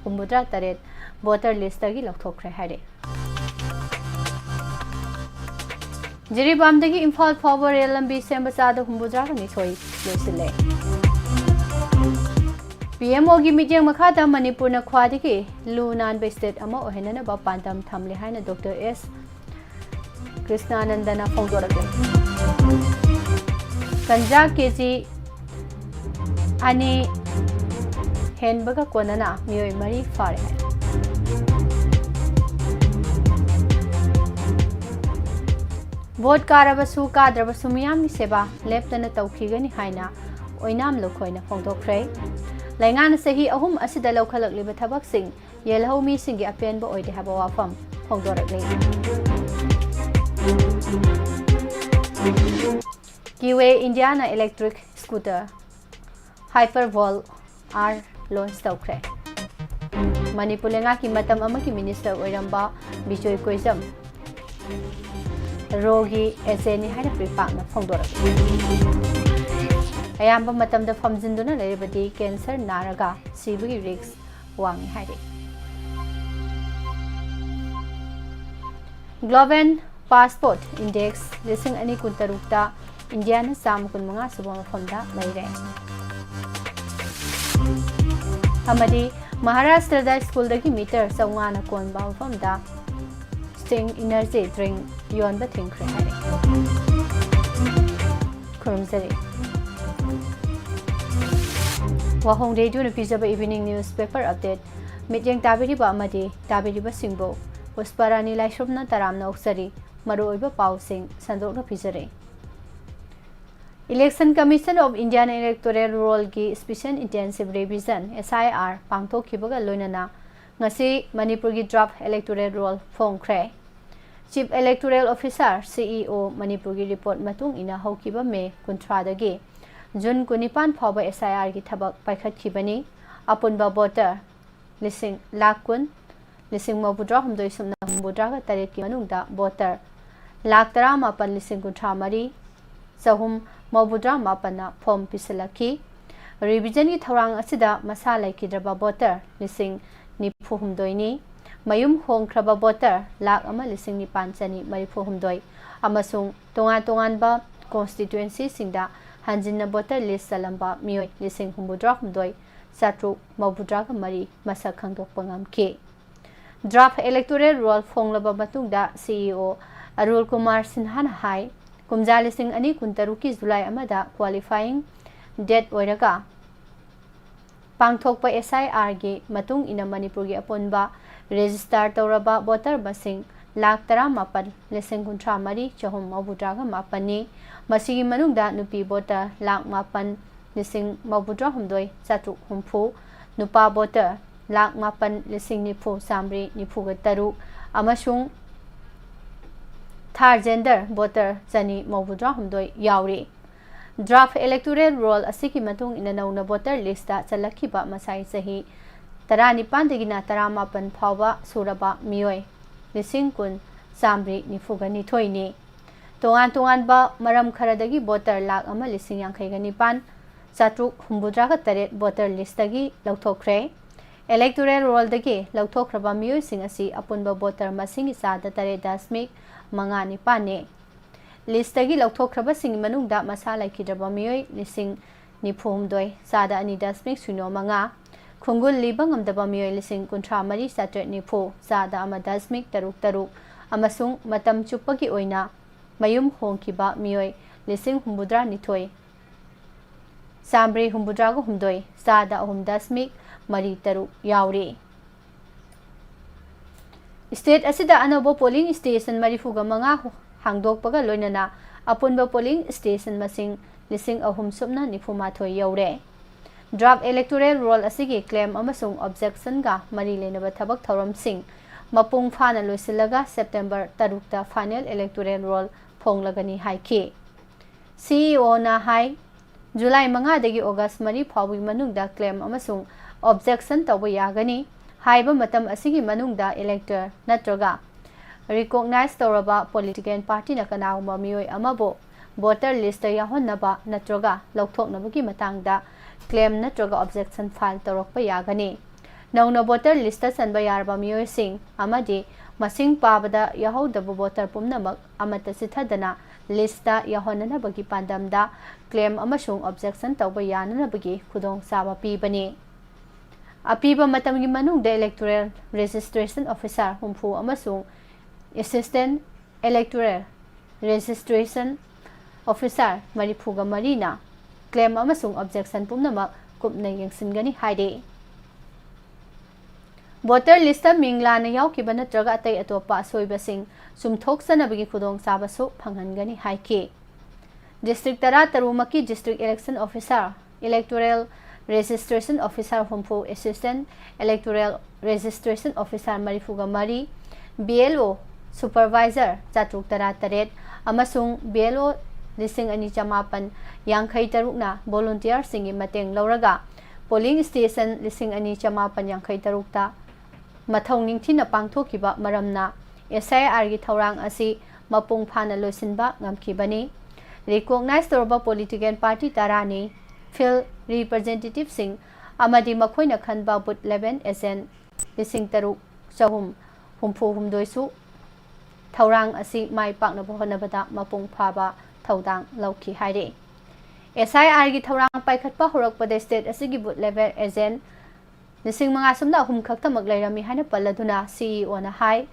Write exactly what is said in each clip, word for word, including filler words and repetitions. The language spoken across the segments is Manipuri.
ꯍꯨꯝꯐꯨꯇꯔꯥ ꯇꯔꯦꯠ voter listꯇꯒꯤ ꯂꯧꯊꯣꯛꯈ꯭ꯔꯦ ꯍꯥꯏꯔꯦ꯫ ꯖꯤꯔꯤꯕꯥꯝꯗꯒꯤ ꯏꯝꯐꯥꯜ ꯐꯥꯎꯕ ꯔꯦꯜ ꯂꯝꯕꯤ ꯁꯦꯝꯕ ꯆꯥꯗ ꯍꯨꯝꯐꯨꯇꯔꯥꯒ ꯅꯤꯊꯣꯏ ꯂꯣꯏꯁꯤꯜꯂꯦ꯫ ꯄꯤ ꯑꯦꯝ ꯑꯣꯒꯤ ꯃꯤꯠꯌꯦꯡ ꯃꯈꯥꯗ ꯃꯅꯤꯄꯨꯔꯅ ꯈ꯭ꯋꯥꯏꯗꯒꯤ ꯂꯨ ꯅꯥꯟꯕ state ꯑꯃ ꯑꯣꯏꯍꯟꯅꯅꯕ ꯄꯥꯟꯗꯝ ꯊꯝꯂꯦ ꯍꯥꯏꯅ ꯗꯣꯛꯇꯔ ꯑꯦꯁ ꯀ꯭ꯔꯤꯁꯅꯥꯅꯟꯗꯅ ꯐꯣꯡꯗꯣꯔꯛꯂꯤ꯫ ꯒꯟꯖꯥ ꯀꯦꯖꯤ ꯑꯅꯤ ꯍꯦꯟꯕꯒ ꯀꯣꯟꯅꯅ ꯃꯤꯑꯣꯏ ꯃꯔꯤ ꯐꯥꯔꯦ ꯍꯥꯏ꯫ ꯚꯣꯠ ꯀꯥꯔꯕꯁꯨ ꯀꯥꯗ꯭ꯔꯕꯁꯨ ꯃꯤꯌꯥꯝꯒꯤ ꯁꯦꯕꯥ ꯂꯦꯞꯇꯅ ꯇꯧꯈꯤꯒꯅꯤ ꯍꯥꯏꯅ ꯑꯣꯏꯅꯥꯝ ꯂꯨꯈꯣꯏꯅ ꯐꯣꯡꯗꯣꯛꯈ꯭ꯔꯦ꯫ ꯂꯩꯉꯥꯛꯅ ꯆꯍꯤ ꯑꯍꯨꯝ ꯑꯁꯤꯗ ꯂꯧꯈꯠꯂꯛꯂꯤꯕ ꯊꯕꯛꯁꯤꯡ ꯌꯦꯜꯍꯧ ꯃꯤꯁꯤꯡꯒꯤ ꯑꯄꯦꯟꯕ ꯑꯣꯏꯗꯦ ꯍꯥꯏꯕ ꯋꯥꯐꯝ ꯐꯣꯡꯗꯣꯔꯛꯂꯤ꯫ ꯀꯤꯋꯦ ꯏꯟꯗꯤꯌꯥꯅ electric scooter Hypervolt R launch ꯇꯧꯈ꯭ꯔꯦ꯫ ꯃꯅꯤꯄꯨꯔ ꯂꯩꯉꯥꯛꯀꯤ ꯃꯇꯝ ꯑꯃꯒꯤ minister ꯑꯣꯏꯔꯝꯕ ꯕꯤꯖꯣꯏ ꯀꯣꯏꯖꯝ ꯔꯣꯒꯤ ꯑꯦꯖꯦꯟꯅꯤ ꯍꯥꯏꯅ ꯄ꯭ꯔꯤꯄꯥꯛꯅ ꯐꯣꯡꯗꯣꯔꯛꯂꯤ꯫ ꯑꯌꯥꯝꯕ ꯃꯇꯝꯗ ꯐꯝꯖꯤꯟꯗꯨꯅ ꯂꯩꯔꯕꯗꯤ cancer ꯅꯥꯔꯒ ꯁꯤꯕꯒꯤ risk ꯋꯥꯡꯏ ꯍꯥꯏꯔꯤ꯫ Global Passport Index ꯂꯤꯁꯤꯡ ꯑꯅꯤ ꯀꯨꯟꯇꯔꯨꯛꯇ ꯏꯟꯗꯤꯌꯥꯅ ꯆꯥꯝꯃ ꯀꯨꯟꯃꯉꯥ ꯁꯨꯕ ꯃꯐꯝꯗ ꯂꯩꯔꯦ꯫ ꯑꯃꯗꯤ ꯃꯍꯥꯔꯥꯁꯇ꯭ꯔꯗ ꯁ꯭ꯀꯨꯜꯗꯒꯤ ꯃꯤꯇꯔ ꯆꯥꯝꯃꯉꯥꯅ ꯀꯣꯟꯕ ꯃꯐꯝꯗ Sting energy drink ꯌꯣꯟꯕ ꯊꯤꯡꯈ꯭ꯔꯦ ꯍꯥꯏꯔꯦ꯫ ꯈꯨꯔꯨꯝꯖꯔꯤ꯫ ꯋꯥꯍꯣꯡ ꯔꯦꯗꯤꯑꯣꯅ ꯄꯤꯖꯕ evening newspaper update ꯃꯤꯠꯌꯦꯡ ꯇꯥꯕꯤꯔꯤꯕ ꯑꯃꯗꯤ ꯇꯥꯕꯤꯔꯤꯕꯁꯤꯡꯕꯨ ꯄꯨꯁꯄꯔꯥꯅꯤ ꯂꯥꯏꯁ꯭ꯔꯝꯅ ꯇꯔꯥꯝꯅ ꯑꯣꯛꯆꯔꯤ꯫ ꯃꯔꯨꯑꯣꯏꯕ ꯄꯥꯎꯁꯤꯡ ꯁꯟꯗꯣꯛꯅ ꯄꯤꯖꯔꯤ꯫ Election Commission of Indian Electoral Rollꯒꯤ Special Intensive Revision, S I R, ꯄꯥꯡꯊꯣꯛꯈꯤꯕꯒ ꯂꯣꯏꯅꯅ ꯉꯁꯤ ꯃꯅꯤꯄꯨꯔꯒꯤ draft electoral roll ꯐꯣꯡꯈ꯭ꯔꯦ꯫ Chief Electoral Officer, C E O, ꯃꯅꯤꯄꯨꯔꯒꯤ report ꯃꯇꯨꯡ ꯏꯟꯅ ꯍꯧꯈꯤꯕ ꯃꯦ ꯀꯨꯟꯊ꯭ꯔꯥꯗꯒꯤ ꯖꯨꯟ ꯀꯨꯟꯅꯤꯄꯥꯟ ꯐꯥꯎꯕ S I Rꯒꯤ ꯊꯕꯛ ꯄꯥꯏꯈꯠꯈꯤꯕꯅꯤ꯫ ꯑꯄꯨꯟꯕ voter ꯂꯤꯁꯤꯡ ꯂꯥꯈ ꯀꯨꯟ, ꯂꯤꯁꯤꯡ ꯃꯧꯗ꯭ꯔꯥ ꯍꯨꯝꯗꯣꯏ ꯁꯨꯞꯅ ꯍꯨꯝꯐꯨꯇꯔꯥꯒ ꯇꯔꯦꯠꯀꯤ ꯃꯅꯨꯡꯗ voter ꯂꯥꯈ ꯇꯔꯥꯃꯥꯄꯟ ꯂꯤꯁꯤꯡ ꯀꯨꯟꯊ꯭ꯔꯥ ꯃꯔꯤ ꯆꯍꯨꯝ ꯃꯧꯗ꯭ꯔꯥ ꯃꯥꯄꯟꯅ form ꯄꯤꯁꯤꯜꯂꯛꯈꯤ꯫ Revisionꯒꯤ ꯊꯧꯔꯥꯡ ꯑꯁꯤꯗ ꯃꯁꯥ ꯂꯩꯈꯤꯗ꯭ꯔꯕ voter ꯂꯤꯁꯤꯡ ꯅꯤꯐꯨ ꯍꯨꯝꯗꯣꯏꯅꯤ, ꯃꯌꯨꯝ ꯍꯣꯡꯈ꯭ꯔꯕ voter ꯂꯥꯈ ꯑꯃ ꯂꯤꯁꯤꯡ ꯅꯤꯄꯥꯟ ꯆꯅꯤ ꯃꯔꯤꯐꯨ ꯍꯨꯝꯗꯣꯏ ꯑꯃꯁꯨꯡ ꯇꯣꯉꯥꯟ ꯇꯣꯉꯥꯟꯕ constituencyꯁꯤꯡꯗ ꯍꯟꯖꯤꯟꯅ voter list ꯆꯜꯂꯝꯕ ꯃꯤꯑꯣꯏ ꯂꯤꯁꯤꯡ ꯍꯨꯝꯐꯨꯇꯔꯥ ꯍꯨꯝꯗꯣꯏ ꯆꯥꯇ꯭ꯔꯨꯛ ꯃꯧꯗ꯭ꯔꯥꯒ ꯃꯔꯤ ꯃꯁꯛ ꯈꯪꯗꯣꯛꯄ ꯉꯝꯈꯤ꯫ Draft electoral roll ꯐꯣꯡꯂꯕ ꯃꯇꯨꯡꯗ CEO ꯑꯔꯨꯜ ꯀꯨꯃꯥꯔ ꯁꯤꯟꯍꯥꯅ ꯍꯥꯏ, ꯀꯨꯝꯖꯥ ꯂꯤꯁꯤꯡ ꯑꯅꯤ ꯀꯨꯟꯇꯔꯨꯛꯀꯤ July ꯑꯃꯗ qualifying date ꯑꯣꯏꯔꯒ ꯄꯥꯡꯊꯣꯛꯄ SIRꯒꯤ ꯃꯇꯨꯡ ꯏꯟꯅ ꯃꯅꯤꯄꯨꯔꯒꯤ ꯑꯄꯨꯟꯕ register ꯇꯧꯔꯕ voter ꯃꯁꯤꯡ ꯂꯥꯈ ꯇꯔꯥꯃꯥꯄꯟ ꯂꯤꯁꯤꯡ ꯀꯨꯟꯊ꯭ꯔꯥ ꯃꯔꯤ ꯆꯍꯨꯝ ꯃꯧꯗ꯭ꯔꯥꯒ ꯃꯥꯄꯟꯅꯤ꯫ ꯃꯁꯤꯒꯤ ꯃꯅꯨꯡꯗ ꯅꯨꯄꯤ voter ꯂꯥꯈ ꯃꯥꯄꯟ ꯂꯤꯁꯤꯡ ꯃꯧꯗ꯭ꯔꯥ ꯍꯨꯝꯗꯣꯏ ꯆꯥꯇ꯭ꯔꯨꯛ ꯍꯨꯝꯐꯨ, ꯅꯨꯄꯥ voter ꯂꯥꯈ ꯃꯥꯄꯟ ꯂꯤꯁꯤꯡ ꯅꯤꯐꯨ ꯆꯥꯃꯔꯤ ꯅꯤꯐꯨꯒ ꯇꯔꯨꯛ ꯑꯃꯁꯨꯡ third gender voter ꯆꯅꯤ ꯃꯧꯗ꯭ꯔꯥ ꯍꯨꯝꯗꯣꯏ ꯌꯥꯎꯔꯤ꯫ Draft electoral roll ꯑꯁꯤꯒꯤ ꯃꯇꯨꯡ ꯏꯟꯅ ꯅꯧꯅ voter listꯇ ꯆꯜꯂꯛꯈꯤꯕ ꯃꯁꯥꯏ ꯆꯍꯤ ꯇꯔꯥꯅꯤꯄꯥꯟꯗꯒꯤꯅ ꯇꯔꯥꯃꯥꯄꯟ ꯐꯥꯎꯕ ꯁꯨꯔꯕ ꯃꯤꯑꯣꯏ ꯂꯤꯁꯤꯡ ꯀꯨꯟ ꯆꯥꯃꯔꯤ ꯅꯤꯐꯨꯒ ꯅꯤꯊꯣꯏꯅꯤ꯫ ꯇꯣꯉꯥꯟ ꯇꯣꯉꯥꯟꯕ ꯃꯔꯝ ꯈꯔꯗꯒꯤ voter ꯂꯥꯈ ꯑꯃ ꯂꯤꯁꯤꯡ ꯌꯥꯡꯈꯩꯒ ꯅꯤꯄꯥꯟ ꯆꯥꯇ꯭ꯔꯨꯛ ꯍꯨꯝꯐꯨꯇꯔꯥꯒ ꯇꯔꯦꯠ voter listꯇꯒꯤ ꯂꯧꯊꯣꯛꯈ꯭ꯔꯦ꯫ Electoral rollꯗꯒꯤ ꯂꯧꯊꯣꯛꯈ꯭ꯔꯕ ꯃꯤꯑꯣꯏꯁꯤꯡ ꯑꯁꯤ ꯑꯄꯨꯟꯕ voter ꯃꯁꯤꯡꯒꯤ ꯆꯥꯗ ꯇꯔꯦꯠ ꯗꯁꯃꯤꯛ ꯃꯉꯥ ꯅꯤꯄꯥꯟꯅꯤ꯫ Listꯇꯒꯤ ꯂꯧꯊꯣꯛꯈ꯭ꯔꯕꯁꯤꯡꯒꯤ ꯃꯅꯨꯡꯗ ꯃꯁꯥ ꯂꯩꯈꯤꯗ꯭ꯔꯕ ꯃꯤꯑꯣꯏ ꯂꯤꯁꯤꯡ ꯅꯤꯐꯨ ꯍꯨꯝꯗꯣꯏ, ꯆꯥꯗ ꯑꯅꯤ ꯗꯁꯃꯤꯛ ꯁꯤꯅꯣ ꯃꯉꯥ, ꯈꯣꯡꯒꯨꯜ ꯂꯤꯕ ꯉꯝꯗꯕ ꯃꯤꯑꯣꯏ ꯂꯤꯁꯤꯡ ꯀꯨꯟꯊ꯭ꯔꯥ ꯃꯔꯤ ꯆꯥꯇ꯭ꯔꯦꯠ ꯅꯤꯐꯨ, ꯆꯥꯗ ꯑꯃ ꯗꯁꯃꯤꯛ ꯇꯔꯨꯛ ꯇꯔꯨꯛ, ꯑꯃꯁꯨꯡ ꯃꯇꯝ ꯆꯨꯞꯄꯒꯤ ꯑꯣꯏꯅ ꯃꯌꯨꯝ ꯍꯣꯡꯈꯤꯕ ꯃꯤꯑꯣꯏ ꯂꯤꯁꯤꯡ ꯍꯨꯝꯐꯨꯇꯔꯥ ꯅꯤꯊꯣꯏ, ꯆꯥꯃꯔꯤ ꯍꯨꯝꯐꯨꯇꯔꯥꯒ ꯍꯨꯝꯗꯣꯏ, ꯆꯥꯗ ꯑꯍꯨꯝ ꯗꯁꯃꯤꯛ ꯃꯔꯤ ꯇꯔꯨꯛ ꯌꯥꯎꯔꯤ꯫ State ꯑꯁꯤꯗ ꯑꯅꯧꯕ polling station ꯃꯔꯤꯐꯨꯒ ꯃꯉꯥ ꯍꯥꯡꯗꯣꯛꯄꯒ ꯂꯣꯏꯅꯅ ꯑꯄꯨꯟꯕ polling station ꯃꯁꯤꯡ ꯂꯤꯁꯤꯡ ꯑꯍꯨꯝ ꯁꯨꯞꯅ ꯅꯤꯐꯨ ꯃꯥꯊꯣꯏ ꯌꯧꯔꯦ꯫ Draft electoral roll ꯑꯁꯤꯒꯤ claim ꯑꯃꯁꯨꯡ objectionꯒ ꯃꯔꯤ ꯂꯩꯅꯕ ꯊꯕꯛ ꯊꯧꯔꯝꯁꯤꯡ ꯃꯄꯨꯡ ꯐꯥꯅ ꯂꯣꯏꯁꯤꯜꯂꯒ September ꯇꯔꯨꯛꯇ final electoral roll ꯐꯣꯡꯂꯒꯅꯤ ꯍꯥꯏꯈꯤ꯫ CEOꯅ ꯍꯥꯏ, July ꯃꯉꯥꯗꯒꯤ August ꯃꯔꯤ ꯐꯥꯎꯕꯒꯤ ꯃꯅꯨꯡꯗ claim ꯑꯃꯁꯨꯡ objection ꯇꯧꯕ ꯌꯥꯒꯅꯤ꯫ ꯍꯥꯏꯕ ꯃꯇꯝ ꯑꯁꯤꯒꯤ ꯃꯅꯨꯡꯗ elector ꯅꯠꯇ꯭ꯔꯒ recognize ꯇꯧꯔꯕ political partyꯅ ꯀꯅꯥꯒꯨꯝꯕ ꯃꯤꯑꯣꯏ ꯑꯃꯕꯨ voter listꯇ ꯌꯥꯎꯍꯟꯅꯕ ꯅꯠꯇ꯭ꯔꯒ ꯂꯧꯊꯣꯛꯅꯕꯒꯤ ꯃꯇꯥꯡꯗ claim ꯅꯠꯇ꯭ꯔꯒ objection file ꯇꯧꯔꯛꯄ ꯌꯥꯒꯅꯤ꯫ ꯅꯧꯅ voter list ꯇ ꯆꯟꯕ ꯌꯥꯔꯕ ꯃꯤꯑꯣꯏꯁꯤꯡ ꯑꯃꯗꯤ ꯃꯁꯤꯡ ꯄꯥꯕꯗ ꯌꯥꯍꯧꯗꯕ voter ꯄꯨꯝꯅꯃꯛ ꯑꯃꯠꯇ ꯆꯤꯠꯊꯗꯅ list ꯇ ꯌꯥꯎꯍꯟꯅꯅꯕꯒꯤ ꯄꯥꯟꯗꯝꯗ claim ꯑꯃꯁꯨꯡ objection ꯇꯧꯕ ꯌꯥꯅꯅꯕꯒꯤ ꯈꯨꯗꯣꯡꯆꯥꯕ ꯄꯤꯕꯅꯤ꯫ ꯑꯄꯤꯕ ꯃꯇꯝꯒꯤ ꯃꯅꯨꯡꯗ electoral registration officer ꯍꯨꯝꯐꯨ ꯑꯃꯁꯨꯡ assistant electoral registration officer ꯃꯔꯤꯐꯨꯒ ꯃꯔꯤꯅ claim ꯑꯃꯁꯨꯡ objection ꯄꯨꯝꯅꯃꯛ ꯀꯨꯞꯅ ꯌꯦꯡꯁꯤꯟꯒꯅꯤ ꯍꯥꯏꯔꯤ꯫ Voter list ꯇ ꯃꯤꯡ ꯂꯥꯟꯅ ꯌꯥꯎꯈꯤꯕ ꯅꯠꯇ꯭ꯔꯒ ꯑꯇꯩ ꯑꯇꯣꯞꯄ ꯑꯁꯣꯏꯕꯁꯤꯡ ꯆꯨꯝꯊꯣꯛꯆꯅꯕꯒꯤ ꯈꯨꯗꯣꯡꯆꯥꯕꯁꯨ ꯐꯪꯍꯟꯒꯅꯤ ꯍꯥꯏꯈꯤ꯫ District ꯇꯔꯥꯇꯔꯨꯛꯃꯛꯀꯤ district election officer, electoral registration officer ꯍꯨꯝꯐꯨ, assistant electoral registration officer ꯃꯔꯤꯐꯨꯒ ꯃꯔꯤ, B L O supervisor ꯆꯥꯇ꯭ꯔꯨꯛ ꯇꯔꯥꯇꯔꯦꯠ ꯑꯃꯁꯨꯡ B L O ꯂꯤꯁꯤꯡ ꯑꯅꯤ ꯆꯃꯥꯄꯟ ꯌꯥꯡꯈꯩ ꯇꯔꯨꯛꯅ volunteer ꯁꯤꯡꯒꯤ ꯃꯇꯦꯡ ꯂꯧꯔꯒ polling station ꯂꯤꯁꯤꯡ ꯑꯅꯤ ꯆꯃꯥꯄꯟ ꯌꯥꯡꯈꯩ ꯇꯔꯨꯛꯇ ꯃꯊꯧ ꯅꯤꯡꯊꯤꯅ ꯄꯥꯡꯊꯣꯛꯈꯤꯕ ꯃꯔꯝꯅ S I R ꯒꯤ ꯊꯧꯔꯥꯡ ꯑꯁꯤ ꯃꯄꯨꯡ ꯐꯥꯅ ꯂꯣꯏꯁꯤꯟꯕ ꯉꯝꯈꯤꯕꯅꯤ꯫ Recognize ꯇꯧꯔꯕ political party ꯇꯔꯥꯅꯤ, field representative ꯁꯤꯡ ꯑꯃꯗꯤ ꯃꯈꯣꯏꯅ ꯈꯟꯕ booth level agent ꯂꯤꯁꯤꯡ ꯇꯔꯨꯛ ꯆꯍꯨꯝ ꯍꯨꯝꯐꯨ ꯍꯨꯝꯗꯣꯏꯁꯨ ꯊꯧꯔꯥꯡ ꯑꯁꯤ ꯃꯥꯏ ꯄꯥꯛꯅꯕ ꯍꯣꯠꯅꯕꯗ ꯃꯄꯨꯡ ꯐꯥꯕ ꯊꯧꯗꯥꯡ ꯂꯧꯈꯤ ꯍꯥꯏꯔꯤ꯫ S I R ꯒꯤ ꯊꯧꯔꯥꯡ ꯄꯥꯏꯈꯠꯄ ꯍꯧꯔꯛꯄꯗ state ꯑꯁꯤꯒꯤ booth level agent ꯂꯤꯁꯤꯡ ꯃꯉꯥ ꯁꯨꯞꯅ ꯑꯍꯨꯝ ꯈꯛꯇꯃꯛ ꯂꯩꯔꯝꯃꯤ ꯍꯥꯏꯅ ꯄꯜꯂꯗꯨꯅ C E O ꯅ ꯍꯥꯏ,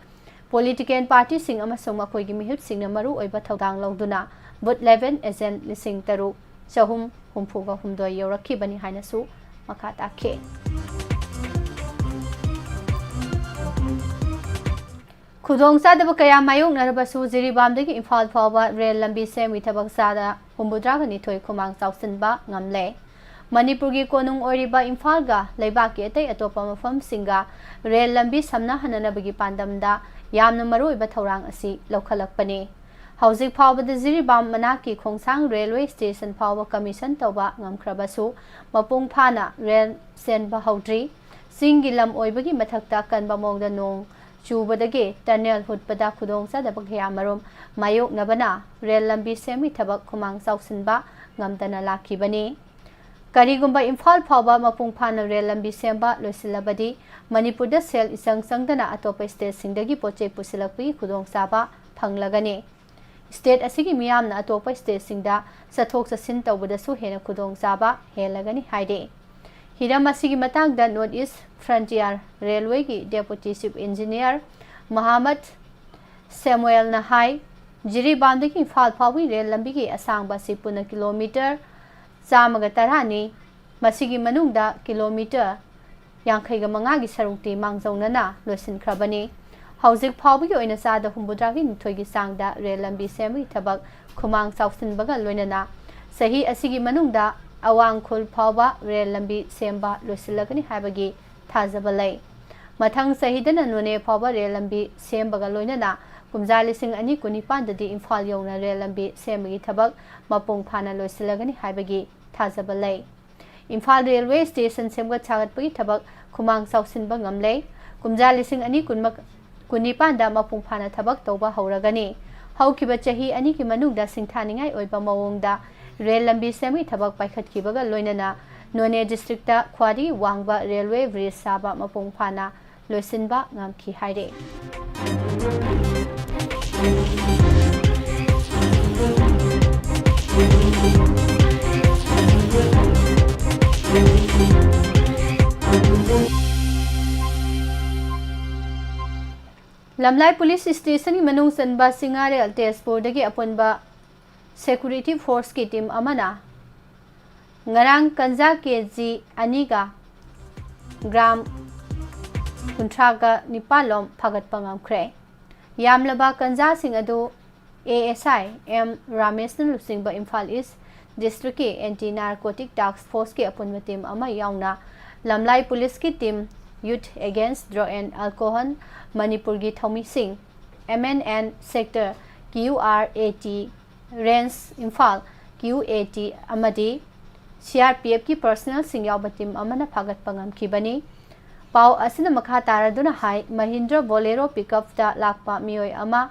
political party ꯁꯤꯡ ꯑꯃꯁꯨꯡ ꯃꯈꯣꯏꯒꯤ ꯃꯤꯍꯨꯠꯁꯤꯡꯅ ꯃꯔꯨꯑꯣꯏꯕ ꯊꯧꯗꯥꯡ ꯂꯧꯗꯨꯅ booth level agent ꯂꯤꯁꯤꯡ ꯇꯔꯨꯛ ꯆꯍꯨꯝ ꯍꯨꯝꯐꯨꯒ ꯍꯨꯝꯗꯣꯏ ꯌꯧꯔꯛꯈꯤꯕꯅꯤ ꯍꯥꯏꯅꯁꯨ ꯃꯈꯥ ꯇꯥꯈꯤ꯫ ꯈꯨꯗꯣꯡꯆꯥꯗꯕ ꯀꯌꯥ ꯃꯥꯌꯣꯛꯅꯔꯕꯁꯨ ꯖꯤꯔꯤꯕꯥꯝꯗꯒꯤ ꯏꯝꯐꯥꯜ ꯐꯥꯎꯕ ꯔꯦꯜ ꯂꯝꯕꯤ ꯁꯦꯝꯕꯒꯤ ꯊꯕꯛ ꯆꯥꯗ ꯍꯨꯝꯐꯨꯇꯔꯥꯒ ꯅꯤꯊꯣꯏ ꯈꯨꯃꯥꯡ ꯆꯥꯎꯁꯤꯟꯕ ꯉꯝꯂꯦ꯫ ꯃꯅꯤꯄꯨꯔꯒꯤ ꯀꯣꯅꯨꯡ ꯑꯣꯏꯔꯤꯕ ꯏꯝꯐꯥꯜꯒ ꯂꯩꯕꯥꯛꯀꯤ ꯑꯇꯩ ꯑꯇꯣꯞꯄ ꯃꯐꯝꯁꯤꯡꯒ ꯔꯦꯜ ꯂꯝꯕꯤ ꯁꯝꯅꯍꯟꯅꯅꯕꯒꯤ ꯄꯥꯟꯗꯝꯗ ꯌꯥꯝꯅ ꯃꯔꯨꯑꯣꯏꯕ ꯊꯧꯔꯥꯡ ꯑꯁꯤ ꯂꯧꯈꯠꯂꯛꯄꯅꯤ꯫ ꯍꯧꯖꯤꯛ ꯐꯥꯎꯕꯗ ꯖꯤꯔꯤꯕꯥꯝ ꯃꯅꯥꯛꯀꯤ ꯈꯣꯡꯁꯥꯡ railway station ꯐꯥꯎꯕ commission ꯇꯧꯕ ꯉꯝꯈ꯭ꯔꯕꯁꯨ ꯃꯄꯨꯡ ꯐꯥꯅ ꯔꯦꯜ ꯆꯦꯟꯕ ꯍꯧꯗ꯭ꯔꯤ꯫ ꯆꯤꯡꯒꯤ ꯂꯝ ꯑꯣꯏꯕꯒꯤ ꯃꯊꯛꯇ ꯑꯀꯟꯕ ꯃꯑꯣꯡꯗ ꯅꯣꯡ ꯆꯨꯕꯗꯒꯤ tunnel ꯍꯨꯠꯄꯗ ꯈꯨꯗꯣꯡꯆꯥꯗꯕ ꯀꯌꯥꯃꯔꯨꯝ ꯃꯥꯌꯣꯛꯅꯕꯅ ꯔꯦꯜ ꯂꯝꯕꯤ ꯁꯦꯝꯕꯒꯤ ꯊꯕꯛ ꯈꯨꯃꯥꯡ ꯆꯥꯎꯁꯤꯟꯕ ꯉꯝꯗꯅ ꯂꯥꯛꯈꯤꯕꯅꯤ꯫ ꯀꯔꯤꯒꯨꯝꯕ ꯏꯝꯐꯥꯜ ꯐꯥꯎꯕ ꯃꯄꯨꯡ ꯐꯥꯅ ꯔꯦꯜ ꯂꯝꯕꯤ ꯁꯦꯝꯕ ꯂꯣꯏꯁꯤꯜꯂꯕꯗꯤ ꯃꯅꯤꯄꯨꯔꯗ ꯁꯦꯜ ꯏꯆꯪ ꯆꯪꯗꯅ ꯑꯇꯣꯞꯄ ꯁ꯭ꯇꯦꯠꯁꯤꯡꯗꯒꯤ ꯄꯣꯠ ꯆꯩ ꯄꯨꯁꯤꯜꯂꯛꯄꯒꯤ ꯈꯨꯗꯣꯡꯆꯥꯕ ꯐꯪꯂꯒꯅꯤ꯫ ꯁ꯭ꯇꯦꯠ ꯑꯁꯤꯒꯤ ꯃꯤꯌꯥꯝꯅ ꯑꯇꯣꯞꯄ ꯁ꯭ꯇꯦꯠꯁꯤꯡꯗ ꯆꯠꯊꯣꯛ ꯆꯠꯁꯤꯟ ꯇꯧꯕꯗꯁꯨ ꯍꯦꯟꯅ ꯈꯨꯗꯣꯡꯆꯥꯕ ꯍꯦꯜꯂꯒꯅꯤ ꯍꯥꯏꯔꯤ꯫ ꯍꯤꯔꯝ ꯑꯁꯤꯒꯤ ꯃꯇꯥꯡꯗ ꯅꯣꯔꯠ ꯏꯁ ꯐ꯭ꯔꯟꯇꯤꯌꯥꯔ ꯔꯦꯜꯋꯦꯒꯤ ꯗꯦꯄꯨꯇꯤ ꯆꯤꯐ ꯏꯟꯖꯤꯅꯤꯌꯔ ꯃꯍꯥꯃꯠ ꯁꯦꯃꯨꯑꯦꯜꯅ ꯍꯥꯏ, ꯖꯤꯔꯤꯕꯥꯝꯗꯒꯤ ꯏꯝꯐꯥꯜ ꯐꯥꯎꯕꯒꯤ ꯔꯦꯜ ꯂꯝꯕꯤꯒꯤ ꯑꯁꯥꯡꯕ ꯑꯁꯤ ꯄꯨꯟꯅ ꯀꯤꯂꯣꯃꯤꯇꯔ ꯆꯥꯝꯃꯒ ꯇꯔꯥꯅꯤ꯫ ꯃꯁꯤꯒꯤ ꯃꯅꯨꯡꯗ ꯀꯤꯂꯣꯃꯤꯇꯔ ꯌꯥꯡꯈꯩꯒ ꯃꯉꯥꯒꯤ ꯁꯔꯨꯛꯇꯤ ꯃꯥꯡꯖꯧꯅꯅ ꯂꯣꯏꯁꯤꯟꯈ꯭ꯔꯕꯅꯤ꯫ ꯍꯧꯖꯤꯛ ꯐꯥꯎꯕꯒꯤ ꯑꯣꯏꯅ ꯆꯥꯗ ꯍꯨꯝꯐꯨꯇꯔꯥꯒꯤ ꯅꯤꯊꯣꯏꯒꯤ ꯆꯥꯡꯗ ꯔꯦꯜ ꯂꯝꯕꯤ ꯁꯦꯝꯕꯒꯤ ꯊꯕꯛ ꯈꯨꯃꯥꯡ ꯆꯥꯎꯁꯤꯟꯕꯒ ꯂꯣꯏꯅꯅ ꯆꯍꯤ ꯑꯁꯤꯒꯤ ꯃꯅꯨꯡꯗ ꯑꯋꯥꯡ ꯈꯨꯜ ꯐꯥꯎꯕ ꯔꯦꯜ ꯂꯝꯕꯤ ꯁꯦꯝꯕ ꯂꯣꯏꯁꯤꯜꯂꯒꯅꯤ ꯍꯥꯏꯕꯒꯤ ꯊꯥꯖꯕ ꯂꯩ꯫ ꯃꯊꯪ ꯆꯍꯤꯗꯅ ꯅꯣꯅꯦ ꯐꯥꯎꯕ ꯔꯦꯜ ꯂꯝꯕꯤ ꯁꯦꯝꯕꯒ ꯂꯣꯏꯅꯅ ꯀꯨꯝꯖꯥ ꯂꯤꯁꯤꯡ ꯑꯅꯤ ꯀꯨꯟꯅꯤꯄꯥꯟꯗꯗꯤ ꯏꯝꯐꯥꯜ ꯌꯧꯅ ꯔꯦꯜ ꯂꯝꯕꯤ ꯁꯦꯝꯕꯒꯤ ꯊꯕꯛ ꯃꯄꯨꯡ ꯐꯥꯅ ꯂꯣꯏꯁꯤꯜꯂꯒꯅꯤ ꯍꯥꯏꯕꯒꯤ ꯊꯥꯖꯕ ꯂꯩ꯫ ꯏꯝꯐꯥꯜ ꯔꯦꯜꯋꯦ ꯁ꯭ꯇꯦꯁꯟ ꯁꯦꯝꯒꯠ ꯁꯥꯒꯠꯄꯒꯤ ꯊꯕꯛ ꯈꯨꯃꯥꯡ ꯆꯥꯎꯁꯤꯟꯕ ꯉꯝꯂꯦ꯫ ꯀꯨꯝꯖꯥ ꯂꯤꯁꯤꯡ ꯑꯅꯤ ꯀꯨꯟ ꯀꯨꯟꯅꯤꯄꯥꯟꯗ ꯃꯄꯨꯡ ꯐꯥꯅ ꯊꯕꯛ ꯇꯧꯕ ꯍꯧꯔꯒꯅꯤ꯫ ꯍꯧꯈꯤꯕ ꯆꯍꯤ ꯑꯅꯤꯒꯤ ꯃꯅꯨꯡꯗ ꯁꯤꯡꯊꯥꯅꯤꯡꯉꯥꯏ ꯑꯣꯏꯕ ꯃꯑꯣꯡꯗ ꯔꯦꯜ ꯂꯝꯕꯤ ꯁꯦꯝꯕꯒꯤ ꯊꯕꯛ ꯄꯥꯏꯈꯠꯈꯤꯕꯒ ꯂꯣꯏꯅꯅ ꯅꯣꯅꯦ ꯗꯤꯁꯇ꯭ꯔꯤꯛꯇ ꯈ꯭ꯋꯥꯏꯗꯒꯤ ꯋꯥꯡꯕ ꯔꯦꯜꯋꯦ ꯕ꯭ꯔꯤꯖ ꯁꯥꯕ ꯃꯄꯨꯡ ꯐꯥꯅ ꯂꯣꯏꯁꯤꯟꯕ ꯉꯝꯈꯤ ꯍꯥꯏꯔꯦ꯫ ꯂꯝꯂꯥꯏ ꯄꯨꯂꯤꯁ ꯁ꯭ꯇꯦꯁꯟꯒꯤ ꯃꯅꯨꯡ ꯆꯟꯕ ꯆꯤꯉꯥꯔꯦꯜ ꯇꯦꯖꯄꯨꯔꯗꯒꯤ ꯑꯄꯨꯟꯕ ꯁꯦꯀ꯭ꯌꯨꯔꯤꯇꯤ ꯐꯣꯔꯁꯀꯤ ꯇꯤꯝ ꯑꯃꯅ ꯉꯔꯥꯡ ꯀꯟꯖꯥ ꯀꯦ ꯖꯤ ꯑꯅꯤꯒ ꯒ꯭ꯔꯥꯝ ꯀꯨꯟꯊ꯭ꯔꯥꯒ ꯅꯤꯄꯥꯜ ꯂꯣꯝ ꯐꯥꯒꯠꯄ ꯉꯝꯈ꯭ꯔꯦ꯫ ꯌꯥꯝꯂꯕ ꯀꯟꯖꯥꯁꯤꯡ ꯑꯗꯨ ꯑꯦ ꯑꯦꯁ ꯑꯥꯏ ꯑꯦꯝ ꯔꯥꯃꯦꯁꯅ ꯂꯨꯆꯤꯡꯕ ꯏꯝꯐꯥꯜ ꯏꯁ ꯗꯤꯁꯇ꯭ꯔꯤꯛꯀꯤ ꯑꯦꯟꯇꯤ ꯅꯥꯔꯀꯣꯇꯤꯛ ꯇꯥꯛꯁ ꯐꯣꯔꯁꯀꯤ ꯑꯄꯨꯟꯕ ꯇꯤꯝ ꯑꯃ ꯌꯥꯎꯅ ꯂꯝꯂꯥꯏ ꯄꯨꯂꯤꯁꯀꯤ team, youth against drug and alcohol ꯃꯅꯤꯄꯨꯔꯒꯤ ꯊꯧꯃꯤꯁꯤꯡ, M N N sector Q R A T, range Imphal Q A T ꯑꯃꯗꯤ ꯁꯤ ꯑꯥꯔ ꯄꯤ ꯑꯦꯐꯀꯤ ꯄꯔꯁꯅꯦꯜꯁꯤꯡ ꯌꯥꯎꯕ ꯇꯤꯝ ꯑꯃꯅ ꯐꯥꯒꯠꯄ ꯉꯝꯈꯤꯕꯅꯤ꯫ ꯄꯥꯎ ꯑꯁꯤꯅ ꯃꯈꯥ ꯇꯥꯔꯗꯨꯅ ꯍꯥꯏ, ꯃꯍꯤꯟꯗ꯭ꯔ ꯕꯣꯂꯦꯔꯣ ꯄꯤꯀꯞꯇ ꯂꯥꯛꯄ ꯃꯤꯑꯣꯏ ꯑꯃ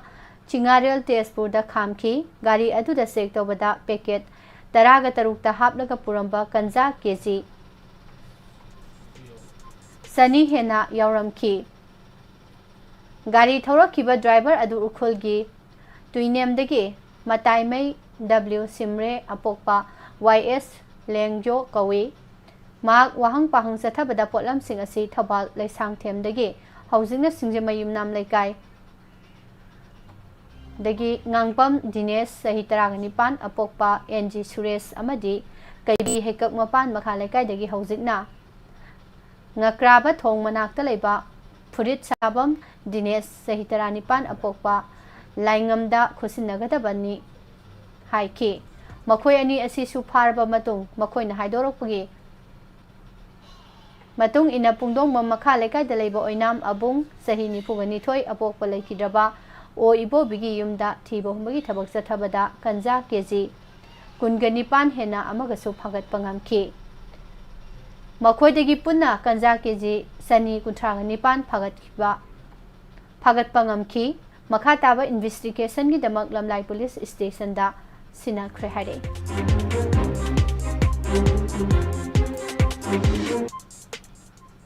ꯆꯤꯉꯥꯔꯦꯜ ꯇꯦꯖꯄꯨꯔꯗ ꯈꯥꯝꯈꯤ꯫ ꯒꯥꯔꯤ ꯑꯗꯨꯗ ꯆꯦꯛ ꯇꯧꯕꯗ ꯄꯦꯀꯦꯠ ꯇꯔꯥꯒ ꯇꯔꯨꯛꯇ ꯍꯥꯞꯂꯒ ꯄꯨꯔꯝꯕ ꯒꯟꯖꯥ ꯀꯦ ꯖꯤ ꯆꯅꯤ ꯍꯦꯟꯅ ꯌꯥꯎꯔꯝꯈꯤ꯫ ꯒꯥꯔꯤ ꯊꯧꯔꯛꯈꯤꯕ ꯗ꯭ꯔꯥꯏꯚꯔ ꯑꯗꯨ ꯎꯈ꯭ꯔꯨꯜꯒꯤ ꯇꯨꯏꯅꯦꯝꯗꯒꯤ ꯃꯇꯥꯏꯃꯩ ꯗꯕ꯭ꯂꯤꯎ ꯁꯤꯝꯔꯦ ꯑꯄꯣꯛꯄ ꯋꯥꯏ ꯑꯦꯁ ꯂꯦꯡꯖꯣ ꯀꯧꯏ꯫ ꯃꯍꯥꯛ ꯋꯥꯍꯪ ꯄꯥꯍꯪ ꯆꯠꯊꯕꯗ ꯄꯣꯠꯂꯝꯁꯤꯡ ꯑꯁꯤ ꯊꯧꯕꯥꯜ ꯂꯩꯁꯥꯡꯊꯦꯝꯗꯒꯤ ꯍꯧꯖꯤꯛꯅ ꯁꯤꯡꯖꯃꯩ ꯌꯨꯝꯅꯥꯝ ꯂꯩꯀꯥꯏ ꯗꯒꯤ ꯉꯥꯡꯄꯝ ꯗꯤꯅꯦꯁ, ꯆꯍꯤ ꯇꯔꯥꯒ ꯅꯤꯄꯥꯟ, ꯑꯄꯣꯛꯄ ꯑꯦꯟ ꯖꯤ ꯁꯨꯔꯦꯁ ꯑꯃꯗꯤ ꯀꯩꯕꯤ ꯍꯩꯀꯛ ꯃꯄꯥꯟ ꯃꯈꯥ ꯂꯩꯀꯥꯏꯗꯒꯤ ꯍꯧꯖꯤꯛꯅ ꯉꯀ꯭ꯔꯥꯕ ꯊꯣꯡ ꯃꯅꯥꯛꯇ ꯂꯩꯕ ꯐꯨꯔꯤꯠ ꯁꯥꯕꯝ ꯗꯤꯅꯦꯁ, ꯆꯍꯤ ꯇꯔꯥꯅꯤꯄꯥꯟ, ꯑꯄꯣꯛꯄ ꯂꯥꯏꯉꯝꯗ ꯈꯨꯠꯁꯤꯟꯅꯒꯗꯕꯅꯤ ꯍꯥꯏꯈꯤ꯫ ꯃꯈꯣꯏ ꯑꯅꯤ ꯑꯁꯤꯁꯨ ꯐꯥꯔꯕ ꯃꯇꯨꯡ ꯃꯈꯣꯏꯅ ꯍꯥꯏꯗꯣꯔꯛꯄꯒꯤ ꯃꯇꯨꯡ ꯏꯟꯅ ꯄꯨꯡꯗꯣꯡꯕꯝ ꯃꯈꯥ ꯂꯩꯀꯥꯏꯗ ꯂꯩꯕ ꯑꯣꯏꯅꯥꯝ ꯑꯕꯨꯡ, ꯆꯍꯤ ꯅꯤꯐꯨꯒ ꯅꯤꯊꯣꯏ, ꯑꯄꯣꯛꯄ ꯂꯩꯈꯤꯗ꯭ꯔꯕ ꯑꯣ ꯏꯕꯣꯕꯤꯒꯤ ꯌꯨꯝꯗ ꯊꯤꯕ ꯍꯨꯝꯕꯒꯤ ꯊꯕꯛ ꯆꯠꯊꯕꯗ ꯒꯟꯖꯥ ꯀꯦ ꯖꯤ ꯀꯨꯟꯒ ꯅꯤꯄꯥꯟ ꯍꯦꯟꯅ ꯑꯃꯒꯁꯨ ꯐꯥꯒꯠꯄ ꯉꯝꯈꯤ꯫ ꯃꯈꯣꯏꯗꯒꯤ ꯄꯨꯟꯅ ꯒꯟꯖꯥ ꯀꯦ ꯖꯤ ꯆꯅꯤ ꯀꯨꯟꯊ꯭ꯔꯥꯒ ꯅꯤꯄꯥꯟ ꯐꯥꯒꯠꯈꯤꯕ, ꯐꯥꯒꯠꯄ ꯉꯝꯈꯤ꯫ ꯃꯈꯥ ꯇꯥꯕ ꯏꯟꯚꯦꯁꯇꯤꯒꯦꯁꯟꯒꯤꯗꯃꯛ ꯂꯝꯂꯥꯏ ꯄꯨꯂꯤꯁ ꯁ꯭ꯇꯦꯁꯟꯗ ꯁꯤꯟꯅꯈ꯭ꯔꯦ ꯍꯥꯏꯔꯛꯏ꯫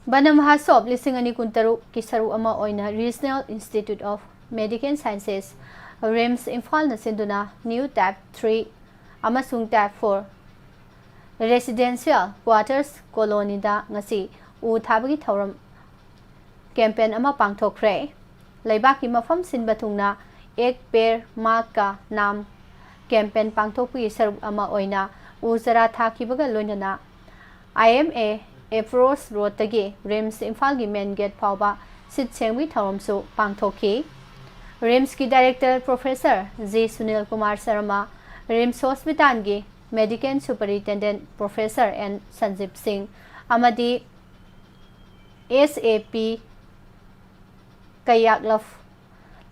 ꯕꯅ ꯃꯍꯥꯁꯣꯞ ꯂꯤꯁꯤꯡ ꯑꯅꯤ ꯀꯨꯟꯇꯔꯨꯛꯀꯤ ꯁꯔꯨꯛ ꯑꯃ ꯑꯣꯏꯅ Regional Institute of Medical Sciences, RIMS ꯏꯝꯐꯥꯜꯅ ꯁꯤꯟꯗꯨꯅ ꯅ꯭ꯌꯨ ꯇꯥꯏꯞ ꯊ꯭ꯔꯤ ꯑꯃꯁꯨꯡ ꯇꯥꯏꯞ ꯐꯣꯔ ꯔꯦꯁꯤꯗꯦꯟꯁꯤꯌꯦꯜ ꯀ꯭ꯋꯥꯇꯔꯁ ꯀꯣꯂꯣꯅꯤꯗ ꯉꯁꯤ ꯎ ꯊꯥꯕꯒꯤ ꯊꯧꯔꯝ ꯀꯦꯝꯄꯦꯟ ꯑꯃ ꯄꯥꯡꯊꯣꯛꯈ꯭ꯔꯦ꯫ ꯂꯩꯕꯥꯛꯀꯤ ꯃꯐꯝ ꯁꯤꯟꯕ ꯊꯨꯡꯅ ꯑꯦꯛ ꯄꯦꯔ ꯃꯥ ꯀꯥ ꯅꯥꯝ ꯀꯦꯝꯄꯦꯟ ꯄꯥꯡꯊꯣꯛꯄꯒꯤ ꯁꯔꯨꯛ ꯑꯃ ꯑꯣꯏꯅ ꯎ ꯆꯥꯔꯥ ꯊꯥꯈꯤꯕꯒ ꯂꯣꯏꯅꯅ ꯑꯥꯏ ꯑꯦꯝ ꯑꯦ ꯑꯦꯄ꯭ꯔꯣꯁ ꯔꯣꯗꯇꯒꯤ ꯔꯤꯝꯁ ꯏꯝꯐꯥꯜꯒꯤ ꯃꯦꯟ ꯒꯦꯠ ꯐꯥꯎꯕ ꯁꯤꯠ ꯁꯦꯡꯕꯒꯤ ꯊꯧꯔꯝꯁꯨ ꯄꯥꯡꯊꯣꯛꯈꯤ꯫ ꯔꯤꯝꯁꯀꯤ director professor G Sunil Kumar Sharma, RIMS ꯍꯣꯁꯄꯤꯇꯥꯜꯒꯤ medical superintendent professor N Sanjib Singh ꯑꯃꯗꯤ ꯑꯦꯁ ꯑꯦ ꯄꯤ ꯀꯌꯥꯛꯂꯞ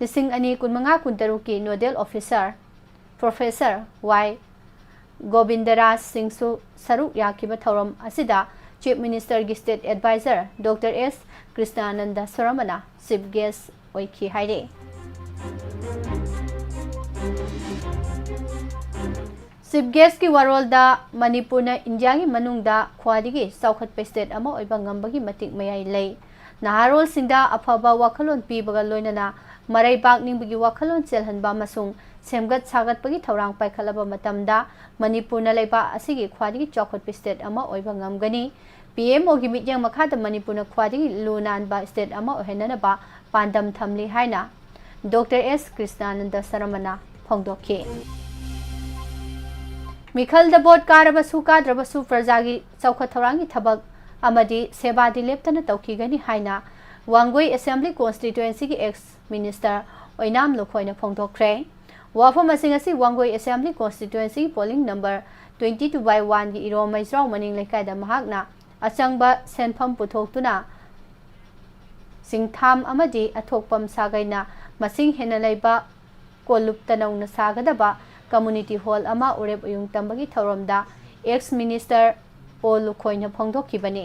ꯂꯤꯁꯤꯡ ꯑꯅꯤ ꯀꯨꯟꯃꯉꯥ ꯀꯨꯟꯇꯔꯨꯛꯀꯤ nodal officer professor Y Gobindaraj ꯁꯤꯡꯁꯨ ꯁꯔꯨꯛ ꯌꯥꯈꯤꯕ ꯊꯧꯔꯝ ꯑꯁꯤꯗ ꯆꯤꯐ ꯃꯤꯅꯤꯁꯇꯔꯒꯤ state adviser doctor S Krishnananda ꯁꯔꯃꯅ ꯆꯤꯐ ꯒꯦꯁ ꯑꯣꯏꯈꯤ ꯍꯥꯏꯔꯤ꯫ ꯆꯤꯐ ꯒꯦꯁꯀꯤ ꯋꯥꯔꯣꯜꯗ ꯃꯅꯤꯄꯨꯔꯅ ꯏꯟꯗꯤꯌꯥꯒꯤ ꯃꯅꯨꯡꯗ ꯈ꯭ꯋꯥꯏꯗꯒꯤ ꯆꯥꯎꯈꯠꯄ ꯁ꯭ꯇꯦꯠ ꯑꯃ ꯑꯣꯏꯕ ꯉꯝꯕꯒꯤ ꯃꯇꯤꯛ ꯃꯌꯥꯏ ꯂꯩ꯫ ꯅꯍꯥꯔꯣꯜꯁꯤꯡꯗ ꯑꯐꯕ ꯋꯥꯈꯜꯂꯣꯟ ꯄꯤꯕꯒ ꯂꯣꯏꯅꯅ ꯃꯔꯩ ꯄꯥꯛꯅꯤꯡꯕꯒꯤ ꯋꯥꯈꯜꯂꯣꯟ ꯆꯦꯜꯍꯟꯕ ꯑꯃꯁꯨꯡ ꯁꯦꯝꯒꯠ ꯁꯥꯒꯠꯄꯒꯤ ꯊꯧꯔꯥꯡ ꯄꯥꯏꯈꯠꯂꯕ ꯃꯇꯝꯗ ꯃꯅꯤꯄꯨꯔꯅ ꯂꯩꯕꯥꯛ ꯑꯁꯤꯒꯤ ꯈ꯭ꯋꯥꯏꯗꯒꯤ ꯆꯥꯎꯈꯠꯄ ꯁ꯭ꯇꯦꯠ ꯑꯃ ꯑꯣꯏꯕ ꯉꯝꯒꯅꯤ꯫ ꯄꯤ ꯑꯦꯝ ꯑꯣꯒꯤ ꯃꯤꯠꯌꯦꯡ ꯃꯈꯥꯗ ꯃꯅꯤꯄꯨꯔꯅ ꯈ꯭ꯋꯥꯏꯗꯒꯤ ꯂꯨ ꯅꯥꯟꯕ ꯁ꯭ꯇꯦꯠ ꯑꯃ ꯑꯣꯏꯍꯟꯅꯅꯕ ꯄꯥꯟꯗꯝ ꯊꯝꯂꯤ ꯍꯥꯏꯅ ꯗꯣꯛꯇꯔ ꯑꯦꯁ ꯀ꯭ꯔꯤꯁꯅꯥꯅꯟꯗ ꯁꯔꯃꯅ ꯐꯣꯡꯗꯣꯛꯈꯤ꯫ ꯃꯤꯈꯜꯗ ꯚꯣꯠ ꯀꯥꯔꯕꯁꯨ ꯀꯥꯗ꯭ꯔꯕꯁꯨ ꯄ꯭ꯔꯖꯥꯒꯤ ꯆꯥꯎꯈꯠ ꯊꯧꯔꯥꯡꯒꯤ ꯊꯕꯛ ꯑꯃꯗꯤ ꯁꯦꯕꯥꯗꯤ ꯂꯦꯞꯇꯅ ꯇꯧꯈꯤꯒꯅꯤ ꯍꯥꯏꯅ ꯋꯥꯡꯒꯣꯏ ꯑꯦꯁꯦꯝꯕ꯭ꯂꯤ ꯀꯣꯟꯁꯇꯤꯇ꯭ꯋꯦꯟꯁꯤꯒꯤ ꯑꯦꯛꯁ ꯃꯤꯅꯤꯁꯇꯔ ꯑꯣꯏꯅꯥꯝ ꯂꯨꯈꯣꯏꯅ ꯐꯣꯡꯗꯣꯛꯈ꯭ꯔꯦ꯫ ꯋꯥꯐꯝ ꯑꯁꯤ ꯉꯁꯤ ꯋꯥꯡꯒꯣꯏ ꯑꯦꯁꯦꯝꯕ꯭ꯂꯤ ꯀꯣꯟꯁꯇꯤꯇ꯭ꯋꯦꯟꯁꯤꯒꯤ polling number twenty two by one ꯒꯤ ꯏꯔꯣꯝ ꯃꯩꯖ꯭ꯔꯥꯎ ꯃꯅꯤꯡ ꯂꯩꯀꯥꯏꯗ ꯃꯍꯥꯛꯅ ꯑꯆꯪꯕ ꯁꯦꯟꯐꯝ ꯄꯨꯊꯣꯛꯇꯨꯅ ꯁꯤꯡꯊꯥꯝ ꯑꯃꯗꯤ ꯑꯊꯣꯛꯄꯝ ꯁꯥꯒꯩꯅ ꯃꯁꯤꯡ ꯍꯦꯟꯅ ꯂꯩꯕ ꯀꯣꯂꯨꯞꯇ ꯅꯧꯅ ꯁꯥꯒꯗꯕ ꯀꯝꯃꯨꯅꯤꯇꯤ ꯍꯣꯜ ꯑꯃ ꯎꯔꯦꯞ ꯎꯌꯨꯡ ꯇꯝꯕꯒꯤ ꯊꯧꯔꯝꯗ ꯑꯦꯛꯁ ꯃꯤꯅꯤꯁꯇꯔ ꯑꯣ ꯂꯨꯈꯣꯏꯅ ꯐꯣꯡꯗꯣꯛꯈꯤꯕꯅꯤ꯫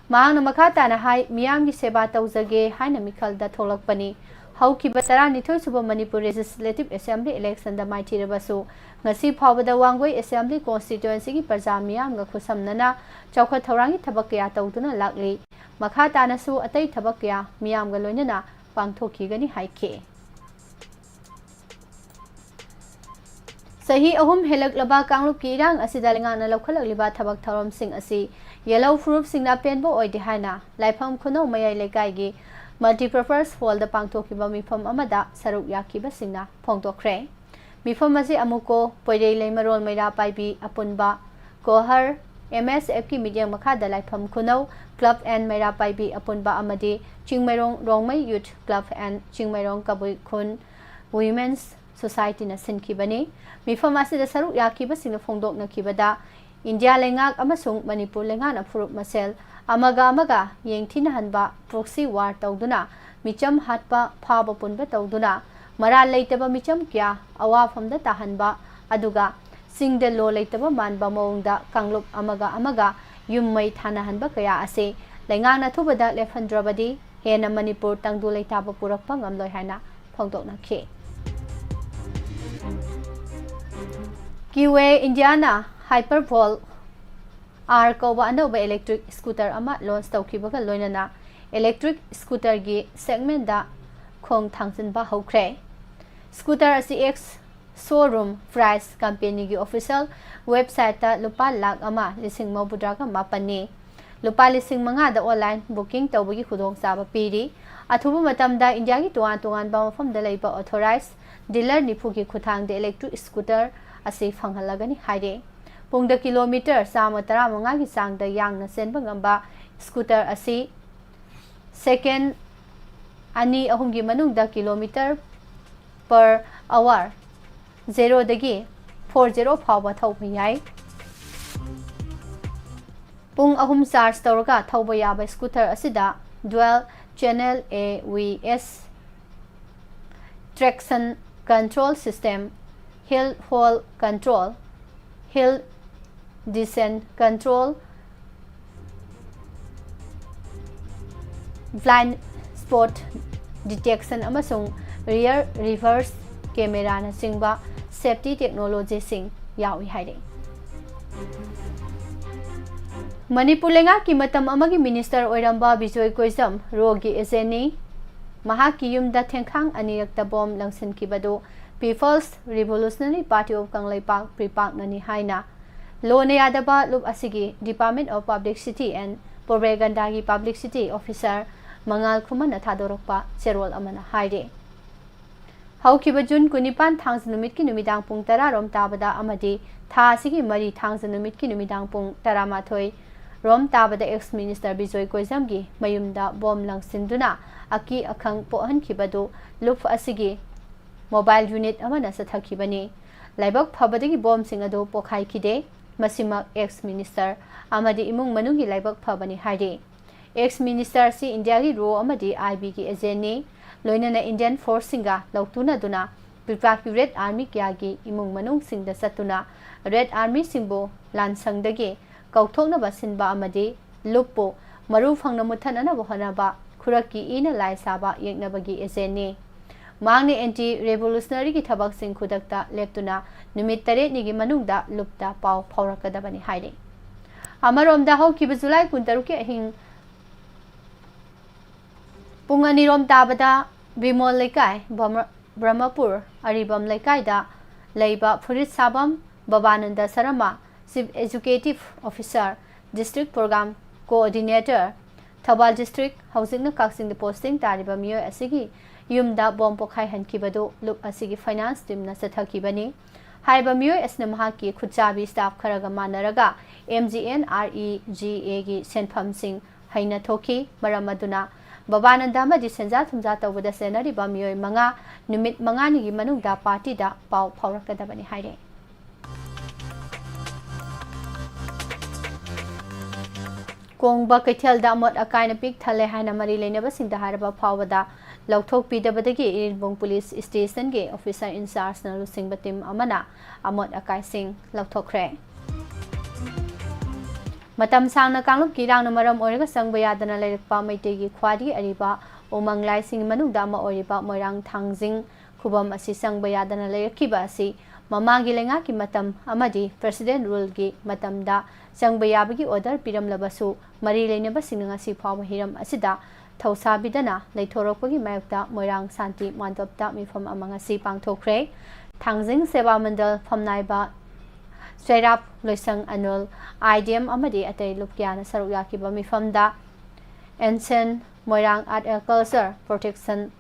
ꯃꯍꯥꯛꯅ ꯃꯈꯥ ꯇꯥꯅ ꯍꯥꯏ, ꯃꯤꯌꯥꯝꯒꯤ ꯁꯦꯕꯥ ꯇꯧꯖꯒꯦ ꯍꯥꯏꯅ ꯃꯤꯈꯜꯗ ꯊꯣꯛꯂꯛꯄꯅꯤ꯫ ꯍꯧꯈꯤꯕ ꯇꯔꯥꯅꯤꯊꯣꯏ ꯁꯨꯕ ꯃꯅꯤꯄꯨꯔ ꯂꯦꯖꯤꯁꯂꯦꯇꯤꯚ ꯑꯦꯁꯦꯝꯕ꯭ꯂꯤ ꯏꯂꯦꯛꯁꯟꯗ ꯃꯥꯏꯊꯤꯔꯕꯁꯨ ꯉꯁꯤ ꯐꯥꯎꯕꯗ ꯋꯥꯡꯒꯣꯏ ꯑꯦꯁꯦꯝꯕ꯭ꯂꯤ ꯀꯣꯟꯁꯇꯤꯇ꯭ꯋꯦꯟꯁꯤꯒꯤ ꯄ꯭ꯔꯖꯥ ꯃꯤꯌꯥꯝꯒ ꯈꯨꯠꯁꯝꯅꯅ ꯆꯥꯎꯈꯠ ꯊꯧꯔꯥꯡꯒꯤ ꯊꯕꯛ ꯀꯌꯥ ꯇꯧꯗꯨꯅ ꯂꯥꯛꯂꯤ꯫ ꯃꯈꯥ ꯇꯥꯅꯁꯨ ꯑꯇꯩ ꯊꯕꯛ ꯀꯌꯥ ꯃꯤꯌꯥꯝꯒ ꯂꯣꯏꯅꯅ ꯄꯥꯡꯊꯣꯛꯈꯤꯒꯅꯤ ꯍꯥꯏꯈꯤ꯫ ꯆꯍꯤ ꯑꯍꯨꯝ ꯍꯦꯜꯂꯛꯂꯕ ꯀꯥꯡꯂꯨꯞꯀꯤ ꯏꯔꯥꯡ ꯑꯁꯤꯗ ꯂꯩꯉꯥꯛꯅ ꯂꯧꯈꯠꯂꯛꯂꯤꯕ ꯊꯕꯛ ꯊꯧꯔꯝꯁꯤꯡ ꯑꯁꯤ ꯌꯦꯜꯍꯧ ꯐꯨꯔꯨꯞꯁꯤꯡꯅ ꯑꯄꯦꯟꯕ ꯑꯣꯏꯗꯦ ꯍꯥꯏꯅ ꯂꯥꯏꯐꯝ ꯈꯨꯅꯧ ꯃꯌꯥꯏ ꯂꯩꯀꯥꯏꯒꯤ multipurpose hall ꯗ ꯄꯥꯡꯊꯣꯛꯈꯤꯕ ꯃꯤꯐꯝ ꯑꯃꯗ ꯁꯔꯨꯛ ꯌꯥꯈꯤꯕꯁꯤꯡꯅ ꯐꯣꯡꯗꯣꯛꯈ꯭ꯔꯦ꯫ ꯃꯤꯐꯝ ꯑꯁꯤ ꯑꯃꯨꯀꯣ, ꯄꯣꯏꯔꯩ ꯂꯩꯃꯔꯣꯜ ꯃꯩꯔꯥ ꯄꯥꯏꯕꯤ ꯑꯄꯨꯟꯕ, ꯀꯣꯍꯔ, ꯑꯦꯝ ꯑꯦꯁ ꯑꯦꯐꯀꯤ ꯃꯤꯠꯌꯦꯡ ꯃꯈꯥꯗ ꯂꯥꯏꯐꯝ ꯈꯨꯅꯧ club and ꯃꯩꯔꯥ ꯄꯥꯏꯕꯤ ꯑꯄꯨꯟꯕ ꯑꯃꯗꯤ Chingmeirong Rongmei youth club and Chingmeirong ꯀꯕꯨꯏ ꯈꯨꯟ women's society ꯅ ꯁꯤꯟꯈꯤꯕꯅꯤ꯫ ꯃꯤꯐꯝ ꯑꯁꯤꯗ ꯁꯔꯨꯛ ꯌꯥꯈꯤꯕꯁꯤꯡꯅ ꯐꯣꯡꯗꯣꯛꯅꯈꯤꯕꯗ, ꯏꯟꯗꯤꯌꯥ ꯂꯩꯉꯥꯛ ꯑꯃꯁꯨꯡ ꯃꯅꯤꯄꯨꯔ ꯂꯩꯉꯥꯛꯅ ꯐꯨꯔꯨꯞ ꯃꯁꯦꯜ ꯑꯃꯒ ꯑꯃꯒ ꯌꯦꯡꯊꯤꯅꯍꯟꯕ, proxy war ꯇꯧꯗꯨꯅ ꯃꯤꯆꯝ ꯍꯥꯠꯄ, ꯐꯥꯕ ꯄꯨꯟꯕ ꯇꯧꯗꯨꯅ ꯃꯔꯥꯜ ꯂꯩꯇꯕ ꯃꯤꯆꯝ ꯀꯌꯥ ꯑꯋꯥꯐꯝꯗ ꯇꯥꯍꯟꯕ, ꯑꯗꯨꯒ ꯆꯤꯡꯗ ꯂꯣ ꯂꯩꯇꯕ ꯃꯥꯟꯕ ꯃꯑꯣꯡꯗ ꯀꯥꯡꯂꯨꯞ ꯑꯃꯒ ꯑꯃꯒ ꯌꯨꯝ ꯃꯩ ꯊꯥꯅꯍꯟꯕ ꯀꯌꯥ ꯑꯁꯤ ꯂꯩꯉꯥꯛꯅ ꯑꯊꯨꯕꯗ ꯂꯦꯞꯍꯟꯗ꯭ꯔꯕꯗꯤ ꯍꯦꯟꯅ ꯃꯅꯤꯄꯨꯔ ꯇꯪꯗꯨ ꯂꯩꯇꯥꯕ ꯄꯨꯔꯛꯄ ꯉꯝꯂꯣꯏ ꯍꯥꯏꯅ ꯐꯣꯡꯗꯣꯛꯅꯈꯤ꯫ Kiway Indiana Hypervolt R ꯀꯧꯕ ꯑꯅꯧꯕ electric scooter ꯑꯃ launch ꯇꯧꯈꯤꯕꯒ ꯂꯣꯏꯅꯅ electric scooterꯒꯤ segmentꯗ ꯈꯣꯡ ꯊꯥꯡꯖꯤꯟꯕ ꯍꯧꯈ꯭ꯔꯦ꯫ Scooter ꯑꯁꯤ ex showroom price companyꯒꯤ official websiteꯇ ꯂꯨꯄꯥ ꯂꯥꯈ ꯑꯃ ꯂꯤꯁꯤꯡ ꯃꯧꯗ꯭ꯔꯥꯒ ꯃꯥꯄꯟꯅꯤ꯫ ꯂꯨꯄꯥ ꯂꯤꯁꯤꯡ ꯃꯉꯥꯗ online booking ꯇꯧꯕꯒꯤ ꯈꯨꯗꯣꯡꯆꯥꯕ ꯄꯤꯔꯤ꯫ ꯑꯊꯨꯕ ꯃꯇꯝꯗ ꯏꯟꯗꯤꯌꯥꯒꯤ ꯇꯣꯉꯥꯟ ꯇꯣꯉꯥꯟꯕ ꯃꯐꯝꯗ ꯂꯩꯕ authorized dealer ꯅꯤꯐꯨꯒꯤ ꯈꯨꯠꯊꯥꯡꯗ electric scooter ꯑꯁꯤ ꯐꯪꯍꯜꯂꯒꯅꯤ ꯍꯥꯏꯔꯤ꯫ ꯄꯨꯡꯗ ꯀꯤꯂꯣꯃꯤꯇꯔ ꯆꯥꯝꯃ ꯇꯔꯥꯃꯉꯥꯒꯤ ꯆꯥꯡꯗ ꯌꯥꯡꯅ ꯆꯦꯟꯕ ꯉꯝꯕ scooter ꯑꯁꯤ second ꯑꯅꯤ ꯑꯍꯨꯝꯒꯤ ꯃꯅꯨꯡꯗ kilometer per hour zeroꯗꯒꯤ four zero ꯐꯥꯎꯕ ꯊꯧꯕ ꯌꯥꯏ꯫ ꯄꯨꯡ ꯑꯍꯨꯝ charge ꯇꯧꯔꯒ ꯊꯧꯕ ꯌꯥꯕ scooter ꯑꯁꯤꯗ dual channel A B S, traction control system, hill hold control, hill descent control, blind spot detection ꯑꯃꯁꯨꯡ rear reverse cameraꯅꯆꯤꯡꯕ safety technologyꯁꯤꯡ ꯌꯥꯎꯏ ꯍꯥꯏꯔꯤ꯫ ꯃꯅꯤꯄꯨꯔ ꯂꯩꯉꯥꯛꯀꯤ ꯃꯇꯝ ꯑꯃꯒꯤ minister ꯑꯣꯏꯔꯝꯕ ꯕꯤꯖꯣꯏ ꯀꯣꯏꯖꯝ RAWꯒꯤ agentꯅꯤ꯫ ꯃꯍꯥꯛꯀꯤ ꯌꯨꯝꯗ ꯊꯦꯡꯈꯥꯡ ꯑꯅꯤꯔꯛꯇ bomb ꯂꯪꯁꯤꯟꯈꯤꯕꯗꯨ People's Revolutionary Party of Kangleipak, PREPAKꯅꯅꯤ ꯍꯥꯏꯅ ꯂꯣꯅ ꯌꯥꯗꯕ ꯂꯨꯞ ꯑꯁꯤꯒꯤ Department of Publicity and Propagandaꯒꯤ publicity officer ꯃꯉꯥꯜ ꯈꯨꯃꯟꯅ ꯊꯥꯗꯣꯔꯛꯄ ꯆꯦꯔꯣꯜ ꯑꯃꯅ ꯍꯥꯏꯔꯤ꯫ ꯍꯧꯈꯤꯕ ꯖꯨꯟ ꯀꯨꯟꯅꯤꯄꯥꯟ ꯊꯥꯡꯖ ꯅꯨꯃꯤꯠꯀꯤ ꯅꯨꯃꯤꯗꯥꯡ ꯄꯨꯡ ꯇꯔꯥ ꯔꯣꯝ ꯇꯥꯕꯗ ꯑꯃꯗꯤ ꯊꯥ ꯑꯁꯤꯒꯤ ꯃꯔꯤ ꯊꯥꯡꯖ ꯅꯨꯃꯤꯠꯀꯤ ꯅꯨꯃꯤꯗꯥꯡ ꯄꯨꯡ ꯇꯔꯥꯃꯥꯊꯣꯏ ꯔꯣꯝ ꯇꯥꯕꯗ ex minister ꯕꯤꯖꯣꯏ ꯀꯣꯏꯖꯝꯒꯤ ꯃꯌꯨꯝꯗ bomb ꯂꯪꯁꯤꯟꯗꯨꯅ ꯑꯀꯤ ꯑꯈꯪ ꯄꯣꯛꯍꯟꯈꯤꯕꯗꯨ ꯂꯨꯞ ꯑꯁꯤꯒꯤ mobile unit ꯑꯃꯅ ꯆꯠꯊꯈꯤꯕꯅꯤ꯫ ꯂꯥꯏꯕꯛ ꯐꯕꯗꯒꯤ bombꯁꯤꯡ ꯑꯗꯨ ꯄꯣꯈꯥꯏꯈꯤꯗꯦ꯫ ꯃꯁꯤꯃꯛ ex minister ꯑꯃꯗꯤ ꯏꯃꯨꯡ ꯃꯅꯨꯡꯒꯤ ꯂꯥꯏꯕꯛ ꯐꯕꯅꯤ ꯍꯥꯏꯔꯤ꯫ Ex minister ꯑꯁꯤ ꯏꯟꯗꯤꯌꯥꯒꯤ RAW ꯑꯃꯗꯤ IBꯒꯤ agentꯅꯤ꯫ ꯂꯣꯏꯅꯅ Indian forceꯁꯤꯡꯒ ꯂꯧꯇꯨꯅꯗꯨꯅ PREPAKꯀꯤ Red Army ꯀꯌꯥꯒꯤ ꯏꯃꯨꯡ ꯃꯅꯨꯡꯁꯤꯡꯗ ꯆꯠꯇꯨꯅ Red Armyꯁꯤꯡꯕꯨ ꯂꯥꯟꯁꯪꯗꯒꯤ ꯀꯧꯊꯣꯛꯅꯕ ꯁꯤꯟꯕ ꯑꯃꯗꯤ ꯂꯨꯞꯄꯨ ꯃꯔꯨ ꯐꯪꯅ ꯃꯨꯠꯊꯠꯅꯅꯕ ꯍꯣꯠꯅꯕ ꯈꯨꯔꯛꯀꯤ ꯏꯅ ꯂꯥꯏ ꯁꯥꯕ ꯌꯦꯛꯅꯕꯒꯤ agentꯅꯤ꯫ ꯃꯍꯥꯛꯅ ꯑꯦꯟꯇꯤ ꯔꯦꯚꯣꯂꯨꯁꯅꯔꯤꯒꯤ ꯊꯕꯛꯁꯤꯡ ꯈꯨꯗꯛꯇ ꯂꯦꯞꯇꯨꯅ ꯅꯨꯃꯤꯠ ꯇꯔꯦꯠꯅꯤꯒꯤ ꯃꯅꯨꯡꯗ ꯂꯨꯞꯇ ꯄꯥꯎ ꯐꯥꯎꯔꯛꯀꯗꯕꯅꯤ ꯍꯥꯏꯔꯤ꯫ ꯑꯃꯔꯣꯝꯗ, ꯍꯧꯈꯤꯕ ꯖꯨꯂꯥꯏ ꯀꯨꯟꯇꯔꯨꯛꯀꯤ ꯑꯍꯤꯡ ꯄꯨꯡ ꯑꯅꯤꯔꯣꯝ ꯇꯥꯕꯗ ꯕꯤꯃꯣꯜ ꯂꯩꯀꯥꯏ, ꯕ꯭ꯔꯍ꯭ꯃ-, ꯕ꯭ꯔꯍ꯭ꯃꯄꯨꯔ ꯑꯔꯤꯕꯝ ꯂꯩꯀꯥꯏꯗ ꯂꯩꯕ ꯐꯨꯔꯤꯠ ꯁꯥꯐꯝ ꯕꯕꯥꯅꯟꯗ Sharma, Chief Executive Officer, District Program Coordinator, Thoubal District, ꯍꯧꯖꯤꯛꯅ ꯀꯛꯆꯤꯡꯗ posting ꯇꯥꯔꯤꯕ ꯃꯤꯑꯣꯏ ꯑꯁꯤꯒꯤ ꯌꯨꯝꯗ ꯕꯣꯝ ꯄꯣꯈꯥꯏꯍꯟꯈꯤꯕꯗꯨ ꯂꯨꯞ ꯑꯁꯤꯒꯤ finance teamꯅ ꯆꯠꯊꯈꯤꯕꯅꯤ꯫ ꯍꯥꯏꯔꯤꯕ ꯃꯤꯑꯣꯏ ꯑꯁꯤꯅ ꯃꯍꯥꯛꯀꯤ ꯈꯨꯠꯆꯥꯕꯤ staff ꯈꯔꯒ ꯃꯥꯟꯅꯔꯒ M G N R E G Aꯒꯤ ꯁꯦꯟꯐꯝꯁꯤꯡ ꯍꯩꯅ ꯊꯣꯛꯈꯤ꯫ ꯃꯔꯝ ꯑꯗꯨꯅ ꯕꯕꯥꯅꯟꯗ ꯑꯃꯗꯤ ꯁꯦꯟꯖꯥ ꯊꯨꯝꯖꯥ ꯇꯧꯕꯗ ꯁꯦꯟꯅꯔꯤꯕ ꯃꯤꯑꯣꯏ ꯃꯉꯥ ꯅꯨꯃꯤꯠ ꯃꯉꯥꯅꯤꯒꯤ ꯃꯅꯨꯡꯗ partyꯗ ꯄꯥꯎ ꯐꯥꯎꯔꯛꯀꯗꯕꯅꯤ ꯍꯥꯏꯔꯤ꯫ ꯀꯣꯡꯕ ꯀꯩꯊꯦꯜꯗ ꯑꯃꯣꯠ ꯑꯀꯥꯏꯅ ꯄꯤꯛ ꯊꯜꯂꯦ ꯍꯥꯏꯅ ꯃꯔꯤ ꯂꯩꯅꯕꯁꯤꯡꯗ ꯍꯥꯏꯔꯕ ꯐꯥꯎꯕꯗ ꯂꯧꯊꯣꯛꯄꯤꯗꯕꯗꯒꯤ ꯏꯔꯤꯟꯕꯨꯡ police stationꯒꯤ officer in chargeꯅ ꯂꯨꯆꯤꯡꯕ team ꯑꯃꯅ ꯑꯃꯣꯠ ꯑꯀꯥꯏꯁꯤꯡ ꯂꯧꯊꯣꯛꯈ꯭ꯔꯦ꯫ ꯃꯇꯝ ꯁꯥꯡꯅ ꯀꯥꯡꯂꯨꯞꯀꯤ ꯏꯔꯥꯡꯅ ꯃꯔꯝ ꯑꯣꯏꯔꯒ ꯆꯪꯕ ꯌꯥꯗꯅ ꯂꯩꯔꯛꯄ ꯃꯩꯇꯩꯒꯤ ꯈ꯭ꯋꯥꯏꯗꯒꯤ ꯑꯔꯤꯕ ꯎꯃꯪ ꯂꯥꯏꯁꯤꯡꯒꯤ ꯃꯅꯨꯡꯗ ꯑꯃ ꯑꯣꯏꯔꯤꯕ ꯃꯣꯏꯔꯥꯡ ꯊꯥꯡꯖꯤꯡ ꯈꯨꯕꯝ ꯑꯁꯤ ꯆꯪꯕ ꯌꯥꯗꯅ ꯂꯩꯔꯛꯈꯤꯕ ꯑꯁꯤ ꯃꯃꯥꯡꯒꯤ ꯂꯩꯉꯥꯛꯀꯤ ꯃꯇꯝ ꯑꯃꯗꯤ President ruleꯒꯤ ꯃꯇꯝꯗ ꯆꯪꯕ ꯌꯥꯕꯒꯤ order ꯄꯤꯔꯝꯂꯕꯁꯨ, ꯃꯔꯤ ꯂꯩꯅꯕꯁꯤꯡꯅ ꯉꯁꯤ ꯐꯥꯎꯕ ꯍꯤꯔꯝ ꯑꯁꯤꯗ ꯊꯧꯁꯥꯕꯤꯗꯅ ꯂꯩꯊꯣꯔꯛꯄꯒꯤ ꯃꯥꯌꯣꯛꯇ ꯃꯣꯏꯔꯥꯡ ꯁꯥꯟꯇꯤ ꯃꯥꯟꯗꯣꯞꯇ ꯃꯤꯐꯝ ꯑꯃ ꯉꯁꯤ ꯄꯥꯡꯊꯣꯛꯈ꯭ꯔꯦ꯫ ꯊꯥꯡꯖꯤꯡ ꯁꯦꯕꯥ ꯃꯟꯗꯜ ꯐꯝꯅꯥꯏꯕ ꯆꯩꯔꯥꯞ ꯂꯣꯏꯁꯪ ꯑꯅꯣꯜ, I D M ꯑꯃꯗꯤ ꯑꯇꯩ ꯂꯨꯞ ꯀꯌꯥꯅ ꯁꯔꯨꯛ ꯌꯥꯈꯤꯕ ꯃꯤꯐꯝꯗ Ancient Moirang Art and Culture Protection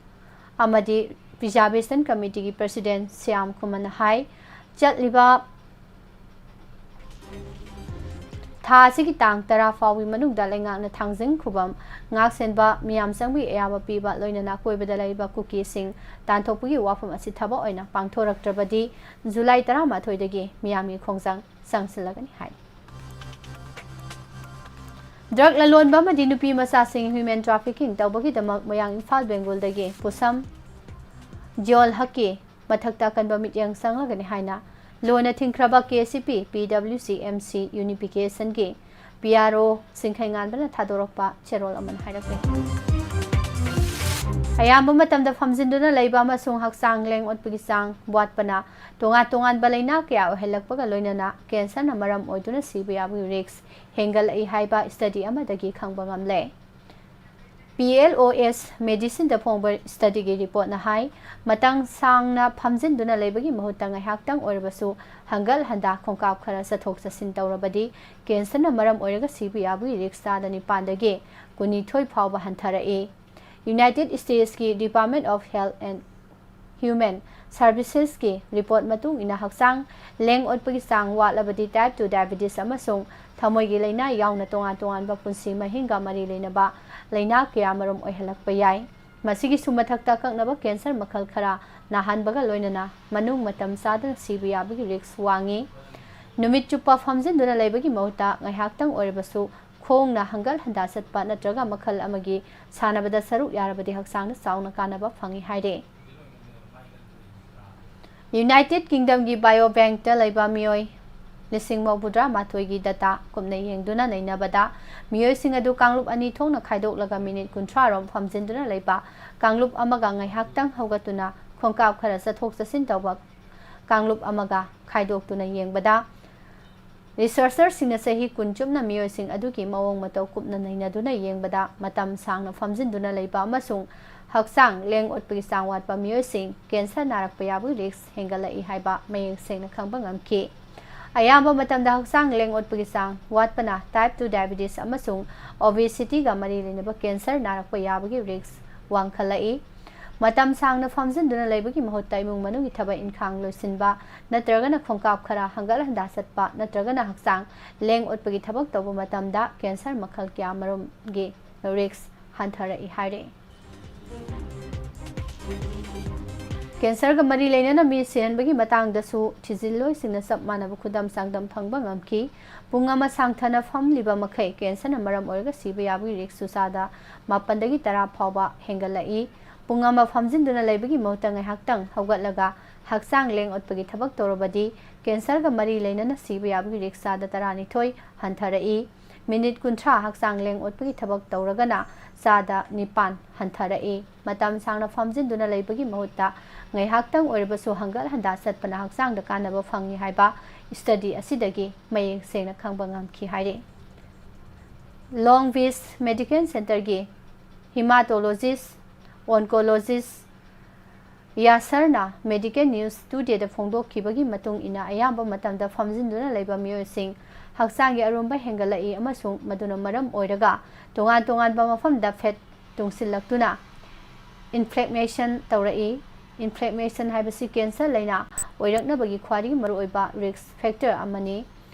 ꯑꯃꯗꯤ Preservation Committeeꯒꯤ President ꯁ꯭ꯌꯥꯝ ꯀꯨꯃꯥꯔꯅ ꯍꯥꯏ, ꯆꯠꯂꯤꯕ ꯊꯥ ꯑꯁꯤꯒꯤ ꯇꯥꯡ ꯇꯔꯥ ꯐꯥꯎꯕꯒꯤ ꯃꯅꯨꯡꯗ ꯂꯩꯉꯥꯛꯅ ꯊꯥꯡꯖꯤꯡ ꯈꯨꯕꯝ ꯉꯥꯛꯁꯦꯟꯕ, ꯃꯤꯌꯥꯝ ꯆꯪꯕꯒꯤ ꯑꯌꯥꯕ ꯄꯤꯕ, ꯂꯣꯏꯅꯅ ꯑꯀꯣꯏꯕꯗ ꯂꯩꯔꯤꯕ ꯀꯨꯀꯤꯁꯤꯡ ꯇꯥꯟꯊꯣꯛꯄꯒꯤ ꯋꯥꯐꯝ ꯑꯁꯤ ꯊꯕꯛ ꯑꯣꯏꯅ ꯄꯥꯡꯊꯣꯔꯛꯇ꯭ꯔꯕꯗꯤ ꯖꯨꯂꯥꯏ ꯇꯔꯥꯃꯥꯊꯣꯏꯗꯒꯤ ꯃꯤꯌꯥꯝꯒꯤ ꯈꯣꯡꯖꯪ ꯆꯪꯁꯤꯜꯂꯒꯅꯤ ꯍꯥꯏ꯫ Drug ꯂꯂꯣꯟꯕ ꯑꯃꯗꯤ ꯅꯨꯄꯤ ꯃꯆꯥꯁꯤꯡ human trafficking ꯇꯧꯕꯒꯤꯗꯃꯛ ꯃꯣꯏꯔꯥꯡ ꯏꯝꯐꯥꯜ ꯕꯦꯡꯒꯣꯜꯗꯒꯤ ꯄꯨꯁꯝ ꯖꯤꯌꯣꯜ ꯍꯛꯀꯤ ꯃꯊꯛꯇ ꯑꯀꯟꯕ ꯃꯤꯠꯌꯦꯡ ꯆꯪꯂꯒꯅꯤ ꯍꯥꯏꯅ ꯂꯨꯅ ꯊꯤꯡꯈ꯭ꯔꯕ K C P, P W C, M C Unificationꯒꯤ P R O ꯁꯤꯡꯈꯩꯉꯥꯟꯕꯅ ꯊꯥꯗꯣꯔꯛꯄ ꯆꯦꯔꯣꯜ ꯑꯃꯅ ꯍꯥꯏꯔꯛꯂꯤ꯫ ꯑꯌꯥꯝꯕ ꯃꯇꯝꯗ ꯐꯝꯖꯤꯟꯗꯨꯅ ꯂꯩꯕ ꯑꯃꯁꯨꯡ ꯍꯛꯆꯥꯡ ꯂꯦꯡ ꯑꯣꯠꯄꯒꯤ ꯆꯥꯡ ꯋꯥꯠꯄꯅ ꯇꯣꯉꯥꯟ ꯇꯣꯉꯥꯟꯕ ꯂꯩꯅꯥ ꯀꯌꯥ ꯑꯣꯏꯍꯜꯂꯛꯄꯒ ꯂꯣꯏꯅꯅ ꯀꯦꯟꯁꯔꯅ ꯃꯔꯝ ꯑꯣꯏꯗꯨꯅ ꯁꯤꯕ ꯌꯥꯕꯒꯤ ꯔꯤꯁ꯭ꯛ ꯍꯦꯟꯒꯠꯂꯛꯏ ꯍꯥꯏꯕ ꯁ꯭ꯇꯗꯤ ꯑꯃꯗꯒꯤ ꯈꯪꯕ ꯉꯝꯂꯦ꯫ ꯄꯤ ꯑꯦꯜ ꯑꯣ ꯑꯦꯁ ꯃꯦꯗꯤꯁꯤꯟꯗ ꯐꯣꯡꯕ ꯁ꯭ꯇꯗꯤꯒꯤ ꯔꯤꯄꯣꯔꯠꯅ ꯍꯥꯏ, ꯃꯇꯝ ꯁꯥꯡꯅ ꯐꯝꯖꯤꯟꯗꯨꯅ ꯂꯩꯕꯒꯤ ꯃꯍꯨꯠꯇ ꯉꯥꯏꯍꯥꯛꯇꯪ ꯑꯣꯏꯔꯕꯁꯨ ꯍꯪꯒꯠ ꯍꯟꯗꯥ ꯈꯣꯡꯀꯥꯞ ꯈꯔ ꯆꯠꯊꯣꯛ ꯆꯠꯁꯤꯟ ꯇꯧꯔꯕꯗꯤ ꯀꯦꯟꯁꯔꯅ ꯃꯔꯝ ꯑꯣꯏꯔꯒ ꯁꯤꯕ ꯌꯥꯕꯒꯤ ꯔꯤꯁ꯭ꯛ ꯆꯥꯗ ꯅꯤꯄꯥꯟꯗꯒꯤ ꯀꯨꯟꯅꯤꯊꯣꯏ ꯐꯥꯎꯕ ꯍꯟꯊꯔꯛꯏ꯫ ꯌꯨꯅꯥꯏꯇꯦꯗ ꯁ꯭ꯇꯦꯠꯁꯀꯤ Department of Health and Human Servicesꯀꯤ ꯔꯤꯄꯣꯔꯠ ꯃꯇꯨꯡ ꯏꯟꯅ ꯍꯛꯆꯥꯡ ꯂꯦꯡ ꯑꯣꯠꯄꯒꯤ ꯆꯥꯡ ꯋꯥꯠꯂꯕꯗꯤ type two diabetes ꯑꯃꯁꯨꯡ ꯊꯃꯣꯏꯒꯤ ꯂꯩꯅꯥ ꯌꯥꯎꯅ ꯇꯣꯉꯥꯟ ꯇꯣꯉꯥꯟꯕ ꯄꯨꯟꯁꯤ ꯃꯍꯤꯡꯒ ꯃꯔꯤ ꯂꯩꯅꯕ ꯂꯩꯅꯥ ꯀꯌꯥꯃꯔꯨꯝ ꯑꯣꯏꯍꯜꯂꯛꯄ ꯌꯥꯏ꯫ ꯃꯁꯤꯒꯤꯁꯨ ꯃꯊꯛꯇ ꯑꯀꯛꯅꯕ ꯀꯦꯟꯁꯔ ꯃꯈꯜ ꯈꯔ ꯅꯥꯍꯟꯕꯒ ꯂꯣꯏꯅꯅ ꯃꯅꯨꯡ ꯃꯇꯝ ꯆꯥꯗꯅ ꯁꯤꯕ ꯌꯥꯕꯒꯤ ꯔꯤꯁ꯭ꯛ ꯋꯥꯡꯏ꯫ ꯅꯨꯃꯤꯠ ꯆꯨꯞꯄ ꯐꯝꯖꯤꯟꯗꯨꯅ ꯂꯩꯕꯒꯤ ꯃꯍꯨꯠꯇ ꯉꯥꯏꯍꯥꯛꯇꯪ ꯑꯣꯏꯔꯕꯁꯨ ꯈꯣꯡꯅ ꯍꯪꯒꯠ ꯍꯟꯗꯥ ꯆꯠꯄ ꯅꯠꯇ꯭ꯔꯒ ꯃꯈꯜ ꯑꯃꯒꯤ ꯁꯥꯟꯅꯕꯗ ꯁꯔꯨꯛ ꯌꯥꯔꯕꯗꯤ ꯍꯛꯆꯥꯡꯗ ꯆꯥꯎꯅ ꯀꯥꯟꯅꯕ ꯐꯪꯏ ꯍꯥꯏꯔꯤ꯫ ꯌꯨꯅꯥꯏꯇꯦꯗ ꯀꯤꯡꯗꯝꯒꯤ ꯕꯥꯏꯑꯣ ꯕꯦꯡꯛꯇ ꯂꯩꯕ ꯃꯤꯑꯣꯏ ꯂꯤꯁꯤꯡ ꯃꯧꯗ꯭ꯔꯥ ꯃꯥꯊꯣꯏꯒꯤ ꯗꯇꯥ ꯀꯨꯞꯅ ꯌꯦꯡꯗꯨꯅ ꯅꯩꯅꯕꯗ, ꯃꯤꯑꯣꯏꯁꯤꯡ ꯑꯗꯨ ꯀꯥꯡꯂꯨꯞ ꯑꯅꯤ ꯊꯣꯛꯅ ꯈꯥꯏꯗꯣꯛꯂꯒ ꯃꯤꯅꯤꯠ ꯀꯨꯟꯊ꯭ꯔꯥ ꯔꯣꯝ ꯐꯝꯖꯤꯟꯗꯨꯅ ꯂꯩꯕ ꯀꯥꯡꯂꯨꯞ ꯑꯃꯒ ꯉꯥꯏꯍꯥꯛꯇꯪ ꯍꯧꯒꯠꯇꯨꯅ ꯈꯣꯡꯀꯥꯞ ꯈꯔ ꯆꯠꯊꯣꯛ ꯆꯠꯁꯤꯟ ꯇꯧꯕ ꯀꯥꯡꯂꯨꯞ ꯑꯃꯒ ꯈꯥꯏꯗꯣꯛꯇꯨꯅ ꯌꯦꯡꯕꯗ, ꯔꯤꯁꯔꯆꯔꯁꯤꯡꯅ ꯆꯍꯤ ꯀꯨꯟ ꯆꯨꯞꯅ ꯃꯤꯑꯣꯏꯁꯤꯡ ꯑꯗꯨꯒꯤ ꯃꯑꯣꯡ ꯃꯇꯧ ꯀꯨꯞꯅ ꯅꯩꯅꯗꯨꯅ ꯌꯦꯡꯕꯗ, ꯃꯇꯝ ꯁꯥꯡꯅ ꯐꯝꯖꯤꯟꯗꯨꯅ ꯂꯩꯕ ꯑꯃꯁꯨꯡ ꯍꯛꯆꯥꯡ ꯂꯦꯡ ꯑꯣꯠꯄꯒꯤ ꯆꯥꯡ ꯋꯥꯠꯄ ꯃꯤꯑꯣꯏꯁꯤꯡ ꯀꯦꯟꯁꯔ ꯅꯥꯔꯛꯄ ꯌꯥꯕꯒꯤ ꯔꯤꯁ꯭ꯛ ꯍꯦꯟꯒꯠꯂꯛꯏ ꯍꯥꯏꯕ ꯃꯌꯦꯛ ꯁꯦꯡꯅ ꯈꯪꯕ ꯉꯝꯈꯤ꯫ ꯑꯌꯥꯝꯕ ꯃꯇꯝꯗ ꯍꯛꯆꯥꯡ ꯂꯦꯡ ꯑꯣꯠꯄꯒꯤ ꯆꯥꯡ ꯋꯥꯠꯄꯅ type two diabetes ꯑꯃꯁꯨꯡ obesityꯒ ꯃꯔꯤ ꯂꯩꯅꯕ ꯀꯦꯟꯁꯔ ꯅꯥꯔꯛꯄ ꯌꯥꯕꯒꯤ ꯔꯤꯁ꯭ꯛ ꯋꯥꯡꯈꯠꯂꯛꯏ꯫ ꯃꯇꯝ ꯁꯥꯡꯅ ꯐꯝꯖꯤꯟꯗꯨꯅ ꯂꯩꯕꯒꯤ ꯃꯍꯨꯠꯇ ꯏꯃꯨꯡ ꯃꯅꯨꯡꯒꯤ ꯊꯕꯛ ꯏꯟꯈꯥꯡ ꯂꯣꯏꯁꯤꯟꯕ ꯅꯠꯇ꯭ꯔꯒꯅ ꯈꯣꯡꯀꯥꯞ ꯈꯔ ꯍꯪꯒꯠ ꯍꯟꯗꯥ ꯆꯠꯄ ꯅꯠꯇ꯭ꯔꯒꯅ ꯍꯛꯆꯥꯡ ꯂꯦꯡ ꯑꯣꯠꯄꯒꯤ ꯊꯕꯛ ꯇꯧꯕ ꯃꯇꯝꯗ ꯀꯦꯟꯁꯔ ꯃꯈꯜ ꯀꯌꯥꯃꯔꯨꯝꯒꯤ ꯔꯤꯁ꯭ꯛ ꯍꯟꯊꯔꯛꯏ ꯍꯥꯏꯔꯤ꯫ ꯀꯦꯟꯁꯔꯒ ꯃꯔꯤ ꯂꯩꯅꯅ ꯃꯤ ꯁꯤꯍꯟꯕꯒꯤ ꯃꯇꯥꯡꯗꯁꯨ ꯊꯤꯖꯤꯜꯂꯣꯏꯁꯤꯡꯅ ꯆꯞ ꯃꯥꯟꯅꯕ ꯈꯨꯗꯝ ꯆꯥꯡꯗꯝ ꯐꯪꯕ ꯉꯝꯈꯤ꯫ ꯄꯨꯡ ꯑꯃ ꯁꯥꯡꯊꯅ ꯐꯝꯂꯤꯕ ꯃꯈꯩ ꯀꯦꯟꯁꯔꯅ ꯃꯔꯝ ꯑꯣꯏꯔꯒ ꯁꯤꯕ ꯌꯥꯕꯒꯤ ꯔꯤꯁ꯭ꯛꯁꯨ ꯆꯥꯗ ꯃꯥꯄꯟꯗꯒꯤ ꯇꯔꯥ ꯐꯥꯎꯕ ꯍꯦꯟꯒꯠꯂꯛꯏ꯫ ꯄꯨꯡ ꯑꯃ ꯐꯝꯖꯤꯟꯗꯨꯅ ꯂꯩꯕꯒꯤ ꯃꯍꯨꯠꯇ ꯉꯥꯏꯍꯥꯛꯇꯪ ꯍꯧꯒꯠꯂꯒ ꯍꯛꯆꯥꯡ ꯂꯦꯡ ꯑꯣꯠꯄꯒꯤ ꯊꯕꯛ ꯇꯧꯔꯕꯗꯤ ꯀꯦꯟꯁꯔꯒ ꯃꯔꯤ ꯂꯩꯅꯅ ꯁꯤꯕ ꯌꯥꯕꯒꯤ ꯔꯤꯁ꯭ꯛ ꯆꯥꯗ ꯇꯔꯥꯅꯤꯊꯣꯏ ꯍꯟꯊꯔꯛꯏ꯫ ꯃꯤꯅꯤꯠ ꯀꯨꯟꯊ꯭ꯔꯥ ꯍꯛꯆꯥꯡ ꯂꯦꯡ ꯑꯣꯠꯄꯒꯤ ꯊꯕꯛ ꯇꯧꯔꯒꯅ ꯆꯥꯗ ꯅꯤꯄꯥꯟ ꯍꯟꯊꯔꯛꯏ꯫ ꯃꯇꯝ ꯁꯥꯡꯅ ꯐꯝꯖꯤꯟꯗꯨꯅ ꯂꯩꯕꯒꯤ ꯃꯍꯨꯠꯇ ꯉꯥꯏꯍꯥꯛꯇꯪ ꯑꯣꯏꯔꯕꯁꯨ ꯍꯪꯒꯠ ꯍꯟꯗꯥ ꯆꯠꯄꯅ ꯍꯛꯆꯥꯡꯗ ꯀꯥꯟꯅꯕ ꯐꯪꯏ ꯍꯥꯏꯕ study ꯑꯁꯤꯗꯒꯤ ꯃꯌꯦꯛ ꯁꯦꯡꯅ ꯈꯪꯕ ꯉꯝꯈꯤ ꯍꯥꯏꯔꯤ꯫ ꯂꯣꯡ ꯕꯤꯆ ꯃꯦꯗꯤꯀꯦꯜ ꯁꯦꯟꯇꯔꯒꯤ hematologist, oncologist ꯌꯥꯁꯔꯅ Medical News Todayꯗ ꯐꯣꯡꯗꯣꯛꯈꯤꯕꯒꯤ ꯃꯇꯨꯡ ꯏꯟꯅ, ꯑꯌꯥꯝꯕ ꯃꯇꯝꯗ ꯐꯝꯖꯤꯟꯗꯨꯅ ꯂꯩꯕ ꯃꯤꯑꯣꯏꯁꯤꯡ ꯍꯛꯆꯥꯡꯒꯤ ꯑꯔꯨꯝꯕ ꯍꯦꯟꯒꯠꯂꯛꯏ ꯑꯃꯁꯨꯡ ꯃꯗꯨꯅ ꯃꯔꯝ ꯑꯣꯏꯔꯒ ꯇꯣꯉꯥꯟ ꯇꯣꯉꯥꯟꯕ ꯃꯐꯝꯗ fat ꯇꯨꯡꯁꯤꯜꯂꯛꯇꯨꯅ inflammation ꯇꯧꯔꯛꯏ꯫ Inflammation ꯍꯥꯏꯕꯁꯤ cancer ꯂꯥꯏꯅꯥ ꯑꯣꯏꯔꯛꯅꯕꯒꯤ ꯈ꯭ꯋꯥꯏꯗꯒꯤ ꯃꯔꯨꯑꯣꯏꯕ risk factor ꯑꯃꯅꯤ꯫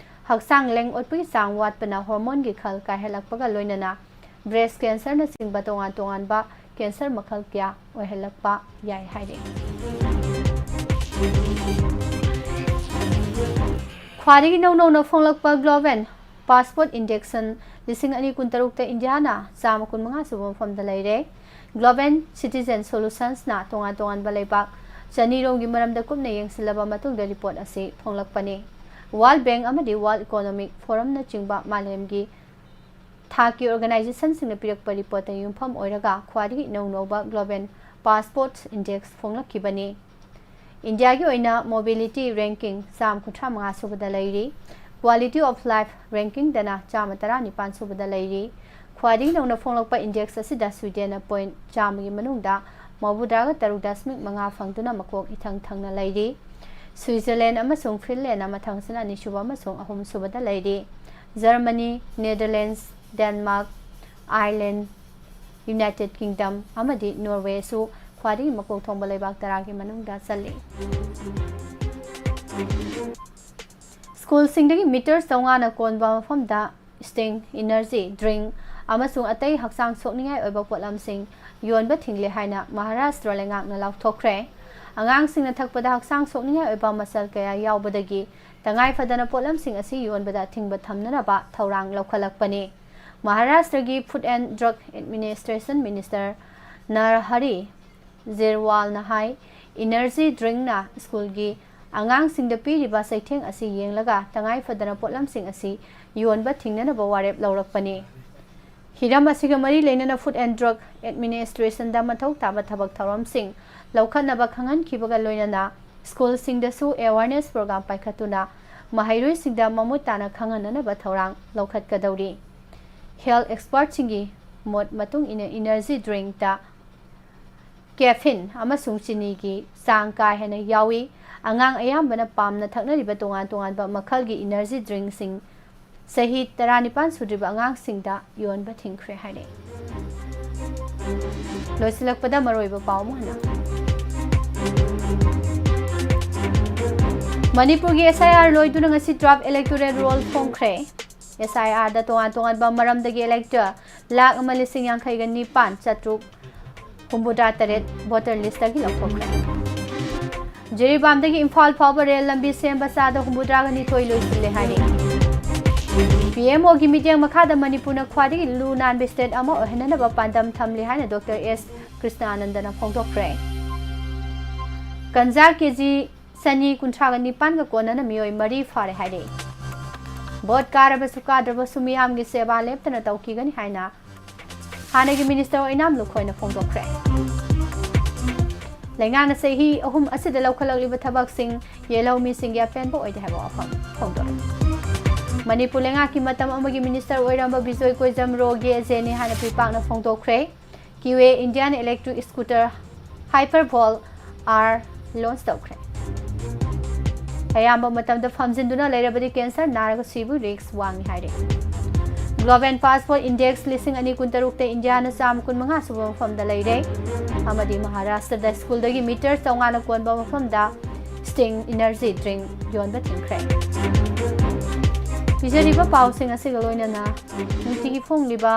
ꯍꯛꯆꯥꯡ ꯂꯦꯡ ꯑꯣꯠꯄꯒꯤ ꯆꯥꯡ ꯋꯥꯠꯄꯅ hormoneꯒꯤ ꯈꯜ ꯀꯥꯏꯍꯜꯂꯛꯄꯒ ꯂꯣꯏꯅꯅ breast cancerꯅꯆꯤꯡꯕ ꯇꯣꯉꯥꯟ ꯇꯣꯉꯥꯟꯕ cancer ꯃꯈꯜ ꯀꯌꯥ ꯑꯣꯏꯍꯜꯂꯛꯄ ꯌꯥꯏ ꯍꯥꯏꯔꯤ꯫ ꯈ꯭ꯋꯥꯏꯗꯒꯤ ꯅꯧꯅꯧꯅ ꯐꯣꯡꯂꯛꯄ Global Passport Index ꯂꯤꯁꯤꯡ ꯑꯅꯤ ꯀꯨꯟꯇꯔꯨꯛꯇ ꯏꯟꯗꯤꯌꯥꯅ ꯆꯥꯝꯃ ꯀꯨꯟꯃꯉꯥ ꯁꯨꯕ ꯃꯐꯝꯗ ꯂꯩꯔꯦ꯫ Global Citizen Solutionsꯅ ꯇꯣꯉꯥꯟ ꯇꯣꯉꯥꯟꯕ ꯂꯩꯕꯥꯛ ꯆꯅꯤꯔꯣꯝꯒꯤ ꯃꯔꯝꯗ ꯀꯨꯞꯅ ꯌꯦꯡꯁꯤꯜꯂꯕ ꯃꯇꯨꯡꯗ report ꯑꯁꯤ ꯐꯣꯡꯂꯛꯄꯅꯤ꯫ World Bank ꯑꯃꯗꯤ World Economic Forumꯅꯆꯤꯡꯕ ꯃꯥꯂꯦꯝꯒꯤ ꯊꯥꯛꯀꯤ organizationꯁꯤꯡꯅ ꯄꯤꯔꯛꯄ reportꯇ ꯌꯨꯝꯐꯝ ꯑꯣꯏꯔꯒ ꯈ꯭ꯋꯥꯏꯗꯒꯤ ꯏꯅꯧ ꯅꯧꯕ Global Passport Index ꯐꯣꯡꯂꯛꯈꯤꯕꯅꯤ꯫ ꯏꯟꯗꯤꯌꯥꯒꯤ ꯑꯣꯏꯅ mobility ranking ꯆꯥꯝꯃ ꯀꯨꯟꯊ꯭ꯔꯥ ꯃꯉꯥ ꯁꯨꯕꯗ ꯂꯩꯔꯤ꯫ Quality of life rankingꯗꯅ ꯆꯥꯝꯃ ꯇꯔꯥꯅꯤꯄꯥꯟ ꯁꯨꯕꯗ ꯂꯩꯔꯤ꯫ ꯈ꯭ꯋꯥꯏꯗꯒꯤ ꯅꯧꯅ ꯐꯣꯡꯂꯛꯄ index ꯑꯁꯤꯗ ꯁ꯭ꯋꯤꯗꯦꯟꯅ point ꯆꯥꯝꯃꯒꯤ ꯃꯅꯨꯡꯗ ꯃꯧꯗ꯭ꯔꯥꯒ ꯇꯔꯨꯛ ꯗꯁꯃꯤꯛ ꯃꯉꯥ ꯐꯪꯗꯨꯅ ꯃꯀꯣꯛ ꯏꯊꯪ ꯊꯪꯅ ꯂꯩꯔꯤ꯫ ꯁ꯭ꯋꯤꯖꯔꯂꯦꯟ ꯑꯃꯁꯨꯡ ꯐꯤꯟꯂꯦꯟꯅ ꯃꯊꯪꯁꯤꯅ ꯑꯅꯤꯁꯨꯕ ꯑꯃꯁꯨꯡ ꯑꯍꯨꯝꯁꯨꯕꯗ ꯂꯩꯔꯤ꯫ Germany, Netherlands, Denmark, Ireland, United Kingdom ꯑꯃꯗꯤ ꯅꯣꯔꯋꯦꯁꯨ ꯈ꯭ꯋꯥꯏꯗꯒꯤ ꯃꯀꯣꯛ ꯊꯣꯡꯕ ꯂꯩꯕꯥꯛ ꯇꯔꯥꯒꯤ ꯃꯅꯨꯡꯗ ꯆꯜꯂꯤ꯫ ꯁ꯭ꯀꯨꯜꯁꯤꯡꯗꯒꯤ ꯃꯤꯇꯔ ꯆꯥꯝꯃꯉꯥꯅ ꯀꯣꯟꯕ ꯃꯐꯝꯗ Sting energy drink ꯑꯃꯁꯨꯡ ꯑꯇꯩ ꯍꯛꯆꯥꯡ ꯁꯣꯛꯅꯤꯡꯉꯥꯏ ꯑꯣꯏꯕ ꯄꯣꯠꯂꯝꯁꯤꯡ ꯌꯣꯟꯕ ꯊꯤꯡꯂꯦ ꯍꯥꯏꯅ ꯃꯍꯥꯔꯥꯁꯇ꯭ꯔ ꯂꯩꯉꯥꯛꯅ ꯂꯥꯎꯊꯣꯛꯈ꯭ꯔꯦ꯫ ꯑꯉꯥꯡꯁꯤꯡꯅ ꯊꯛꯄꯗ ꯍꯛꯆꯥꯡ ꯁꯣꯛꯅꯤꯡꯉꯥꯏ ꯑꯣꯏꯕ ꯃꯆꯜ ꯀꯌꯥ ꯌꯥꯎꯕꯗꯒꯤ ꯇꯉꯥꯏ ꯐꯗꯅ ꯄꯣꯠꯂꯝꯁꯤꯡ ꯑꯁꯤ ꯌꯣꯟꯕꯗ ꯑꯊꯤꯡꯕ ꯊꯝꯅꯅꯕ ꯊꯧꯔꯥꯡ ꯂꯧꯈꯠꯂꯛꯄꯅꯤ꯫ ꯃꯍꯥꯔꯥꯁꯇ꯭ꯔꯒꯤ Food and Drug Administration Minister ꯅꯔꯍꯔꯤ ꯖꯤꯔꯋꯥꯜꯅ high, energy drinkꯅ ꯁ꯭ꯀꯨꯜꯒꯤ ꯑꯉꯥꯡꯁꯤꯡꯗ ꯄꯤꯔꯤꯕ ꯆꯩꯊꯦꯡ ꯑꯁꯤ ꯌꯦꯡꯂꯒ ꯇꯉꯥꯏ ꯐꯗꯅ ꯄꯣꯠꯂꯝꯁꯤꯡ ꯑꯁꯤ ꯌꯣꯟꯕ ꯊꯤꯡꯅꯅꯕ ꯋꯥꯔꯦꯞ ꯂꯧꯔꯛꯄꯅꯤ꯫ ꯍꯤꯔꯝ ꯑꯁꯤꯒ ꯃꯔꯤ ꯂꯩꯅꯅ Food and Drug Administrationꯗ ꯃꯊꯧ ꯇꯥꯕ ꯊꯕꯛ ꯊꯧꯔꯝꯁꯤꯡ ꯂꯧꯈꯠꯅꯕ ꯈꯪꯍꯟꯈꯤꯕꯒ ꯂꯣꯏꯅꯅ ꯁ꯭ꯀꯨꯜꯁꯤꯡꯗꯁꯨ awareness program ꯄꯥꯏꯈꯠꯇꯨꯅ ꯃꯍꯩꯔꯣꯏꯁꯤꯡꯗ ꯃꯃꯨꯠ ꯇꯥꯅ ꯈꯪꯍꯟꯅꯅꯕ ꯊꯧꯔꯥꯡ ꯂꯧꯈꯠꯀꯗꯧꯔꯤ꯫ Health expertꯁꯤꯡꯒꯤ ꯃꯣꯠ ꯃꯇꯨꯡ ꯏꯟꯅ energy drinkꯇ caffeine ꯑꯃꯁꯨꯡ ꯆꯤꯅꯤꯒꯤ ꯆꯥꯡ ꯀꯥ ꯍꯦꯟꯅ ꯌꯥꯎꯏ꯫ ꯑꯉꯥꯡ ꯑꯌꯥꯝꯕꯅ ꯄꯥꯝꯅ ꯊꯛꯅꯔꯤꯕ ꯇꯣꯉꯥꯟ ꯇꯣꯉꯥꯟꯕ ꯃꯈꯜꯒꯤ energy drinkꯁꯤꯡ ꯆꯍꯤ ꯇꯔꯥꯅꯤꯄꯥꯟ ꯁꯨꯗ꯭ꯔꯤꯕ ꯑꯉꯥꯡꯁꯤꯡꯗ ꯌꯣꯟꯕ ꯊꯤꯡꯈ꯭ꯔꯦ ꯍꯥꯏꯔꯛꯏ꯫ ꯂꯣꯏꯁꯤꯜꯂꯛꯄꯗ ꯃꯔꯨꯑꯣꯏꯕ ꯄꯥꯎ ꯑꯃꯨꯛ ꯍꯟꯅ꯫ ꯃꯅꯤꯄꯨꯔꯒꯤ S I R ꯂꯣꯏꯗꯨꯅ ꯉꯁꯤ draft electoral roll ꯐꯣꯡꯈ꯭ꯔꯦ꯫ S I Rꯗ ꯇꯣꯉꯥꯟ ꯇꯣꯉꯥꯟꯕ ꯃꯔꯝꯗꯒꯤ elector ꯂꯥꯈ ꯑꯃ ꯂꯤꯁꯤꯡ ꯌꯥꯡꯈꯩꯒ ꯅꯤꯄꯥꯟ ꯆꯥꯇ꯭ꯔꯨꯛ ꯍꯨꯝꯐꯨꯇꯔꯥ ꯇꯔꯦꯠ voter listꯇꯒꯤ ꯂꯧꯊꯣꯛꯈ꯭ꯔꯦ꯫ ꯖꯤꯔꯤꯕꯥꯝꯗꯒꯤ ꯏꯝꯐꯥꯜ ꯐꯥꯎꯕ ꯔꯦꯜ ꯂꯝꯕꯤ ꯁꯦꯝꯕ ꯆꯥꯗ ꯍꯨꯝꯐꯨꯇꯔꯥꯒ ꯅꯤꯊꯣꯏ ꯂꯣꯏꯁꯤꯜꯂꯦ ꯍꯥꯏꯔꯤ꯫ P M Oꯒꯤ ꯃꯤꯠꯌꯦꯡ ꯃꯈꯥꯗ ꯃꯅꯤꯄꯨꯔꯅ ꯈ꯭ꯋꯥꯏꯗꯒꯤ ꯂꯨ ꯅꯥꯟꯕ state ꯑꯃ ꯑꯣꯏꯍꯟꯅꯅꯕ ꯄꯥꯟꯗꯝ ꯊꯝꯂꯤ ꯍꯥꯏꯅ Doctor S ꯀ꯭ꯔꯤꯁꯅꯥꯅꯟꯗꯅ ꯐꯣꯡꯗꯣꯛꯈ꯭ꯔꯦ꯫ ꯒꯟꯖꯥ ꯀꯦꯖꯤ ꯆꯅꯤ ꯀꯨꯟꯊ꯭ꯔꯥꯒ ꯅꯤꯄꯥꯟꯒ ꯀꯣꯟꯅꯅ ꯃꯤꯑꯣꯏ ꯃꯔꯤ ꯐꯥꯔꯦ ꯍꯥꯏꯔꯤ꯫ ꯚꯣꯠ ꯀꯥꯔꯕꯁꯨ ꯀꯥꯗ꯭ꯔꯕꯁꯨ ꯃꯤꯌꯥꯝꯒꯤ ꯁꯦꯕꯥ ꯂꯦꯞꯇꯅ ꯇꯧꯈꯤꯒꯅꯤ ꯍꯥꯏꯅ ꯍꯥꯟꯅꯒꯤ minister ꯑꯣꯏꯅꯥꯝ ꯂꯨꯈꯣꯏꯅ ꯐꯣꯡꯗꯣꯛꯈ꯭ꯔꯦ꯫ ꯂꯩꯉꯥꯛꯅ ꯆꯍꯤ ꯑꯍꯨꯝ ꯑꯁꯤꯗ ꯂꯧꯈꯠꯂꯛꯂꯤꯕ ꯊꯕꯛꯁꯤꯡ ꯌꯦꯜꯍꯧꯃꯤꯁꯤꯡꯒꯤ ꯑꯄꯦꯟꯕ ꯑꯣꯏꯗꯦ ꯍꯥꯏꯕ ꯋꯥꯐꯝ ꯐꯣꯡꯗꯣꯛꯂꯤ꯫ ꯃꯅꯤꯄꯨꯔ ꯂꯩꯉꯥꯛꯀꯤ ꯃꯇꯝ ꯑꯃꯒꯤ minister ꯑꯣꯏꯔꯝꯕ ꯕꯤꯖꯣꯏ ꯀꯣꯏꯖꯝ ꯔꯣꯒꯦ ꯑꯦꯖꯦꯅꯤ ꯍꯥꯏꯅ ꯄꯤꯄꯥꯛꯅ ꯐꯣꯡꯗꯣꯛꯈ꯭ꯔꯦ꯫ Kiway Indian electric scooter Hypervolt R launch ꯇꯧꯈ꯭ꯔꯦ꯫ ꯑꯌꯥꯝꯕ ꯃꯇꯝꯗ ꯐꯝꯖꯤꯟꯗꯨꯅ ꯂꯩꯔꯕꯗꯤ cancer ꯅꯥꯔꯒ ꯁꯤꯕꯒꯤ risk ꯋꯥꯡꯏ ꯍꯥꯏꯔꯤ꯫ Global Passport Index ꯂꯤꯁꯤꯡ ꯑꯅꯤ ꯀꯨꯟꯇꯔꯨꯛꯇ ꯏꯟꯗꯤꯌꯥꯅ ꯆꯥꯝꯃ ꯀꯨꯟꯃꯉꯥ ꯁꯨꯕ ꯃꯐꯝꯗ ꯂꯩꯔꯦ ꯑꯃꯗꯤ ꯃꯍꯥꯔꯥꯁꯇ꯭ꯔꯗ ꯁ꯭ꯀꯨꯜꯗꯒꯤ ꯃꯤꯇꯔ ꯆꯥꯝꯃꯉꯥꯅ ꯀꯣꯟꯕ ꯃꯐꯝꯗ Sting energy drink ꯌꯣꯟꯕ ꯊꯤꯡꯈ꯭ꯔꯦ꯫ ꯄꯤꯖꯔꯤꯕ ꯄꯥꯎꯁꯤꯡ ꯑꯁꯤꯒ ꯂꯣꯏꯅꯅ ꯅꯨꯡꯇꯤꯒꯤ ꯐꯣꯡꯂꯤꯕ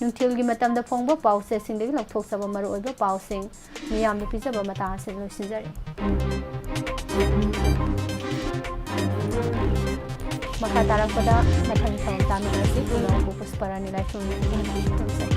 ꯅꯨꯡꯊꯤꯜꯒꯤ ꯃꯇꯝꯗ ꯐꯣꯡꯕ ꯄꯥꯎꯆꯦꯁꯤꯡꯗꯒꯤ ꯂꯧꯊꯣꯛꯆꯕ ꯃꯔꯨꯑꯣꯏꯕ ꯄꯥꯎꯁꯤꯡ ꯃꯤꯌꯥꯝꯗ ꯄꯤꯖꯕ ꯃꯇꯥꯡ ꯑꯁꯤꯗ ꯂꯣꯏꯁꯤꯟꯖꯔꯦ꯫ ꯃꯈꯥ ꯇꯥꯔꯛꯄꯗ ꯃꯊꯪꯒꯤ ꯊꯧꯔꯝ ꯇꯥꯃꯤꯟꯅꯔꯁꯤ꯫ ꯄꯨꯝꯅꯃꯛꯄꯨ ꯄꯨꯁꯄꯔꯥꯅꯤ ꯂꯥꯏꯁ꯭ꯔꯝ ꯈꯨꯔꯨꯝꯖꯩ꯫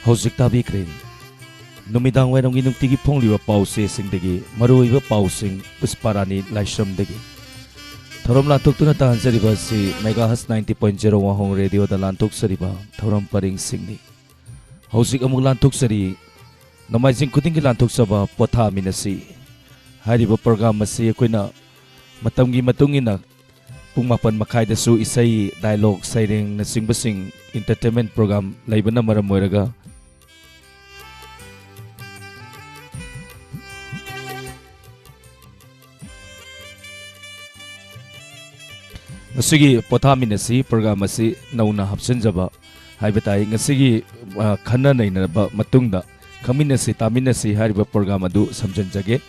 ꯍꯧꯖꯤꯛ ꯇꯥꯕꯤꯈ꯭ꯔꯦ ꯅꯨꯃꯤꯗꯥꯡ ꯋꯥꯏꯔꯝꯒꯤ ꯅꯨꯡꯇꯤꯒꯤ ꯐꯣꯡꯂꯤꯕ ꯄꯥꯎ ꯆꯦꯁꯤꯡꯗꯒꯤ ꯃꯔꯨꯑꯣꯏꯕ ꯄꯥꯎꯁꯤꯡ ꯄꯨꯁꯄꯥꯔꯥꯅꯤ ꯂꯥꯏꯁ꯭ꯔꯝꯗꯒꯤ꯫ ꯊꯧꯔꯝ ꯂꯥꯟꯊꯣꯛꯇꯨꯅ ꯇꯥꯍꯟꯖꯔꯤꯕ ꯑꯁꯤ megahertz ninety point zero ꯋꯥꯍꯣꯡ ꯔꯦꯗꯤꯑꯣꯗ ꯂꯥꯟꯊꯣꯛꯆꯔꯤꯕ ꯊꯧꯔꯝ ꯄꯔꯤꯡꯁꯤꯡꯅꯤ꯫ ꯍꯧꯖꯤꯛ ꯑꯃꯨꯛ ꯂꯥꯟꯊꯣꯛꯆꯔꯤ ꯅꯣꯡꯃꯥꯏꯖꯤꯡ ꯈꯨꯗꯤꯡꯒꯤ ꯂꯥꯟꯊꯣꯛꯆꯕ ꯄꯣꯊꯥꯃꯤꯟꯅꯁꯤ ꯍꯥꯏꯔꯤꯕ ꯄ꯭ꯔꯣꯒ꯭ꯔꯥꯝ ꯑꯁꯤ ꯑꯩꯈꯣꯏꯅ ꯃꯇꯝꯒꯤ ꯃꯇꯨꯡ ꯏꯟꯅ ꯄꯨꯡ ꯃꯥꯄꯟ ꯃꯈꯥꯏꯗꯁꯨ ꯏꯁꯩ, ꯗꯥꯏꯂꯣꯒ, ꯁꯩꯔꯦꯡꯅꯆꯤꯡꯕꯁꯤꯡ, entertainment program ꯂꯩꯕꯅ ꯃꯔꯝ ꯑꯣꯏꯔꯒ ꯉꯁꯤꯒꯤ ꯄꯣꯊꯥꯃꯤꯟꯅꯁꯤ ꯄ꯭ꯔꯣꯒ꯭ꯔꯥꯝ ꯑꯁꯤ ꯅꯧꯅ ꯍꯥꯞꯆꯤꯟꯖꯕ ꯍꯥꯏꯕ ꯇꯥꯏ꯫ ꯉꯁꯤꯒꯤ, ꯑ, ꯈꯟꯅ ꯅꯩꯅꯔꯕ ꯃꯇꯨꯡꯗ ꯈꯪꯃꯤꯟꯅꯁꯤ ꯇꯥꯃꯤꯟꯅꯁꯤ ꯍꯥꯏꯔꯤꯕ ꯄ꯭ꯔꯣꯒ꯭ꯔꯥꯝ ꯑꯗꯨ ꯁꯝꯖꯤꯟꯖꯒꯦ꯫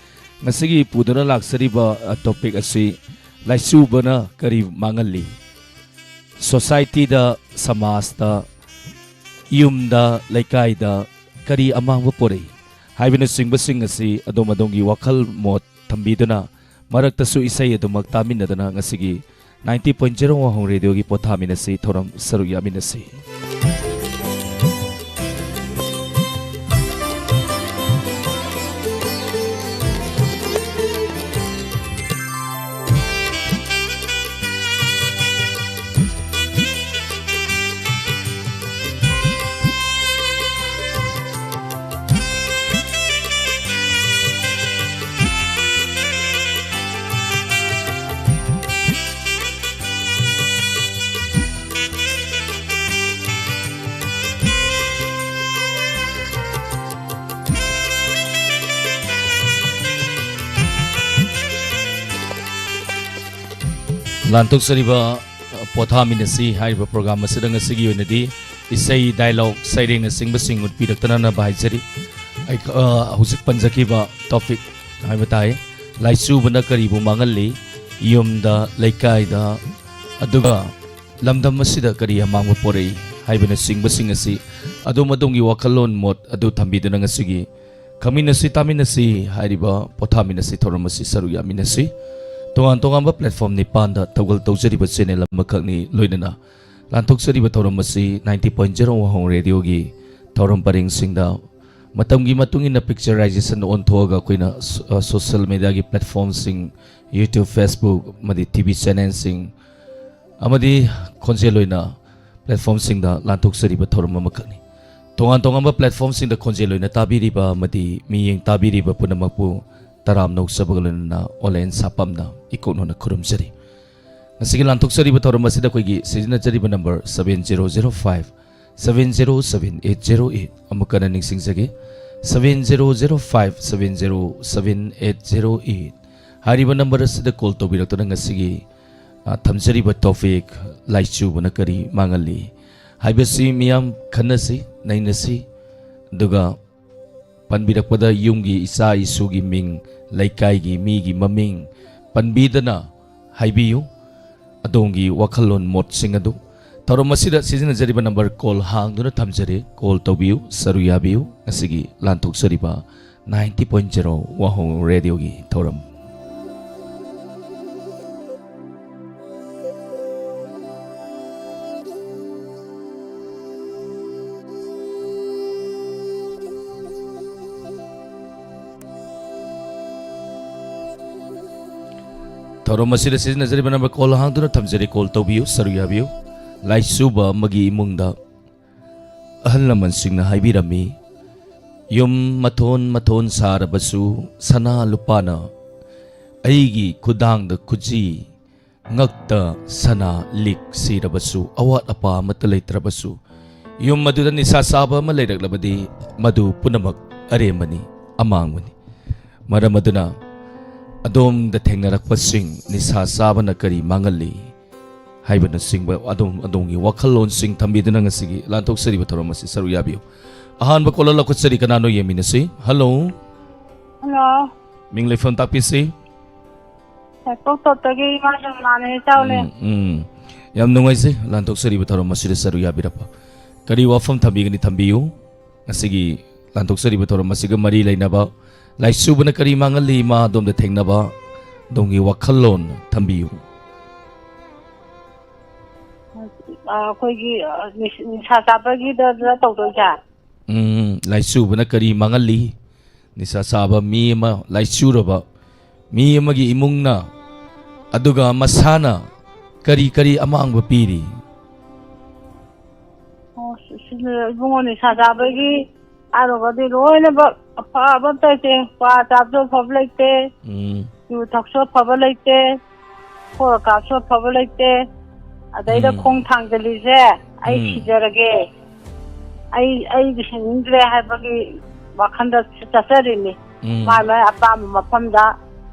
ꯉꯁꯤꯒꯤ ꯄꯨꯗꯨꯅ ꯂꯥꯛꯆꯔꯤꯕ, ꯑ, ꯇꯣꯄꯤꯛ ꯑꯁꯤ ꯂꯥꯏꯆꯨꯕꯅ ꯀꯔꯤ ꯃꯥꯡꯍꯜꯂꯤ? ꯁꯣꯁꯥꯏꯇꯤꯗ, ꯁꯃꯥꯖꯇ, ꯌꯨꯝꯗ, ꯂꯩꯀꯥꯏꯗ ꯀꯔꯤ ꯑꯃꯥꯡꯕ ꯄꯣꯔꯛꯏ ꯍꯥꯏꯕꯅꯆꯤꯡꯕꯁꯤꯡ ꯑꯁꯤ ꯑꯗꯣꯝ ꯑꯗꯣꯝꯒꯤ ꯋꯥꯈꯜ ꯃꯣꯠ ꯊꯝꯕꯤꯗꯨꯅ ꯃꯔꯛꯇꯁꯨ ꯏꯁꯩ ꯑꯗꯨꯃꯛ ꯇꯥꯃꯤꯟꯅꯗꯅ ꯉꯁꯤꯒꯤ ninety point zero ꯋꯥꯍꯣꯡ ꯔꯦꯗꯤꯑꯣꯒꯤ ꯄꯣꯊꯥꯃꯤꯟꯅꯁꯤ ꯊꯧꯔꯝ ꯁꯔꯨꯛ ꯌꯥꯃꯤꯟꯅꯁꯤ꯫ ꯂꯥꯟꯊꯣꯛꯆꯔꯤꯕ ꯄꯣꯊꯥꯃꯤꯟꯅꯁꯤ ꯍꯥꯏꯔꯤꯕ ꯄ꯭ꯔꯣꯒ꯭ꯔꯥꯝ ꯑꯁꯤꯗ ꯉꯁꯤꯒꯤ ꯑꯣꯏꯅꯗꯤ ꯏꯁꯩ, ꯗꯥꯏꯂꯣꯒ, ꯁꯩꯔꯦꯡꯅꯆꯤꯡꯕꯁꯤꯡ ꯎꯠꯄꯤꯔꯛꯇꯅꯅꯕ ꯍꯥꯏꯖꯔꯤ꯫ ꯑꯩ, ꯑ, ꯍꯧꯖꯤꯛ ꯄꯟꯖꯈꯤꯕ ꯇꯣꯄꯤꯛ ꯍꯥꯏꯕ ꯇꯥꯏ, ꯂꯥꯏꯆꯨꯕꯅ ꯀꯔꯤꯕꯨ ꯃꯥꯡꯍꯜꯂꯤ, ꯌꯨꯝꯗ, ꯂꯩꯀꯥꯏꯗ, ꯑꯗꯨꯒ ꯂꯝꯗꯝ ꯑꯁꯤꯗ ꯀꯔꯤ ꯑꯃꯥꯡꯕ ꯄꯣꯔꯛꯏ ꯍꯥꯏꯕꯅꯆꯤꯡꯕꯁꯤꯡ ꯑꯁꯤ ꯑꯗꯣꯝ ꯑꯗꯣꯝꯒꯤ ꯋꯥꯈꯜꯂꯣꯟ ꯃꯣꯠ ꯑꯗꯨ ꯊꯝꯕꯤꯗꯨꯅ ꯉꯁꯤꯒꯤ ꯈꯪꯃꯤꯟꯅꯁꯤ ꯇꯥꯃꯤꯟꯅꯁꯤ ꯍꯥꯏꯔꯤꯕ ꯄꯣꯊꯥꯃꯤꯟꯅꯁꯤ ꯊꯧꯔꯝ ꯑꯁꯤ ꯁꯔꯨꯛ ꯌꯥꯃꯤꯟꯅꯁꯤ꯫ ꯇꯣꯉꯥꯟ ꯇꯣꯉꯥꯟꯕ platform ꯅꯤꯄꯥꯟꯗ ꯊꯧꯒꯜ ꯇꯧꯖꯔꯤꯕ channel ꯑꯃꯈꯛꯅꯤ꯫ ꯂꯣꯏꯅꯅ ꯂꯥꯟꯊꯣꯛꯆꯔꯤꯕ ꯊꯧꯔꯝ ꯑꯁꯤ ninety point zero ꯋꯥꯍꯣꯡ ꯔꯦꯗꯤꯑꯣꯒꯤ ꯊꯧꯔꯝ ꯄꯔꯤꯡꯁꯤꯡꯗ ꯃꯇꯝꯒꯤ ꯃꯇꯨꯡ ꯏꯟꯅ picturization ꯑꯣꯟꯊꯣꯛꯑꯒ ꯑꯩꯈꯣꯏꯅ ꯁꯣ-, ꯑ, social mediaꯒꯤ platformꯁꯤꯡ, YouTube, Facebook ꯑꯃꯗꯤ TV channelꯁꯤꯡ ꯑꯃꯗꯤ ꯈꯣꯟꯖꯦꯜ ꯑꯣꯏꯅ platformꯁꯤꯡꯗ ꯂꯥꯟꯊꯣꯛꯆꯔꯤꯕ ꯊꯧꯔꯝ ꯑꯃꯈꯛꯅꯤ꯫ ꯇꯣꯉꯥꯟ ꯇꯣꯉꯥꯟꯕ platformꯁꯤꯡꯗ ꯈꯣꯟꯖꯦꯜ ꯑꯣꯏꯅ ꯇꯥꯕꯤꯔꯤꯕ ꯑꯃꯗꯤ ꯃꯤꯠꯌꯦꯡ ꯇꯥꯕꯤꯔꯤꯕ ꯄꯨꯝꯅꯃꯛꯄꯨ ꯇꯔꯥꯝꯅ ꯑꯣꯛꯆꯕꯒ ꯂꯣꯏꯅꯅ ꯑꯣꯂꯦꯟ ꯁꯥꯄꯝꯅ ꯏꯀꯣꯛꯅꯅ ꯈꯨꯔꯨꯝꯖꯔꯤ꯫ ꯉꯁꯤꯒꯤ ꯂꯥꯟꯊꯣꯛꯆꯔꯤꯕ ꯊꯧꯔꯝ ꯑꯁꯤꯗ ꯑꯩꯈꯣꯏꯒꯤ ꯁꯤꯖꯤꯟꯅꯖꯔꯤꯕ number seven zero zero five seven zero seven eight zero eight꯫ ꯑꯃꯨꯛ ꯍꯟꯅ ꯅꯤꯡꯁꯤꯡꯖꯒꯦ, seven zero zero five seven zero seven eight zero eight꯫ ꯍꯥꯏꯔꯤꯕ number ꯑꯁꯤꯗ call ꯇꯧꯕꯤꯔꯛꯇꯨꯅ ꯉꯁꯤꯒꯤ, ꯑ, ꯊꯝꯖꯔꯤꯕ topic "ꯂꯥꯏꯆꯨꯕꯅ ꯀꯔꯤ ꯃꯥꯡꯍꯜꯂꯤ" ꯍꯥꯏꯕꯁꯤ ꯃꯤꯌꯥꯝ ꯈꯟꯅꯁꯤ, ꯅꯩꯅꯁꯤ, ꯑꯗꯨꯒ ꯄꯟꯕꯤꯔꯛꯄꯗ ꯌꯨꯝꯒꯤ ꯏꯆꯥ ꯏꯁꯨꯒꯤ ꯃꯤꯡ, ꯂꯩꯀꯥꯏꯒꯤ ꯃꯤꯒꯤ ꯃꯃꯤꯡ ꯄꯟꯕꯤꯗꯅ ꯍꯥꯏꯕꯤꯌꯨ꯫ ꯑꯗꯣꯝꯒꯤ ꯋꯥꯈꯜꯂꯣꯟ ꯃꯣꯠꯁꯤꯡ ꯑꯗꯨ ꯊꯧꯔꯝ ꯑꯁꯤꯗ ꯁꯤꯖꯤꯟꯅꯖꯔꯤꯕ number call ꯍꯥꯡꯗꯨꯅ ꯊꯝꯖꯔꯤ꯫ Call ꯇꯧꯕꯤꯌꯨ, ꯁꯔꯨꯛ ꯌꯥꯕꯤꯌꯨ꯫ ꯉꯁꯤꯒꯤ ꯂꯥꯟꯊꯣꯛꯆꯔꯤꯕ ninety point zero ꯋꯥꯍꯣꯡ ꯔꯦꯗꯤꯑꯣꯒꯤ ꯊꯧꯔꯝ꯫ ꯊꯧꯔꯝ ꯑꯁꯤꯗ ꯁꯤꯖꯤꯟꯅꯖꯔꯤꯕ number call ꯍꯥꯡꯗꯨꯅ ꯊꯝꯖꯔꯤ꯫ Call ꯇꯧꯕꯤꯌꯨ, ꯁꯔꯨꯛ ꯌꯥꯕꯤꯌꯨ꯫ ꯂꯥꯏꯆꯨꯕ ꯑꯃꯒꯤ ꯏꯃꯨꯡꯗ ꯑꯍꯜ ꯂꯃꯟꯁꯤꯡꯅ ꯍꯥꯏꯕꯤꯔꯝꯃꯤ, "ꯌꯨꯝ ꯃꯊꯣꯟ ꯃꯊꯣꯟ ꯁꯥꯔꯕꯁꯨ ꯁꯅꯥ ꯂꯨꯄꯥꯅ ꯑꯩꯒꯤ ꯈꯨꯗꯥꯡꯗ ꯈꯨꯖꯤ, ꯉꯛꯇ ꯁꯅꯥ ꯂꯤꯛ ꯁꯤꯔꯕꯁꯨ, ꯑꯋꯥꯠ ꯑꯄꯥ ꯑꯃꯠꯇ ꯂꯩꯇ꯭ꯔꯕꯁꯨ, ꯌꯨꯝ ꯑꯗꯨꯗ ꯅꯤꯁꯥ ꯆꯥꯕ ꯑꯃ ꯂꯩꯔꯛꯂꯕꯗꯤ ꯃꯗꯨ ꯄꯨꯝꯅꯃꯛ ꯑꯔꯦꯝꯕꯅꯤ, ꯑꯃꯥꯡꯕꯅꯤ꯫ ꯃꯔꯝ ꯑꯗꯨꯅ ꯑꯗꯣꯝꯗ ꯊꯦꯡꯅꯔꯛꯄꯁꯤꯡ, ꯅꯤꯁꯥ ꯆꯥꯕꯅ ꯀꯔꯤ ꯃꯥꯡꯍꯜꯂꯤ ꯍꯥꯏꯕꯅꯆꯤꯡꯕ ꯑꯗꯣꯝ, ꯑꯗꯣꯝꯒꯤ ꯋꯥꯈꯜꯂꯣꯟꯁꯤꯡ ꯊꯝꯕꯤꯗꯨꯅ ꯉꯁꯤꯒꯤ ꯂꯥꯟꯊꯣꯛꯆꯔꯤꯕ ꯊꯧꯔꯝ ꯑꯁꯤ ꯁꯔꯨꯛ ꯌꯥꯕꯤꯌꯨ꯫ ꯑꯍꯥꯟꯕ caller ꯂꯧꯈꯠꯆꯔꯤ, ꯀꯅꯥꯅꯣ ꯌꯦꯡꯃꯤꯟꯅꯁꯤ꯫ Hello꯫ Hello꯫ ꯃꯤꯡ ꯂꯩꯐꯝ ꯇꯥꯛꯄꯤꯁꯤ꯫ ꯍꯩꯀꯣꯛ ꯇꯣꯞꯇꯒꯤ ꯏꯃꯥ ꯖꯃꯨꯅꯥꯅꯦ, ꯏꯇꯥꯎꯅꯦ꯫ ꯎꯝ, ꯎꯝ꯫ ꯌꯥꯝ ꯅꯨꯡꯉꯥꯏꯖꯩ ꯂꯥꯟꯊꯣꯛꯆꯔꯤꯕ ꯊꯧꯔꯝ ꯑꯁꯤꯗ ꯁꯔꯨꯛ ꯌꯥꯕꯤꯔꯛꯄ꯫ ꯀꯔꯤ ꯋꯥꯐꯝ ꯊꯝꯕꯤꯒꯅꯤ, ꯊꯝꯕꯤꯌꯨ꯫ ꯉꯁꯤꯒꯤ ꯂꯥꯟꯊꯣꯛꯆꯔꯤꯕ ꯊꯧꯔꯝ ꯑꯁꯤꯒ ꯃꯔꯤ ꯂꯩꯅꯕ ꯂꯥꯏꯆꯨꯕꯅ ꯀꯔꯤ ꯃꯥꯡꯍꯜꯂꯤ, ꯏꯃꯥ ꯑꯗꯣꯝꯗ ꯊꯦꯡꯅꯕ ꯑꯗꯣꯝꯒꯤ ꯋꯥꯈꯜꯂꯣꯟ ꯊꯝꯕꯤꯌꯨ꯫ ꯑ, ꯑꯩꯈꯣꯏꯒꯤ, ꯑ, ꯅꯤꯁ-, ꯅꯤꯁꯥ ꯆꯥꯕꯒꯤꯗ ꯇꯧꯗꯣꯏꯁꯦ? ꯎꯝ, ꯂꯥꯏꯆꯨꯕꯅ ꯀꯔꯤ ꯃꯥꯡꯍꯜꯂꯤ? ꯅꯤꯁꯥ ꯆꯥꯕ ꯃꯤ ꯑꯃ, ꯂꯥꯏꯆꯨꯔꯕ ꯃꯤ ꯑꯃꯒꯤ ꯏꯃꯨꯡꯅ, ꯑꯗꯨꯒ ꯃꯁꯥꯅ ꯀꯔꯤ ꯀꯔꯤ ꯑꯃꯥꯡꯕ ꯄꯤꯔꯤ? ꯑꯣ, ꯁꯤ-, ꯁꯤꯅ ꯏꯕꯨꯡꯉꯣ ꯅꯤꯁꯥ ꯆꯥꯕꯒꯤ ꯍꯥꯏꯔꯨꯔꯒꯗꯤ ꯂꯣꯏꯅꯃꯛ ꯑꯐꯕ ꯑꯝꯇ ꯂꯩꯇꯦ꯫ ꯀ꯭ꯋꯥ ꯆꯥꯕꯁꯨ ꯑꯐꯕ ꯂꯩꯇꯦ, ꯎꯝ, ꯌꯨ ꯊꯛꯁꯨ ꯑꯐꯕ ꯂꯩꯇꯦ, ꯐꯣꯔ ꯀꯥꯞꯁꯨ ꯑꯐꯕ ꯂꯩꯇꯦ꯫ ꯑꯗꯩꯗ ꯎꯝ꯫ ꯈꯣꯡ ꯊꯥꯡꯖꯜꯂꯤꯁꯦ, "ꯑꯩ ꯎꯝ꯫ ꯁꯤꯖꯔꯒꯦ, ꯑꯩ, ꯑꯩꯗꯤ ꯍꯤꯡꯅꯤꯡꯗ꯭ꯔꯦ" ꯍꯥꯏꯕꯒꯤ ꯋꯥꯈꯜꯗ ꯆꯠꯆꯔꯤꯅꯤ꯫ ꯎꯝ꯫ ꯃꯥꯏ ꯃꯥꯏ ꯑꯄꯥꯝꯕ ꯃꯐꯝꯗ,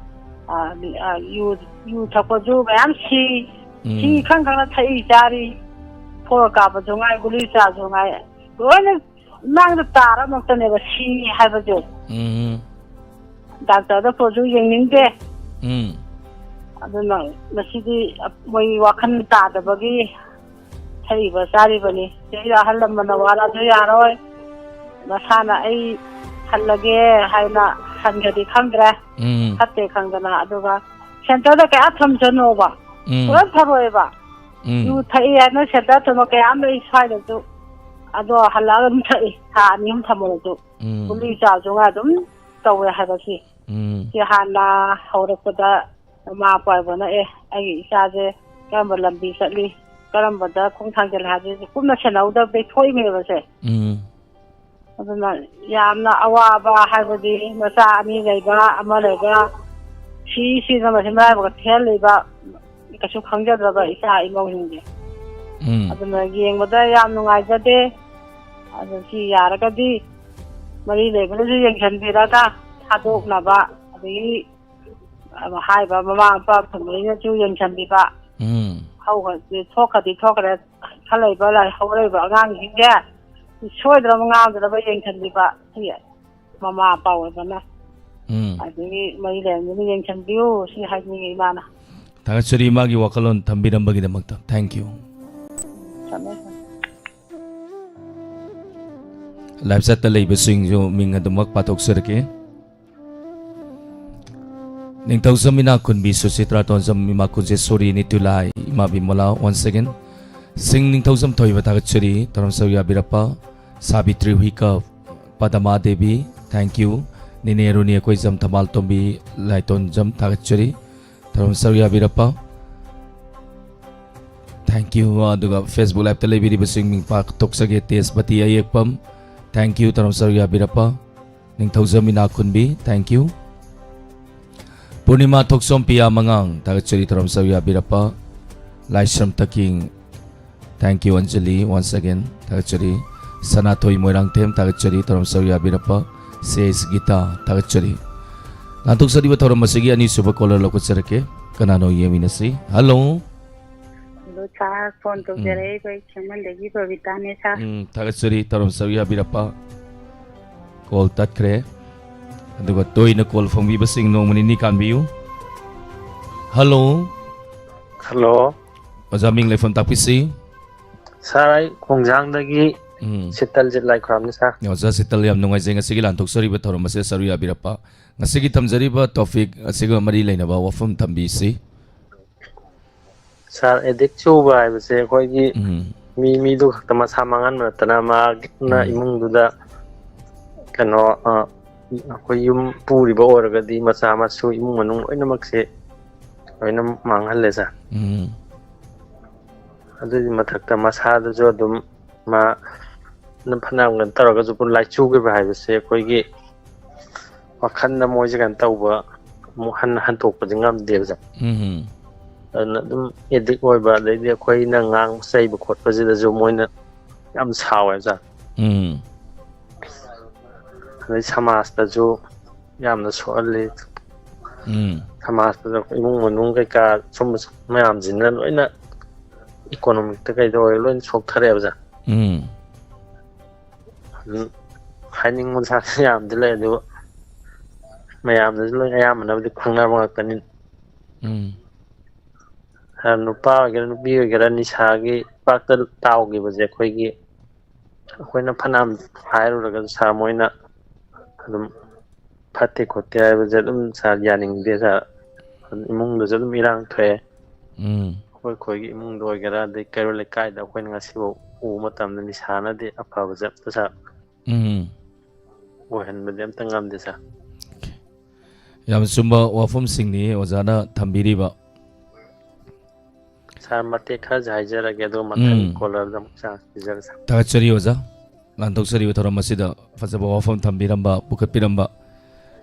ꯑ, ꯑ, ꯌꯨ, ꯌꯨ ꯊꯛꯄꯁꯨ ꯃꯌꯥꯝ ꯁꯤ, ꯎꯝ꯫ ꯁꯤ ꯈꯪ ꯈꯪꯅ ꯊꯛꯏ ꯆꯥꯔꯤ, ꯐꯣꯔ ꯀꯥꯞꯄꯁꯨ ꯉꯥꯏ, ꯒꯨꯂꯤ ꯆꯥꯁꯨ ꯉꯥꯏ, ꯂꯣꯏꯅ ꯏꯃꯥꯡꯗ ꯇꯥꯔ ꯉꯥꯛꯇꯅꯦꯕ ꯁꯤ ꯍꯥꯏꯕꯁꯦ꯫ ꯎꯝ꯫ ꯗꯥꯛꯇꯔꯗ ꯄꯨꯔꯁꯨ ꯌꯦꯡꯅꯤꯡꯗꯦ꯫ ꯎꯝ꯫ ꯑꯗꯨꯅ ꯃꯁꯤꯗꯤ ꯃꯣꯏ ꯋꯥꯈꯜ ꯇꯥꯗꯕꯒꯤ ꯊꯛꯏꯕ ꯆꯥꯔꯤꯕꯅꯤ꯫ ꯁꯤꯗꯩꯗ ꯑꯍꯜ ꯂꯃꯟꯅ ꯋꯥꯔꯛꯑꯁꯨ ꯌꯥꯔꯣꯏ, ꯃꯁꯥꯅ "ꯑꯩ ꯍꯜꯂꯒꯦ" ꯍꯥꯏꯅ ꯍꯟꯒꯗꯤ ꯈꯪꯗ꯭ꯔꯦ꯫ ꯎꯝ꯫ ꯐꯠꯇꯦ ꯈꯪꯗꯅ꯫ ꯑꯗꯨꯒ ꯁꯦꯟꯇꯔꯗ ꯀꯌꯥ ꯊꯝꯖꯅꯣꯕ, ꯎꯝ꯫ ꯁꯨꯡꯐ ꯐꯔꯣꯏꯕ꯫ ꯎꯝ꯫ ꯌꯨ ꯊꯛꯏ ꯍꯥꯏꯅ ꯁꯦꯟꯇꯔ ꯊꯝꯕ ꯀꯌꯥ ꯑꯃ ꯂꯩ ꯁ꯭ꯋꯥꯏꯗꯁꯨ꯫ ꯑꯗꯣ ꯍꯜꯂꯛꯑꯒ ꯑꯗꯨꯝ ꯊꯛꯏ, ꯊꯥ ꯑꯅꯤ ꯑꯍꯨꯝ ꯊꯝꯃꯨꯔꯁꯨ꯫ ꯎꯝ꯫ ꯒꯨꯂꯤ ꯆꯥꯁꯨ ꯉꯥꯏ ꯑꯗꯨꯝ ꯇꯧꯋꯦ ꯍꯥꯏꯕꯁꯤ꯫ ꯎꯝ꯫ ꯁꯤ ꯍꯥꯟꯅ ꯍꯧꯔꯛꯄꯗ ꯃꯃꯥ ꯃꯄꯥ ꯑꯣꯏꯕꯅ, "ꯑꯦ, ꯑꯩꯒꯤ ꯏꯆꯥꯁꯦ ꯀꯔꯝꯕ ꯂꯝꯕꯤ ꯆꯠꯂꯤ, ꯀꯔꯝꯕꯗ ꯈꯣꯡ ꯊꯥꯡꯖꯜꯂꯤ" ꯍꯥꯏꯕꯁꯦ ꯀꯨꯞꯅ ꯁꯦꯟꯅꯍꯧꯗꯕꯗꯒꯤ ꯊꯣꯛꯏꯅꯦꯕꯁꯦ꯫ ꯎꯝ꯫ ꯑꯗꯨꯅ ꯌꯥꯝꯅ ꯑꯋꯥꯕ ꯍꯥꯏꯕꯗꯤ ꯃꯆꯥ ꯑꯅꯤ ꯂꯩꯕ, ꯑꯃ ꯂꯩꯕ, ꯁꯤ ꯁꯤꯅ ꯃꯁꯤ ꯃꯔꯥꯏꯕꯛ ꯊꯤꯍꯜꯂꯤꯕ ꯀꯩꯁꯨ ꯈꯪꯖꯗ꯭ꯔꯕ ꯏꯆꯥ ꯏꯃꯧꯁꯤꯡꯁꯦ꯫ ꯎꯝ꯫ ꯑꯗꯨꯅ ꯌꯦꯡꯕꯗ ꯌꯥꯝ ꯅꯨꯡꯉꯥꯏꯖꯗꯦ꯫ ꯑꯗꯨ ꯁꯤ ꯌꯥꯔꯒꯗꯤ ꯃꯔꯤ ꯂꯩꯕꯅꯁꯨ ꯌꯦꯡꯁꯤꯟꯕꯤꯔꯒ ꯊꯥꯗꯣꯛꯅꯕ, ꯑꯗꯒꯤ ꯍꯥꯏꯕ ꯃꯃꯥ ꯃꯄꯥ ꯐꯦꯃꯤꯂꯤꯅꯁꯨ ꯌꯦꯡꯁꯤꯟꯕꯤꯕ꯫ ꯎꯝ꯫ ꯍꯧꯈ꯭ꯔꯗꯤ ꯊꯣꯛꯈ꯭ꯔꯗꯤ ꯊꯣꯛꯈ꯭ꯔꯦ, ꯈꯜꯂꯛꯏꯕ ꯂꯥꯏ-, ꯍꯧꯔꯛꯏꯕ ꯑꯉꯥꯡꯁꯤꯡꯁꯦ ꯁꯣꯏꯗꯅꯕ ꯉꯥꯡꯗꯅꯕ ꯌꯦꯡꯁꯤꯟꯕꯤꯕ ꯁꯤ ꯃꯃꯥ ꯃꯄꯥ ꯑꯣꯏꯕꯅ꯫ ꯎꯝ꯫ ꯑꯗꯒꯤ ꯃꯔꯤ ꯂꯩꯅꯕꯅ ꯌꯦꯡꯁꯤꯟꯕꯤꯌꯨ ꯁꯤ ꯍꯥꯏꯅꯤꯡꯉꯤ ꯏꯃꯥꯅ꯫ ꯊꯥꯒꯠꯆꯔꯤ ꯏꯃꯥꯒꯤ ꯋꯥꯈꯜꯂꯣꯟ ꯊꯝꯕꯤꯔꯝꯕꯒꯤꯗꯃꯛꯇ꯫ Thank you꯫ ꯊꯝꯃꯦ, ꯊꯝꯃꯦ꯫ Live chat ꯇ ꯂꯩꯕꯁꯤꯡꯁꯨ ꯃꯤꯡ ꯑꯗꯨꯃꯛ ꯄꯥꯊꯣꯛꯆꯔꯛꯀꯦ꯫ ꯅꯤꯡꯊꯧꯖꯝ ꯏꯅꯥꯛꯈꯨꯟꯕꯤ ꯁꯨꯆꯤꯇ꯭ꯔꯥ ꯇꯣꯟꯖꯝ ꯏꯃꯥ ꯀꯨꯟꯖꯦꯁꯣꯔꯤ ꯅꯤꯇꯨꯂꯥꯏ ꯏꯃꯥ ꯕꯤꯃꯣꯂꯥ once again꯫ ꯁꯤꯡ ꯅꯤꯡꯊꯧꯖꯝ ꯊꯣꯏꯕ ꯊꯥꯒꯠꯆꯔꯤ ꯇꯔꯥꯝ ꯁꯔꯨꯛ ꯌꯥꯕꯤꯔꯛꯄ꯫ ꯁꯥꯕꯤꯇ꯭ꯔꯤ ꯍꯨꯏꯀꯞ, ꯄꯗꯃꯥ ꯗꯦꯕꯤ, thank you꯫ ꯅꯤꯅꯦ ꯔꯨꯅꯤ ꯑꯩꯈꯣꯏꯖꯝ ꯊꯝꯕꯥꯜ ꯇꯣꯝꯕꯤ ꯂꯥꯏꯇꯣꯟꯖꯝ, ꯊꯥꯒꯠꯆꯔꯤ꯫ ꯊꯧꯔꯝ ꯁꯔꯨꯛ ꯌꯥꯕꯤꯔꯛꯄ, thank you꯫ ꯑꯗꯨꯒ Facebook Live-ꯇ ꯂꯩꯕꯤꯔꯤꯕꯁꯤꯡ ꯃꯤꯡ ꯄꯥꯛ ꯊꯣꯛꯆꯒꯦ, ꯇꯦꯖꯄꯇꯤ ꯑꯌꯦꯛꯄꯝ, thank you꯫ ꯊꯧꯔꯝ ꯁꯔꯨꯛ ꯌꯥꯕꯤꯔꯛꯄ, ꯅꯤꯡꯊꯧꯖꯝ ꯏꯅꯥꯈꯨꯟꯕꯤ, thank you꯫ ꯄꯨꯔꯅꯤꯃꯥ ꯊꯣꯛꯆꯣꯝ ꯄꯤꯌꯥ ꯃꯉꯥꯡ, ꯊꯥꯒꯠꯆꯔꯤ꯫ ꯊꯧꯔꯝ ꯁꯔꯨꯛ ꯌꯥꯕꯤꯔꯛꯄ, ꯂꯥꯏꯁ꯭ꯔꯝ ꯇꯀꯤꯡ, thank you꯫ Anjali, once again, ꯊꯥꯒꯠꯆꯔꯤ꯫ ꯁꯅꯥꯊꯣꯏ ꯃꯣꯏꯔꯥꯡꯊꯦꯝ, ꯊꯥꯒꯠꯆꯔꯤ꯫ ꯊꯧꯔꯝ ꯁꯔꯨꯛ ꯌꯥꯕꯤꯔꯛꯄ, ꯁꯦꯁ ꯒꯤꯇꯥ, ꯊꯥꯒꯠꯆꯔꯤ꯫ ꯂꯥꯟꯊꯣꯛꯆꯔꯤꯕ ꯊꯧꯔꯝ ꯑꯁꯤꯒꯤ ꯑꯅꯤꯁꯨꯕ caller ꯂꯧꯈꯠꯆꯔꯛꯀꯦ꯫ ꯀꯅꯥꯅꯣ ꯌꯦꯡꯃꯤꯟꯅꯁꯤ꯫ Hello꯫ ꯑꯗꯣ ꯁꯥꯔ, ꯐꯣꯟ ꯇꯧꯖꯔꯛꯏꯕ ꯑꯩ ꯈꯦꯡꯃꯟꯗꯒꯤ ꯕꯕꯤꯇꯥꯅꯦ ꯁꯥꯔ꯫ ꯎꯝ, ꯊꯥꯒꯠꯆꯔꯤ꯫ ꯊꯧꯔꯝ ꯁꯔꯨꯛ ꯌꯥꯕꯤꯔꯛꯄ꯫ Call ꯇꯠꯈ꯭ꯔꯦ꯫ ꯑꯗꯨꯒ ꯇꯣꯏꯅ call ꯐꯪꯕꯤꯕꯁꯤꯡ ꯅꯣꯡꯃ ꯅꯤꯅꯤ ꯀꯥꯟꯕꯤꯌꯨ꯫ Hello꯫ ꯍꯜꯂꯣ꯫ ꯑꯣꯖꯥ, ꯃꯤꯡ ꯂꯩꯐꯝ ꯇꯥꯛꯄꯤꯁꯤ꯫ ꯁꯥꯔ, ꯑꯩ ꯈꯣꯡꯖꯥꯡꯗꯒꯤ ꯎꯝ꯫ ꯁꯤꯇꯜꯖꯤꯠ ꯂꯥꯏꯈ꯭ꯔꯥꯝꯅꯤ ꯁꯥꯔ꯫ ꯑꯣꯖꯥ ꯁꯤꯇꯜ, ꯌꯥꯝ ꯅꯨꯡꯉꯥꯏꯖꯩ ꯉꯁꯤꯒꯤ ꯂꯥꯟꯊꯣꯛꯆꯔꯤꯕ ꯊꯧꯔꯝ ꯑꯁꯤꯗ ꯁꯔꯨꯛ ꯌꯥꯕꯤꯔꯛꯄ꯫ ꯉꯁꯤꯒꯤ ꯊꯝꯖꯔꯤꯕ topic ꯑꯁꯤꯒ ꯃꯔꯤ ꯂꯩꯅꯕ ꯋꯥꯐꯝ ꯊꯝꯕꯤꯁꯤ꯫ ꯁꯥꯔ, ꯑꯦꯗꯤꯛ ꯆꯨꯕ ꯍꯥꯏꯕꯁꯦ ꯑꯩꯈꯣꯏꯒꯤ ꯎꯝ꯫ ꯃꯤ ꯃꯤꯗꯨ ꯈꯛꯇ ꯃꯁꯥ ꯃꯥꯡꯍꯟꯕ ꯅꯠꯇꯅ ꯃꯥꯒꯤꯅ ꯎꯝ꯫ ꯏꯃꯨꯡꯗꯨꯗ ꯀꯩꯅꯣ, ꯑ, ꯑꯩꯈꯣꯏ ꯌꯨꯝ ꯄꯨꯔꯤꯕ ꯑꯣꯏꯔꯒꯗꯤ ꯃꯆꯥ ꯃꯁꯨ ꯏꯃꯨꯡ ꯃꯅꯨꯡ ꯂꯣꯏꯅꯃꯛꯁꯦ ꯂꯣꯏꯅ ꯃꯥꯡꯍꯜꯂꯦ ꯁꯥꯔ꯫ ꯎꯝ꯫ ꯑꯗꯨꯒꯤ ꯃꯊꯛꯇ ꯃꯁꯥꯗꯁꯨ ꯑꯗꯨꯝ ꯃꯥ ꯑꯗꯨꯝ ꯐꯅꯌꯥꯝ ꯀꯩꯅꯣ ꯇꯧꯔꯒꯁꯨ ꯂꯥꯏꯆꯨꯈꯤꯕ ꯍꯥꯏꯕꯁꯦ ꯑꯩꯈꯣꯏꯒꯤ ꯋꯥꯈꯜꯗ ꯃꯣꯏꯁꯦ ꯀꯩꯅꯣ ꯇꯧꯕ ꯑꯃꯨꯛ ꯍꯟꯅ ꯍꯟꯗꯣꯛꯄꯁꯦ ꯉꯝꯗꯦꯕ ꯁꯥꯔ꯫ ꯎꯝ꯫ ꯑꯗꯨꯅ ꯑꯗꯨꯝ ꯑꯦꯗꯤꯛ ꯑꯣꯏꯕ, ꯑꯗꯩꯗꯤ ꯑꯩꯈꯣꯏꯅ ꯉꯥꯡꯕ ꯆꯩꯕ ꯈꯣꯠꯄꯁꯤꯗꯁꯨ ꯃꯣꯏꯅ ꯌꯥꯝ ꯁꯥꯎꯋꯦꯕ ꯁꯥꯔ꯫ ꯎꯝ꯫ ꯑꯗꯩ ꯁꯃꯥꯖꯇꯁꯨ ꯌꯥꯝꯅ ꯁꯣꯛꯍꯜꯂꯤ꯫ ꯎꯝ꯫ ꯁꯃꯥꯖꯇꯁꯨ ꯏꯃꯨꯡ ꯃꯅꯨꯡ ꯀꯩꯀꯥ ꯁꯨꯝꯕ ꯃꯌꯥꯝꯁꯤꯅ ꯂꯣꯏꯅ economic-ꯇ ꯀꯩꯗ ꯑꯣꯏꯔꯣ ꯂꯣꯏꯅ ꯁꯣꯛꯊꯔꯛꯑꯦꯕ ꯁꯥꯔ꯫ ꯎꯝ꯫ ꯑꯗꯨꯝ ꯍꯥꯏꯅꯤꯡꯕ ꯁꯥꯔ ꯌꯥꯝꯗꯤ ꯂꯩ, ꯑꯗꯨꯕꯨ ꯃꯌꯥꯝꯅꯁꯨ ꯂꯣꯏ ꯑꯌꯥꯝꯕꯅꯕꯨꯗꯤ ꯈꯪꯅꯕ ꯉꯥꯛꯇꯅꯤ꯫ ꯎꯝ꯫ ꯁꯥꯔ, ꯅꯨꯄꯥ ꯑꯣꯏꯒꯦꯔꯥ ꯅꯨꯄꯤ ꯑꯣꯏꯒꯦꯔꯥ ꯅꯤꯁꯥꯒꯤ ꯄꯥꯛꯇ ꯇꯥꯎꯈꯤꯕꯁꯦ ꯑꯩꯈꯣꯏꯒꯤ, ꯑꯩꯈꯣꯏꯅ ꯐꯅꯌꯥꯝ ꯍꯥꯏꯔꯨꯔꯒꯁꯨ ꯁꯥꯔ ꯃꯣꯏꯅ ꯑꯗꯨꯝ ꯐꯠꯇꯦ ꯈꯣꯠꯇꯦ ꯍꯥꯏꯕꯁꯦ ꯑꯗꯨꯝ ꯁꯥꯔ ꯌꯥꯅꯤꯡꯗꯦ ꯁꯥꯔ꯫ ꯑꯗꯨꯝ ꯏꯃꯨꯡꯗꯁꯨ ꯑꯗꯨꯝ ꯏꯔꯥꯡ ꯊꯣꯛꯑꯦ꯫ ꯎꯝ꯫ ꯑꯩꯈꯣꯏ ꯑꯩꯈꯣꯏꯒꯤ ꯏꯃꯨꯡꯗ ꯑꯣꯏꯒꯦꯔꯥ, ꯑꯗꯩ ꯀꯩꯔꯣꯜ ꯂꯩꯀꯥꯏꯗ ꯑꯩꯈꯣꯏꯅ ꯉꯁꯤꯐꯥꯎ ꯎꯕ ꯃꯇꯝꯗ ꯅꯤꯁꯥꯅꯗꯤ ꯑꯐꯕꯁꯦ ꯑꯝꯇ, ꯁꯥꯔ, ꯎꯝ꯫ ꯑꯣꯏꯍꯟꯕꯗꯤ ꯑꯝꯇ ꯉꯝꯗꯦ, ꯁꯥꯔ꯫ ꯌꯥꯝ ꯆꯨꯝꯕ ꯋꯥꯐꯝꯁꯤꯡꯅꯤ ꯑꯣꯖꯥꯅ ꯊꯝꯕꯤꯔꯤꯕ꯫ ꯁꯥꯔ, ꯃꯇꯦꯛ ꯈꯔꯁꯦ ꯍꯥꯏꯖꯔꯒꯦ, ꯑꯗꯨꯒ ꯃꯊꯪ ꯎꯝ꯫ ꯀꯣꯂꯔꯗ ꯑꯃꯨꯛ ꯆꯥꯟꯁ ꯄꯤꯖꯔꯒꯦ, ꯁꯥꯔ꯫ ꯊꯥꯒꯠꯆꯔꯤ ꯑꯣꯖꯥ, ꯂꯥꯟꯊꯣꯛꯆꯔꯤꯕ ꯊꯧꯔꯝ ꯑꯁꯤꯗ ꯐꯖꯕ ꯋꯥꯐꯝ ꯊꯝꯕꯤꯔꯝꯕ, ꯄꯨꯈꯠꯄꯤꯔꯝꯕ꯫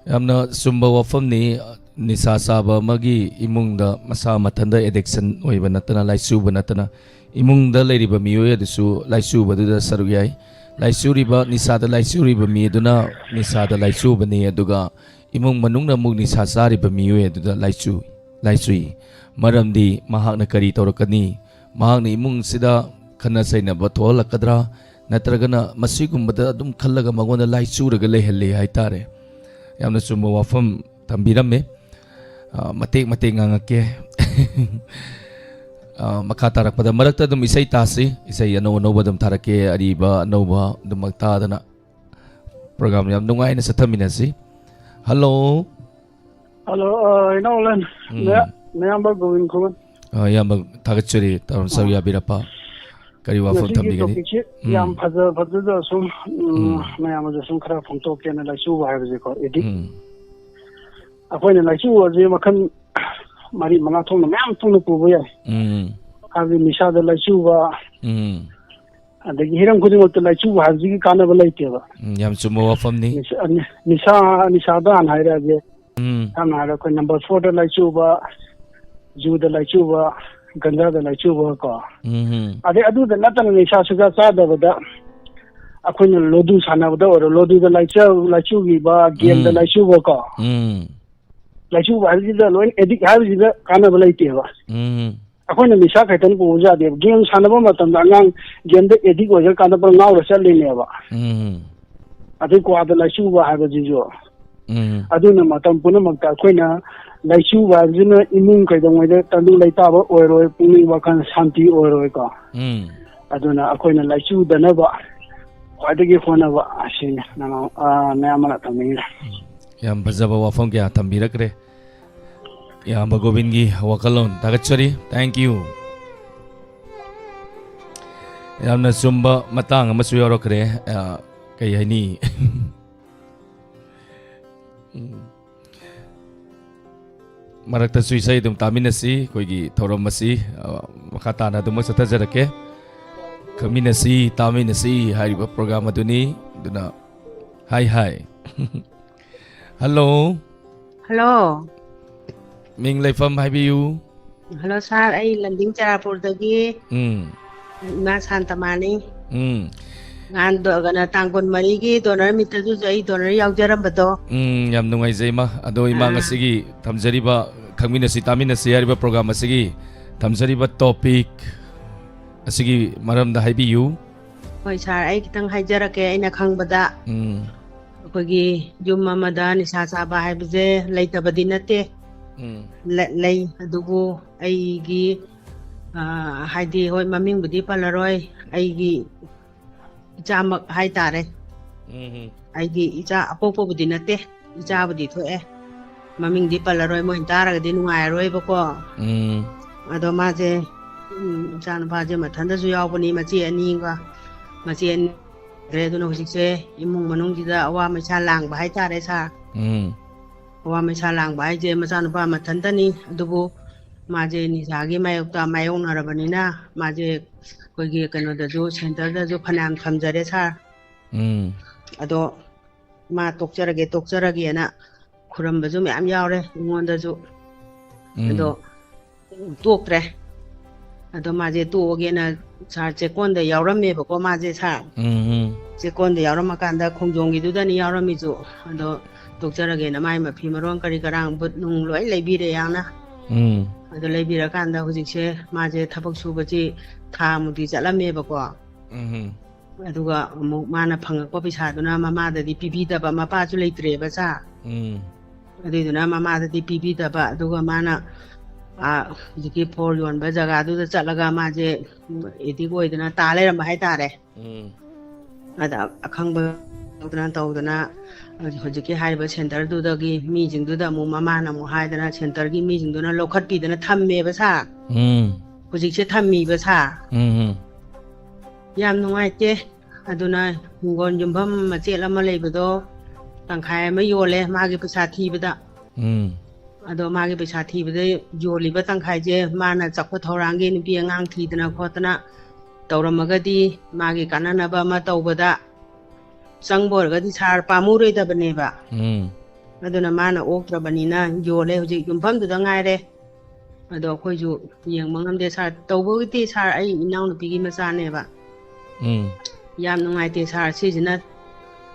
ꯌꯥꯝꯅ ꯆꯨꯝꯕ ꯋꯥꯐꯝꯅꯤ꯫ ꯅꯤꯁꯥ ꯆꯥꯕ ꯑꯃꯒꯤ ꯏꯃꯨꯡꯗ ꯃꯁꯥ ꯃꯊꯟꯇ ꯑꯦꯗꯤꯛꯁꯟ ꯑꯣꯏꯕ ꯅꯠꯇꯅ, ꯂꯥꯏꯆꯨꯕ ꯅꯠꯇꯅ, ꯏꯃꯨꯡꯗ ꯂꯩꯔꯤꯕ ꯃꯤꯑꯣꯏ ꯑꯗꯨꯁꯨ ꯂꯥꯏꯆꯨꯕꯗꯨꯗ ꯁꯔꯨꯛ ꯌꯥꯏ꯫ ꯂꯥꯏꯆꯨꯔꯤꯕ, ꯅꯤꯁꯥꯗ ꯂꯥꯏꯆꯨꯔꯤꯕ ꯃꯤ ꯑꯗꯨꯅ ꯅꯤꯁꯥꯗ ꯂꯥꯏꯆꯨꯕꯅꯤ, ꯑꯗꯨꯒ ꯏꯃꯨꯡ ꯃꯅꯨꯡꯅ ꯑꯃꯨꯛ ꯅꯤꯁꯥ ꯆꯥꯔꯤꯕ ꯃꯤꯑꯣꯏ ꯑꯗꯨꯗ ꯂꯥꯏꯆꯨ-, ꯂꯥꯏꯆꯨꯏ꯫ ꯃꯔꯝꯗꯤ ꯃꯍꯥꯛꯅ ꯀꯔꯤ ꯇꯧꯔꯛꯀꯅꯤ? ꯃꯍꯥꯛꯅ ꯏꯃꯨꯡꯁꯤꯗ ꯈꯠꯅ ꯆꯩꯅꯕ ꯊꯣꯛꯍꯜꯂꯛꯀꯗ꯭ꯔꯥ? ꯅꯠꯇ꯭ꯔꯒꯅ ꯃꯁꯤꯒꯨꯝꯕꯗ ꯑꯗꯨꯝ ꯈꯜꯂꯒ ꯃꯉꯣꯟꯗ ꯂꯥꯏꯆꯨꯔꯒ ꯂꯩꯍꯜꯂꯤ ꯍꯥꯏꯇꯥꯔꯦ꯫ ꯌꯥꯝꯅ ꯆꯨꯝꯕ ꯋꯥꯐꯝ ꯊꯝꯕꯤꯔꯝꯃꯦ꯫ ꯑ, ꯃꯇꯦꯛ ꯃꯇꯦꯛ ꯉꯥꯡꯉꯛꯀꯦ꯫ ꯑ, ꯃꯈꯥ ꯇꯥꯔꯛꯄꯗ ꯃꯔꯛꯇ ꯑꯗꯨꯝ ꯏꯁꯩ ꯇꯥꯁꯤ, ꯏꯁꯩ ꯑꯅꯧ ꯑꯅꯧꯕ ꯑꯗꯨꯝ ꯊꯥꯔꯛꯀꯦ, ꯑꯔꯤꯕ ꯑꯅꯧꯕ ꯑꯗꯨꯃꯛ ꯇꯥꯗꯅ ꯄ꯭ꯔꯣꯒ꯭ꯔꯥꯝ ꯌꯥꯝ ꯅꯨꯡꯉꯥꯏꯅ ꯆꯠꯊꯃꯤꯟꯅꯁꯤ꯫ ꯍꯜꯂꯣ꯫ ꯍꯜꯂꯣ, ꯑ, ꯏꯅꯥꯎ ꯂꯟ, ꯎꯝ꯫ ꯃꯌꯥ-, ꯃꯌꯥꯝꯕ ꯒꯣꯕꯤꯟ ꯈꯨꯃꯟ꯫ ꯑ, ꯏꯌꯥꯝꯕ, ꯊꯥꯒꯠꯆꯔꯤ꯫ ꯇꯧꯔꯝ ꯁꯔꯨꯛ ꯑ꯫ ꯌꯥꯕꯤꯔꯛꯄ꯫ ꯀꯔꯤ ꯋꯥꯐꯝ ꯉꯁꯤꯒꯤ ꯊꯝꯕꯤꯒꯅꯤ? ꯇꯣꯄꯤꯛꯁꯤ ꯎꯝ꯫ ꯌꯥꯝ ꯐꯖ ꯐꯖꯗ ꯁꯨꯝ, ꯎꯝ, ꯎꯝ꯫ ꯃꯌꯥꯝꯗ ꯁꯨꯝ ꯈꯔ ꯐꯣꯡꯗꯣꯛꯀꯦꯅ ꯂꯥꯏꯆꯨꯕ ꯍꯥꯏꯕꯁꯦꯀꯣ, ꯑꯦꯗꯤꯛ꯫ ꯎꯝ꯫ ꯑꯩꯈꯣꯏꯅ ꯂꯥꯏꯆꯨꯕꯁꯦ ꯃꯈꯜ ꯃꯔꯤ ꯃꯉꯥ ꯊꯣꯛꯅ ꯃꯌꯥꯝ ꯊꯣꯛꯅ ꯄꯨꯕ ꯌꯥꯏ꯫ ꯎꯝ꯫ ꯍꯥꯏꯕꯗꯤ ꯅꯤꯁꯥꯗ ꯂꯥꯏꯆꯨꯕ, ꯎꯝ꯫ ꯑꯗꯒꯤ ꯍꯤꯔꯝ ꯈꯨꯗꯤꯡꯃꯛꯇ ꯂꯥꯏꯆꯨꯕ ꯍꯥꯏꯕꯁꯤꯒꯤ ꯀꯥꯟꯅꯕ ꯂꯩꯇꯦꯕ꯫ ꯎꯝ, ꯌꯥꯝ ꯆꯨꯝꯕ ꯋꯥꯐꯝꯅꯤ꯫ ꯅꯤꯁꯥ, ꯅꯤꯁꯥ, ꯅꯤꯁꯥꯗ ꯍꯥꯟꯅ ꯍꯥꯏꯔꯛꯑꯒꯦ꯫ ꯎꯝ꯫ ꯁꯝꯅ ꯍꯥꯏꯔꯕꯗ ꯑꯩꯈꯣꯏ ꯅꯝꯕꯔ ꯐꯣꯔꯗ ꯂꯥꯏꯆꯨꯕ, ꯖꯨꯗ ꯂꯥꯏꯆꯨꯕ, ꯒꯟꯖꯥꯗ ꯂꯥꯏꯆꯨꯕ ꯀꯣ꯫ ꯎꯝ꯫ ꯑꯗꯩ ꯑꯗꯨꯗ ꯅꯠꯇꯅ ꯅꯤꯁꯥ ꯁꯨꯖꯥ ꯆꯥꯗꯕꯗ ꯑꯩꯈꯣꯏꯅ ꯂꯣꯗꯨ ꯁꯥꯟꯅꯕꯗ ꯑꯣꯏꯔꯣ, ꯂꯣꯗꯨꯗ ꯂꯥꯏꯆ-, ꯂꯥꯏꯆꯨꯈꯤꯕ, ꯒꯦꯝꯗ ꯎꯝ꯫ ꯂꯥꯏꯆꯨꯕ ꯀꯣ꯫ ꯎꯝ꯫ ꯂꯥꯏꯆꯨꯕ ꯍꯥꯏꯕꯁꯤꯗ ꯂꯣꯏꯅ ꯑꯦꯗꯤꯛ ꯍꯥꯏꯕꯁꯤꯗ ꯀꯥꯟꯅꯕ ꯂꯩꯇꯦꯕ꯫ ꯎꯝ꯫ ꯑꯩꯈꯣꯏꯅ ꯅꯤꯁꯥ ꯈꯛꯇꯪ ꯄꯨꯕ ꯌꯥꯗꯦꯕ꯫ ꯒꯦꯝ ꯁꯥꯟꯅꯕ ꯃꯇꯝꯗ ꯑꯉꯥꯡ ꯒꯦꯝꯗ ꯑꯦꯗꯤꯛ ꯑꯣꯏꯈ꯭ꯔꯀꯥꯟꯗ ꯄꯨꯔꯥ ꯉꯥꯎꯔ ꯆꯠꯂꯤꯅꯦꯕ꯫ ꯎꯝ꯫ ꯑꯗꯩ ꯀ꯭ꯋꯥꯗ ꯂꯥꯏꯆꯨꯕ ꯍꯥꯏꯕꯁꯤꯁꯨ꯫ ꯎꯝ꯫ ꯑꯗꯨꯅ ꯃꯇꯝ ꯄꯨꯝꯅꯃꯛꯇ ꯑꯩꯈꯣꯏꯅ ꯂꯥꯏꯆꯨꯕ ꯍꯥꯏꯕꯁꯤꯅ ꯏꯃꯨꯡ ꯀꯩꯗꯧꯉꯩꯗ ꯇꯪꯗꯨ ꯂꯩꯇꯥꯕ ꯑꯣꯏꯔꯣꯏ, ꯄꯨꯛꯅꯤꯡ ꯋꯥꯈꯜ ꯁꯥꯟꯇꯤ ꯑꯣꯏꯔꯣꯏꯀꯣ꯫ ꯎꯝ꯫ ꯑꯗꯨꯅ ꯑꯩꯈꯣꯏꯅ ꯂꯥꯏꯆꯨꯗꯅꯕ ꯈ꯭ꯋꯥꯏꯗꯒꯤ ꯍꯣꯠꯅꯕ ꯑꯁꯤꯅꯤ ꯅꯅꯥꯎ-, ꯑ, ꯅꯌꯥꯝꯕꯅ ꯊꯝꯅꯤꯡꯉꯤꯁꯦ꯫ ꯌꯥꯝ ꯐꯖꯕ ꯋꯥꯐꯝ ꯀꯌꯥ ꯊꯝꯕꯤꯔꯛꯈ꯭ꯔꯦ ꯏꯌꯥꯝꯕ ꯒꯣꯕꯤꯟꯒꯤ ꯋꯥꯈꯜꯂꯣꯟ꯫ ꯊꯥꯒꯠꯆꯔꯤ꯫ Thank you꯫ ꯌꯥꯝꯅ ꯆꯨꯝꯕ ꯃꯇꯥꯡ ꯑꯃꯁꯨ ꯌꯥꯎꯔꯛꯈ꯭ꯔꯦ꯫ ꯑ, ꯀꯩ ꯍꯥꯏꯅꯤ? ꯎꯝ꯫ ꯃꯔꯛꯇꯁꯨ ꯏꯁꯩ ꯑꯗꯨꯝ ꯇꯥꯃꯤꯟꯅꯁꯤ꯫ ꯑꯩꯈꯣꯏꯒꯤ ꯊꯧꯔꯝ ꯑꯁꯤ, ꯑ, ꯃꯈꯥ ꯇꯥꯅ ꯑꯗꯨꯃꯛ ꯆꯠꯊꯖꯔꯛꯀꯦ꯫ ꯈꯪꯃꯤꯟꯅꯁꯤ, ꯇꯥꯃꯤꯟꯅꯁꯤ ꯍꯥꯏꯔꯤꯕ program ꯑꯗꯨꯅꯤ꯫ ꯑꯗꯨꯅ, ꯍꯥꯏ ꯍꯥꯏ꯫ Hello꯫ Hello꯫ ꯃꯤꯡ ꯂꯩꯐꯝ ꯍꯥꯏꯕꯤꯌꯨ꯫ Hello sir, ꯑꯩ ꯂꯝꯗꯤꯡ ꯆꯔꯥꯄꯨꯔꯗꯒꯤ ꯎꯝ꯫ ꯏꯃꯥ ꯁꯥꯟꯇꯃꯥꯅꯤ꯫ ꯎꯝ꯫ ꯅꯍꯥꯟ ꯗꯣ-, ꯀꯩꯅꯣ, ꯇꯥꯡ ꯀꯨꯟꯃꯔꯤꯒꯤ donor meet-ꯇꯁꯨ ꯑꯩ donor ꯌꯥꯎꯖꯔꯝꯕꯗꯣ꯫ ꯎꯝ, ꯌꯥꯝ ꯅꯨꯡꯉꯥꯏꯖꯩ, ꯏꯃꯥ꯫ ꯑꯗꯣ, ꯏꯃꯥ, ꯑꯥ꯫ ꯉꯁꯤꯒꯤ ꯊꯝꯖꯔꯤꯕ ꯈꯪꯃꯤꯟꯅꯁꯤ ꯇꯥꯃꯤꯟꯅꯁꯤ ꯍꯥꯏꯔꯤꯕ program ꯑꯁꯤꯒꯤ ꯊꯝꯖꯔꯤꯕ topic ꯑꯁꯤꯒꯤ ꯃꯔꯝꯗ ꯍꯥꯏꯕꯤꯌꯨ꯫ ꯍꯣꯏ sir, ꯑꯩ ꯈꯤꯇꯪ ꯍꯥꯏꯖꯔꯛꯀꯦ ꯑꯩꯅ ꯈꯪꯕꯗ꯫ ꯎꯝ꯫ ꯑꯩꯈꯣꯏꯒꯤ ꯌꯨꯝ ꯑꯃꯗ ꯅꯤꯁꯥ ꯆꯥꯕ ꯍꯥꯏꯕꯁꯦ ꯂꯩꯇꯕꯗꯤ ꯅꯠꯇꯦ꯫ ꯎꯝ꯫ ꯂ-, ꯂꯩ, ꯑꯗꯨꯕꯨ ꯑꯩꯒꯤ, ꯑ, ꯍꯥꯏꯗꯤ, ꯍꯣꯏ, ꯃꯃꯤꯡꯕꯨꯗꯤ ꯄꯜꯂꯔꯣꯏ, ꯑꯩꯒꯤ ꯏꯆꯥꯃꯛ ꯍꯥꯏꯇꯥꯔꯦ꯫ ꯎꯝ ꯍꯝ꯫ ꯑꯩꯒꯤ ꯏꯆꯥ ꯑꯄꯣꯛꯄꯕꯨꯗꯤ ꯅꯠꯇꯦ, ꯎꯝ꯫ ꯏꯆꯥꯕꯨꯗꯤ ꯊꯣꯛꯑꯦ꯫ ꯃꯃꯤꯡꯗꯤ ꯄꯜꯂꯔꯣꯏ, ꯃꯣꯏꯅ ꯇꯥꯔꯒꯗꯤ ꯅꯨꯡꯉꯥꯏꯔꯔꯣꯏꯕꯀꯣ꯫ ꯎꯝ꯫ ꯑꯗꯣ ꯃꯥꯁꯦ, ꯎꯝ, ꯏꯆꯥꯅꯨꯄꯥꯁꯦ ꯃꯊꯟꯇꯁꯨ ꯌꯥꯎꯕꯅꯤ, ꯃꯆꯦ ꯑꯅꯤꯒ, ꯃꯆꯦ ꯑꯅꯤ ꯂꯩꯈ꯭ꯔꯦ꯫ ꯑꯗꯨꯅ ꯍꯧꯖꯤꯛꯁꯦ ꯏꯃꯨꯡ ꯃꯅꯨꯡꯁꯤꯗ ꯑꯋꯥ ꯃꯩꯁꯥ ꯂꯥꯡꯕ ꯍꯥꯏꯇꯥꯔꯦ sir꯫ ꯎꯝ꯫ ꯑꯋꯥ ꯃꯩꯁꯥ ꯂꯥꯡꯕ ꯍꯥꯏꯁꯦ ꯃꯆꯥꯅꯨꯄꯥ ꯃꯊꯟꯇꯅꯤ, ꯑꯗꯨꯕꯨ ꯃꯥꯁꯦ ꯅꯤꯁꯥꯒꯤ ꯃꯥꯌꯣꯛꯇ ꯃꯥꯌꯣꯛꯅꯔꯕꯅꯤꯅ ꯃꯥꯁꯦ ꯑꯩꯈꯣꯏꯒꯤ ꯀꯩꯅꯣꯗꯁꯨ, centre-ꯗꯁꯨ ꯐꯅꯌꯥꯝ ꯊꯝꯖꯔꯦ sir꯫ ꯎꯝ꯫ ꯑꯗꯣ ꯃꯥ ꯇꯣꯛꯆꯔꯒꯦ, ꯇꯣꯛꯆꯔꯒꯦꯅ ꯈꯨꯔꯝꯕꯁꯨ ꯃꯌꯥꯝ ꯌꯥꯎꯔꯦ ꯑꯩꯉꯣꯟꯗꯁꯨ꯫ ꯎꯝ꯫ ꯑꯗꯣ ꯇꯣꯛꯇ꯭ꯔꯦ꯫ ꯑꯗꯣ ꯃꯥꯁꯦ ꯇꯣꯛꯑꯒꯦꯅ sir ꯆꯦꯛꯀꯣꯟꯗ ꯌꯥꯎꯔꯝꯃꯦꯕꯀꯣ ꯃꯥꯁꯦ sir꯫ ꯎꯝ, ꯎꯝ꯫ ꯆꯦꯛꯀꯣꯟꯗ ꯌꯥꯎꯔꯝꯃꯀꯥꯟꯗ ꯈꯣꯡꯖꯣꯝꯒꯤꯗꯨꯗꯅꯤ ꯌꯥꯎꯔꯝꯃꯤꯁꯨ꯫ ꯑꯗꯣ ꯇꯣꯛꯆꯔꯒꯦꯅ ꯃꯥꯏ ꯃꯐꯤ ꯃꯔꯣꯟ ꯀꯔꯤ ꯀꯔꯥꯡ ꯕꯨꯠ ꯅꯨꯡ ꯂꯣꯏ ꯂꯩꯕꯤꯔꯦ ꯌꯥꯝꯅ꯫ ꯎꯝ꯫ ꯑꯗꯣ ꯂꯩꯕꯤꯔꯀꯥꯟꯗ ꯍꯧꯖꯤꯛꯁꯦ ꯃꯥꯁꯦ ꯊꯕꯛ ꯁꯨꯕꯁꯤ ꯊꯥ ꯃꯨꯛꯇꯤ ꯆꯠꯂꯝꯃꯦꯕꯀꯣ꯫ ꯎꯝ꯫ ꯑꯗꯨꯒ ꯑꯃꯨꯛ ꯃꯥꯅ ꯐꯪꯉꯛꯄ ꯄꯩꯁꯥꯗꯨꯅ ꯃꯃꯥꯗꯗꯤ ꯄꯤꯕꯤꯗꯕ, ꯃꯄꯥꯁꯨ ꯂꯩꯇ꯭ꯔꯦꯕ sir꯫ ꯎꯝ꯫ ꯑꯗꯨꯏꯗꯨꯅ ꯃꯃꯥꯗꯗꯤ ꯄꯤꯕꯤꯗꯕ, ꯑꯗꯨꯒ ꯃꯥꯅ, ꯑꯥ, ꯍꯧꯖꯤꯛꯀꯤ ꯐꯣꯔ ꯌꯣꯟꯕ ꯖꯒꯥꯗꯨꯗ ꯆꯠꯂꯒ ꯃꯥꯁꯦ addict ꯑꯣꯏꯗꯅ ꯇꯥ ꯂꯩꯔꯝꯕ ꯍꯥꯏꯇꯥꯔꯦ꯫ ꯎꯝ꯫ ꯑꯗ ꯑꯈꯪꯕ ꯇꯧꯗꯅ ꯇꯧꯗꯅ ꯍꯧꯖꯤꯛꯀꯤ ꯍꯥꯏꯔꯤꯕ centre-ꯗꯨꯗꯒꯤ ꯃꯤꯁꯤꯡꯗꯨꯗ ꯑꯃꯨꯛ ꯃꯃꯥꯅ ꯑꯃꯨꯛ ꯍꯥꯏꯗꯅ centre-ꯒꯤ ꯃꯤꯁꯤꯡꯗꯨꯅ ꯂꯧꯈꯠꯄꯤꯗꯅ ꯊꯝꯃꯦꯕ sir꯫ ꯎꯝ꯫ ꯍꯧꯖꯤꯛꯁꯦ ꯊꯝꯃꯤꯕ sir꯫ ꯎꯝ, ꯎꯝ꯫ ꯌꯥꯝ ꯅꯨꯡꯉꯥꯏꯇꯦ꯫ ꯑꯗꯨꯅ ꯍꯤꯡꯒꯣꯜ ꯌꯨꯝꯐꯝ ꯃꯆꯦꯠ ꯑꯃ ꯂꯩꯕꯗꯣ ꯇꯪꯈꯥꯏ ꯑꯃ ꯌꯣꯜꯂꯦ ꯃꯥꯒꯤ ꯄꯩꯁꯥ ꯊꯤꯕꯗ꯫ ꯎꯝ꯫ ꯑꯗꯣ ꯃꯥꯒꯤ ꯄꯩꯁꯥ ꯊꯤꯕꯗ ꯌꯣꯜꯂꯤꯕ ꯇꯪꯈꯥꯏꯁꯦ ꯃꯥꯅ ꯆꯥꯎꯈꯠ ꯊꯧꯔꯥꯡꯒꯤ ꯅꯨꯄꯤ ꯑꯉꯥꯡ ꯊꯤꯗꯅ ꯈꯣꯠꯇꯅ ꯇꯧꯔꯝꯃꯒꯗꯤ ꯃꯥꯒꯤ ꯀꯥꯟꯅꯅꯕ ꯑꯃ ꯇꯧꯕꯗ ꯆꯪꯕ ꯑꯣꯏꯔꯒꯗꯤ ꯁꯥꯔ ꯄꯥꯝꯃꯨꯔꯣꯏꯗꯕꯅꯦꯕ꯫ ꯎꯝ꯫ ꯑꯗꯨꯅ ꯃꯥꯅ ꯑꯣꯛꯇ꯭ꯔꯕꯅꯤꯅ ꯌꯣꯜꯂꯦ, ꯍꯧꯖꯤꯛ ꯌꯨꯝꯐꯝꯗꯨꯗ ꯉꯥꯏꯔꯦ꯫ ꯑꯗꯣ ꯑꯩꯈꯣꯏꯁꯨ ꯌꯦꯡꯕ ꯉꯝꯗꯦ ꯁꯥꯔ꯫ ꯇꯧꯕꯒꯤꯗꯤ ꯁꯥꯔ ꯑꯩ ꯏꯅꯥꯎꯅꯨꯄꯤꯒꯤ ꯃꯆꯥꯅꯦꯕ꯫ ꯎꯝ꯫ ꯌꯥꯝ ꯅꯨꯡꯉꯥꯏꯇꯦ ꯁꯥꯔ꯫ ꯁꯤꯁꯤꯅ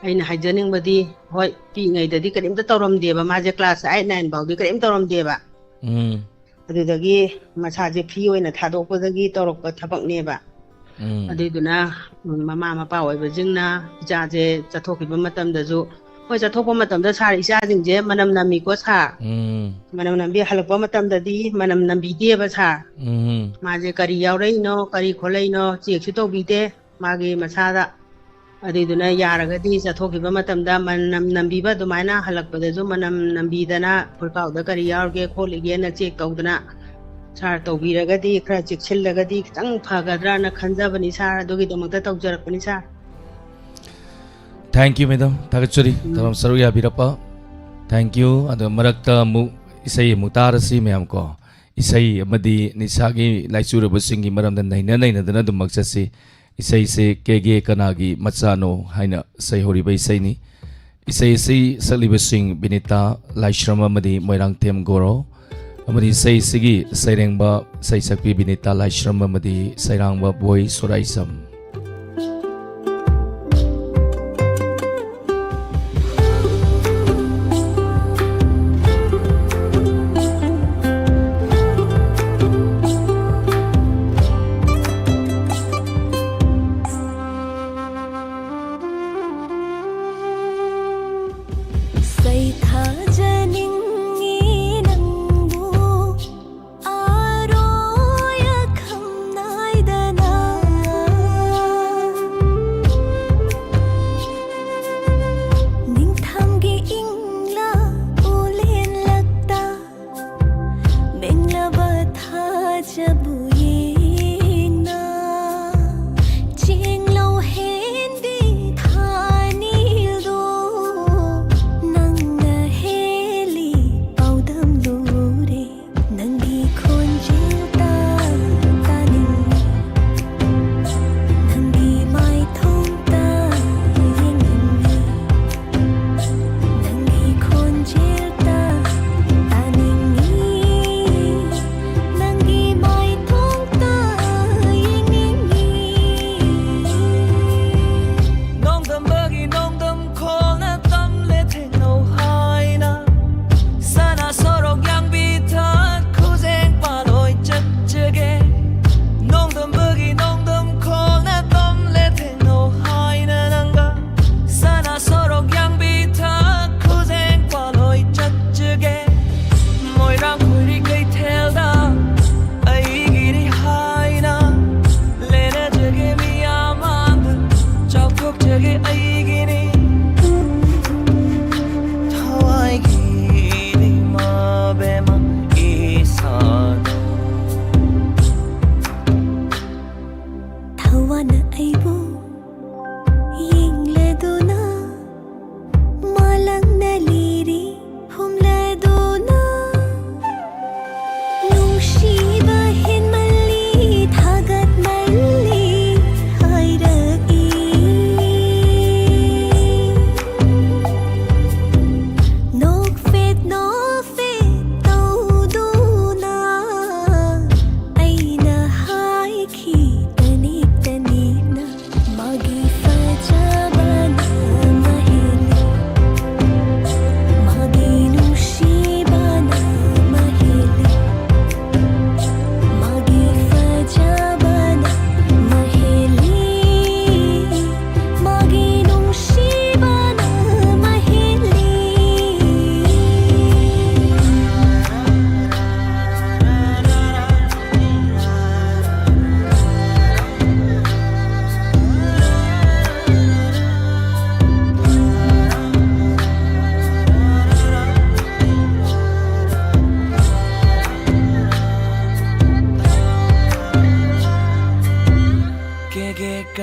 ꯑꯩꯅ ꯍꯥꯏꯖꯅꯤꯡꯕꯗꯤ, ꯍꯣꯏ, ꯄꯤꯛꯏꯉꯩꯗꯗꯤ ꯀꯔꯤꯝꯇ ꯇꯧꯔꯝꯗꯦꯕ, ꯃꯥꯁꯦ ꯀ꯭ꯂꯥꯁ ꯑꯩꯠ ꯅꯥꯏꯟ ꯐꯥꯎꯗꯤ ꯀꯔꯤꯝ ꯇꯧꯔꯝꯗꯦꯕ꯫ ꯎꯝ꯫ ꯑꯗꯨꯗꯒꯤ ꯃꯁꯥꯁꯦ ꯐ꯭ꯔꯤ ꯑꯣꯏꯅ ꯊꯥꯗꯣꯛꯄꯗꯒꯤ ꯇꯧꯔꯛꯄ ꯊꯕꯛꯅꯦꯕ꯫ ꯎꯝ꯫ ꯑꯗꯨꯏꯗꯨꯅ, ꯎꯝ, ꯃꯃꯥ ꯃꯄꯥ ꯑꯣꯏꯕꯁꯤꯡꯅ ꯏꯆꯥꯁꯦ ꯆꯠꯊꯣꯛꯈꯤꯕ ꯃꯇꯝꯗꯁꯨ, ꯍꯣꯏ, ꯆꯠꯊꯣꯛꯄ ꯃꯇꯝꯗ ꯁꯥꯔ, ꯏꯆꯥꯁꯤꯡꯁꯦ ꯃꯅꯝ ꯅꯝꯃꯤꯀꯣ ꯁꯥꯔ꯫ ꯎꯝ꯫ ꯃꯅꯝ ꯅꯝꯕꯤ, ꯍꯜꯂꯛꯄ ꯃꯇꯝꯗꯗꯤ ꯃꯅꯝ ꯅꯝꯕꯤꯗꯦꯕ ꯁꯥꯔ꯫ ꯎꯝ꯫ ꯃꯥꯁꯦ ꯀꯔꯤ ꯌꯥꯎꯔꯛꯏꯅꯣ, ꯀꯔꯤ ꯈꯣꯠꯂꯛꯏꯅꯣ ꯆꯦꯛꯁꯨ ꯇꯧꯕꯤꯗꯦ ꯃꯥꯒꯤ ꯃꯁꯥꯗ꯫ ꯑꯗꯨꯏꯗꯨꯅ ꯌꯥꯔꯒꯗꯤ ꯆꯠꯊꯣꯛꯈꯤꯕ ꯃꯇꯝꯗ ꯃꯅꯝ ꯅꯝꯕꯤꯕ, ꯑꯗꯨꯃꯥꯏꯅ ꯍꯜꯂꯛꯄꯗꯁꯨ ꯃꯅꯝ ꯅꯝꯕꯤꯗꯅ ꯐꯨꯔꯤꯠꯈꯥꯎꯗ ꯀꯔꯤ ꯌꯥꯎꯔꯒꯦ ꯈꯣꯠꯂꯤꯒꯦꯅ ꯆꯦꯛ ꯇꯧꯗꯅ ꯁꯥꯔ ꯇꯧꯕꯤꯔꯒꯗꯤ, ꯈꯔ ꯆꯦꯛꯁꯤꯜꯂꯒꯗꯤ ꯈꯤꯇꯪ ꯐꯒꯗ꯭ꯔꯥꯅ ꯈꯟꯖꯕꯅꯤ ꯁꯥꯔ꯫ ꯑꯗꯨꯒꯤꯗꯃꯛꯇ ꯇꯧꯖꯔꯛꯄꯅꯤ ꯁꯥꯔ꯫ Thank you, madam. ꯊꯥꯒꯠꯆꯔꯤ꯫ ꯎꯝ꯫ ꯊꯧꯔꯝ ꯁꯔꯨꯛ ꯌꯥꯕꯤꯔꯛꯄ꯫ Thank you. ꯑꯗꯣ ꯃꯔꯛꯇ ꯑꯃꯨꯛ ꯏꯁꯩ ꯑꯃꯨꯛ ꯇꯥꯔꯁꯤ ꯃꯌꯥꯝ ꯀꯣ꯫ ꯏꯁꯩ ꯑꯃꯗꯤ ꯅꯤꯁꯥꯒꯤ ꯂꯥꯏꯆꯨꯔꯕꯁꯤꯡꯒꯤ ꯃꯔꯝꯗ ꯅꯩꯅ ꯅꯩꯅꯗꯅ ꯑꯗꯨꯝꯃꯛ ꯆꯠꯁꯤ꯫ ꯏꯁꯩꯁꯦ ꯀꯦꯒꯦ ꯀꯅꯥꯒꯤ ꯃꯆꯥꯅꯣ ꯍꯥꯏꯅ ꯁꯩꯍꯧꯔꯤꯕ ꯏꯁꯩꯅꯤ꯫ ꯏꯁꯩ ꯑꯁꯤ ꯁꯛꯂꯤꯕꯁꯤꯡ ꯕꯤꯅꯤꯇꯥ ꯂꯥꯏꯁ꯭ꯔꯝ ꯑꯃꯗꯤ ꯃꯣꯏꯔꯥꯡꯊꯦꯝ ꯒꯣꯔꯣ, ꯑꯃꯗꯤ ꯏꯁꯩ ꯑꯁꯤꯒꯤ ꯁꯩꯔꯦꯡꯕ ꯏꯁꯩ ꯁꯛꯄꯤ ꯕꯤꯅꯤꯇꯥ ꯂꯥꯏꯁ꯭ꯔꯝ ꯑꯃꯗꯤ ꯁꯩꯔꯥꯡꯕ ꯕꯣꯏ ꯁꯣꯔꯥꯏꯁꯝ꯫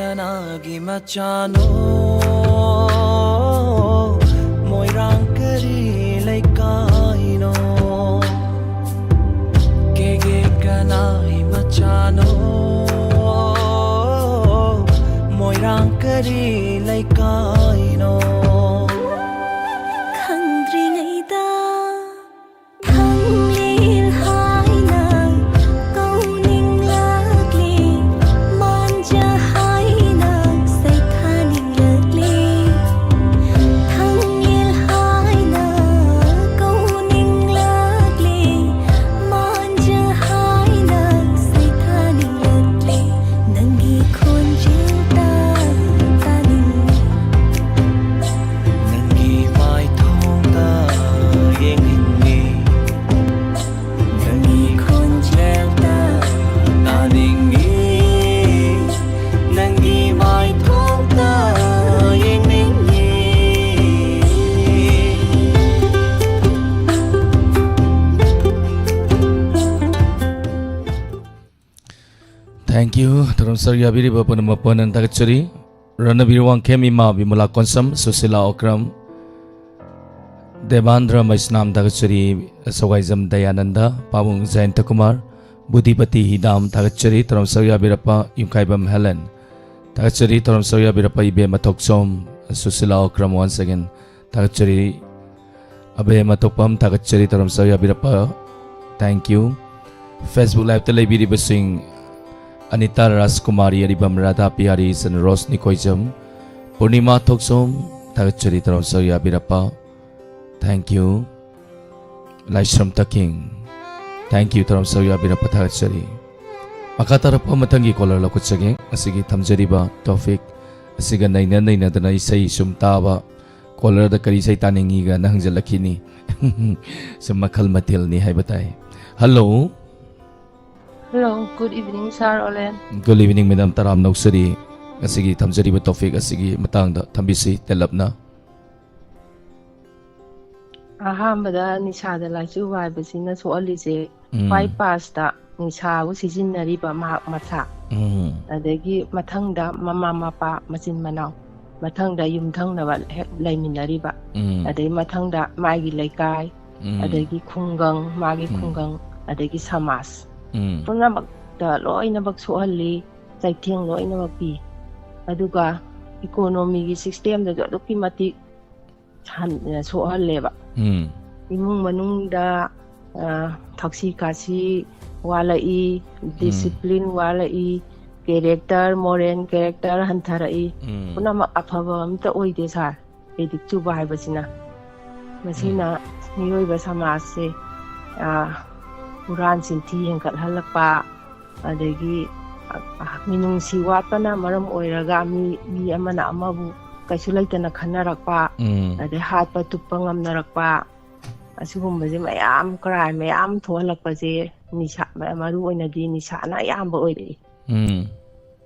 ꯀꯅꯥꯒꯤ ꯃꯆꯥꯅꯣ? ꯃꯣꯏꯔꯥꯡ ꯀꯔꯤ ꯂꯩꯀꯥꯏꯅꯣ? ꯀꯦꯒꯦ ꯀꯅꯥꯒꯤ ꯃꯆꯥꯅꯣ? ꯃꯣꯏꯔꯥꯡ ꯀꯔꯤ ꯂꯩꯀꯥꯏꯅꯣ? ꯈꯪꯗ꯭ꯔꯤꯉꯩꯗ ꯊꯥꯡꯂꯦꯟ ꯍꯥꯏꯅ ꯀꯧꯅꯤꯡꯂꯛꯂꯦ, ꯃꯥꯟꯖ ꯍꯥꯏꯅ ꯁꯩꯊꯥꯅꯤꯡꯂꯛꯂꯦ꯫ ꯊꯥꯡꯂꯦꯟ ꯍꯥꯏꯅ ꯀꯧꯅꯤꯡꯂꯛꯂꯦ, ꯃꯥꯟꯖ ꯍꯥꯏꯅ ꯁꯩꯊꯥꯅꯤꯡꯂꯛꯂꯦ꯫ ꯅꯪꯒꯤ ꯈꯣꯟꯖꯦꯜ ꯇꯥ ꯇꯥꯅꯤꯡꯂꯦ꯫ ꯅꯪꯒꯤ ꯃꯥꯏꯊꯣꯡꯗ ꯌꯦꯡꯅꯤꯡꯉꯤ꯫ ꯅꯪꯒꯤ ꯈꯣꯟꯖꯦꯜꯗ ꯇꯥꯅꯤꯡꯉꯤ꯫ ꯅꯪꯒꯤ ꯃꯥꯏꯊꯣꯡꯗ ꯌꯦꯡꯅꯤꯡꯉꯤ꯫ Thank you. ꯊꯧꯔꯝ ꯁꯔꯨꯛ ꯌꯥꯕꯤꯔꯤꯕ ꯄꯨꯝꯅꯃꯛꯄꯨ ꯍꯟꯅ ꯊꯥꯒꯠꯆꯔꯤ꯫ ꯔꯅꯕꯤꯔ ꯋꯥꯡꯈꯦꯝ, ꯏꯃꯥ ꯕꯤꯃꯂꯥ ꯀꯣꯟꯁꯝ, ꯁꯨꯁꯤꯂꯥ ꯑꯣꯀ꯭ꯔꯝ, ꯗꯦꯕꯥꯟꯗ꯭ꯔ ꯃꯩꯁꯅꯥꯝ ꯊꯥꯒꯠꯆꯔꯤ, ꯁꯋꯥꯏꯖꯝ ꯗꯌꯥꯅꯟꯗ, ꯄꯥꯕꯨꯡ ꯖꯌꯟꯇ ꯀꯨꯃꯥꯔ, ꯕꯨꯙꯤꯄꯇꯤ ꯍꯤꯗꯥꯝ ꯊꯥꯒꯠꯆꯔꯤ, ꯊꯧꯔꯝ ꯁꯔꯨꯛ ꯌꯥꯕꯤꯔꯛꯄ ꯌꯨꯝꯈꯥꯏꯕꯝ ꯍꯦꯂꯦꯟ ꯊꯥꯒꯠꯆꯔꯤ, ꯊꯧꯔꯝ ꯁꯔꯨꯛ ꯌꯥꯕꯤꯔꯛꯄ ꯏꯕꯦꯝꯃ ꯊꯣꯛꯆꯣꯝ, ꯁꯨꯁꯤꯂꯥ ꯑꯣꯀ꯭ꯔꯝ once again ꯊꯥꯒꯠꯆꯔꯤ꯫ ꯑꯕꯦꯝꯃ ꯊꯣꯛꯄꯝ ꯊꯥꯒꯠꯆꯔꯤ, ꯊꯧꯔꯝ ꯁꯔꯨꯛ ꯌꯥꯕꯤꯔꯛꯄ꯫ Thank you. Facebook Live ꯇ ꯂꯩꯕꯤꯔꯤꯕꯁꯤꯡ, ꯑꯅꯤꯇꯥ ꯔꯥꯖꯀꯨꯃꯥꯔꯤ, ꯑꯔꯤꯕꯝ ꯔꯥꯙꯥ ꯄꯤꯌꯥꯔꯤ, ꯁꯟ ꯔꯣꯁꯅꯤ ꯀꯣꯏꯖꯝ, ꯄꯨꯔꯅꯤꯃꯥ ꯊꯣꯛꯆꯣꯝ ꯊꯥꯒꯠꯆꯔꯤ, ꯊꯧꯔꯝ ꯁꯔꯨꯛ ꯌꯥꯕꯤꯔꯛꯄ꯫ Thank you. Laishram ꯇꯈꯤꯡ, thank you, ꯊꯧꯔꯝ ꯁꯔꯨꯛ ꯌꯥꯕꯤꯔꯛꯄ ꯊꯥꯒꯠꯆꯔꯤ꯫ ꯃꯈꯥ ꯇꯥꯔꯛꯄ ꯃꯊꯪꯒꯤ caller ꯂꯧꯈꯠꯆꯒꯦ꯫ ꯉꯁꯤꯒꯤ ꯊꯝꯖꯔꯤꯕ topic ꯑꯁꯤꯒ ꯅꯩꯅ ꯅꯩꯅꯗꯅ ꯏꯁꯩ ꯁꯨꯝ ꯇꯥꯕ, caller ꯗ ꯀꯔꯤ ꯏꯁꯩ ꯇꯥꯅꯤꯡꯉꯤꯒꯅ ꯍꯪꯖꯜꯂꯛꯈꯤꯅꯤ꯫ ꯁꯨꯝ ꯃꯈꯜ ꯃꯊꯦꯜꯅꯤ ꯍꯥꯏꯕ ꯇꯥꯏ꯫ Hello꯫ Hello, good evening, sir ꯑꯣꯂꯦꯟ꯫ Good evening, madam꯫ ꯇꯔꯥꯝꯅ ꯑꯣꯛꯆꯔꯤ꯫ ꯉꯁꯤꯒꯤ ꯊꯝꯖꯔꯤꯕ topic ꯑꯁꯤꯒꯤ ꯃꯇꯥꯡꯗ ꯊꯝꯕꯤꯁꯤ ꯇꯦꯜꯂꯞꯅ꯫ ꯑꯍꯥꯟꯕꯗ ꯅꯤꯁꯥꯗ ꯂꯥꯏꯆꯨꯕ ꯍꯥꯏꯕꯁꯤꯅ ꯁꯣꯛꯍꯜꯂꯤꯁꯦ ꯎꯝ꯫ ꯈ꯭ꯋꯥꯏ past ꯇ ꯅꯤꯁꯥꯕꯨ ꯁꯤꯖꯤꯟꯅꯔꯤꯕ ꯃꯍꯥꯛ ꯃꯁꯥ꯫ ꯎꯝ꯫ ꯑꯗꯒꯤ ꯃꯊꯪꯗ ꯃꯃꯥ ꯃꯄꯥ ꯃꯆꯤꯟ ꯃꯅꯥꯎ, ꯃꯊꯪꯗ ꯌꯨꯝꯊꯪꯅꯕ ꯍꯦꯛ ꯂꯩꯃꯤꯟꯅꯔꯤꯕ, ꯎꯝ ꯑꯗꯩ ꯃꯊꯪꯗ ꯃꯥꯒꯤ ꯂꯩꯀꯥꯏ, ꯎꯝ ꯑꯗꯒꯤ ꯈꯨꯡꯒꯪ, ꯃꯥꯒꯤ ꯎꯝ ꯈꯨꯡꯒꯪ, ꯑꯗꯒꯤ ꯁꯃꯥꯖ ꯎꯝ ꯄꯨꯝꯅꯃꯛꯇ ꯂꯣꯏꯅꯃꯛ ꯁꯣꯛꯍꯜꯂꯤ, ꯆꯩꯊꯦꯡ ꯂꯣꯏꯅꯃꯛ ꯄꯤ꯫ ꯑꯗꯨꯒ ꯏꯀꯣꯅꯣꯃꯤꯒꯤ ꯁꯤꯁꯇꯦꯝꯗꯁꯨ ꯑꯗꯨꯛꯀꯤ ꯃꯇꯤꯛ ꯍꯟ- ꯁꯣꯛꯍꯜꯂꯦꯕ꯫ ꯎꯝ ꯏꯃꯨꯡ ꯃꯅꯨꯡꯗ ꯑ, ꯊꯛꯁꯤ ꯈꯥꯁꯤ ꯋꯥꯠꯂꯛꯏ, ꯗꯤꯁꯤꯄ꯭ꯂꯤꯟ ꯋꯥꯠꯂꯛꯏ, ꯀꯦꯔꯦꯛꯇꯔ, ꯃꯣꯔꯦꯜ ꯀꯦꯔꯦꯛꯇꯔ ꯍꯟꯊꯔꯛꯏ꯫ ꯎꯝ ꯄꯨꯝꯅꯃꯛ ꯑꯐꯕ ꯑꯝꯇ ꯑꯣꯏꯗꯦ ꯁꯥꯔ, ꯑꯦꯗꯤꯛ ꯆꯨꯕ ꯍꯥꯏꯕꯁꯤꯅ꯫ ꯃꯁꯤꯅ ꯃꯤꯑꯣꯏꯕ ꯁꯃꯥꯖꯁꯦ ꯑ, ꯍꯨꯔꯥꯟ ꯆꯤꯟꯊꯤ ꯍꯦꯟꯒꯠꯍꯜꯂꯛꯄ, ꯑꯗꯒꯤ ꯑ, ꯑ, ꯃꯤꯅꯨꯡꯁꯤ ꯋꯥꯠꯄꯅ ꯃꯔꯝ ꯑꯣꯏꯔꯒ ꯃꯤ ꯃꯤ ꯑꯃꯅ ꯑꯃꯕꯨ ꯀꯩꯁꯨ ꯂꯩꯇꯅ ꯈꯟꯅꯔꯛꯄ, ꯎꯝ ꯑꯗꯩ ꯍꯥꯠꯄ ꯇꯨꯞꯄ ꯉꯝꯅꯔꯛꯄ, ꯑꯁꯤꯒꯨꯝꯕꯁꯦ ꯃꯌꯥꯝ, ꯀ꯭ꯔꯥꯏꯝ ꯃꯌꯥꯝ ꯊꯣꯛꯍꯜꯂꯛꯄꯁꯦ ꯅꯤꯁꯥ, ꯃꯔꯨ ꯑꯣꯏꯅꯗꯤ ꯅꯤꯁꯥꯅ ꯑꯌꯥꯝꯕ ꯑꯣꯏꯔꯛꯏ꯫ ꯎꯝ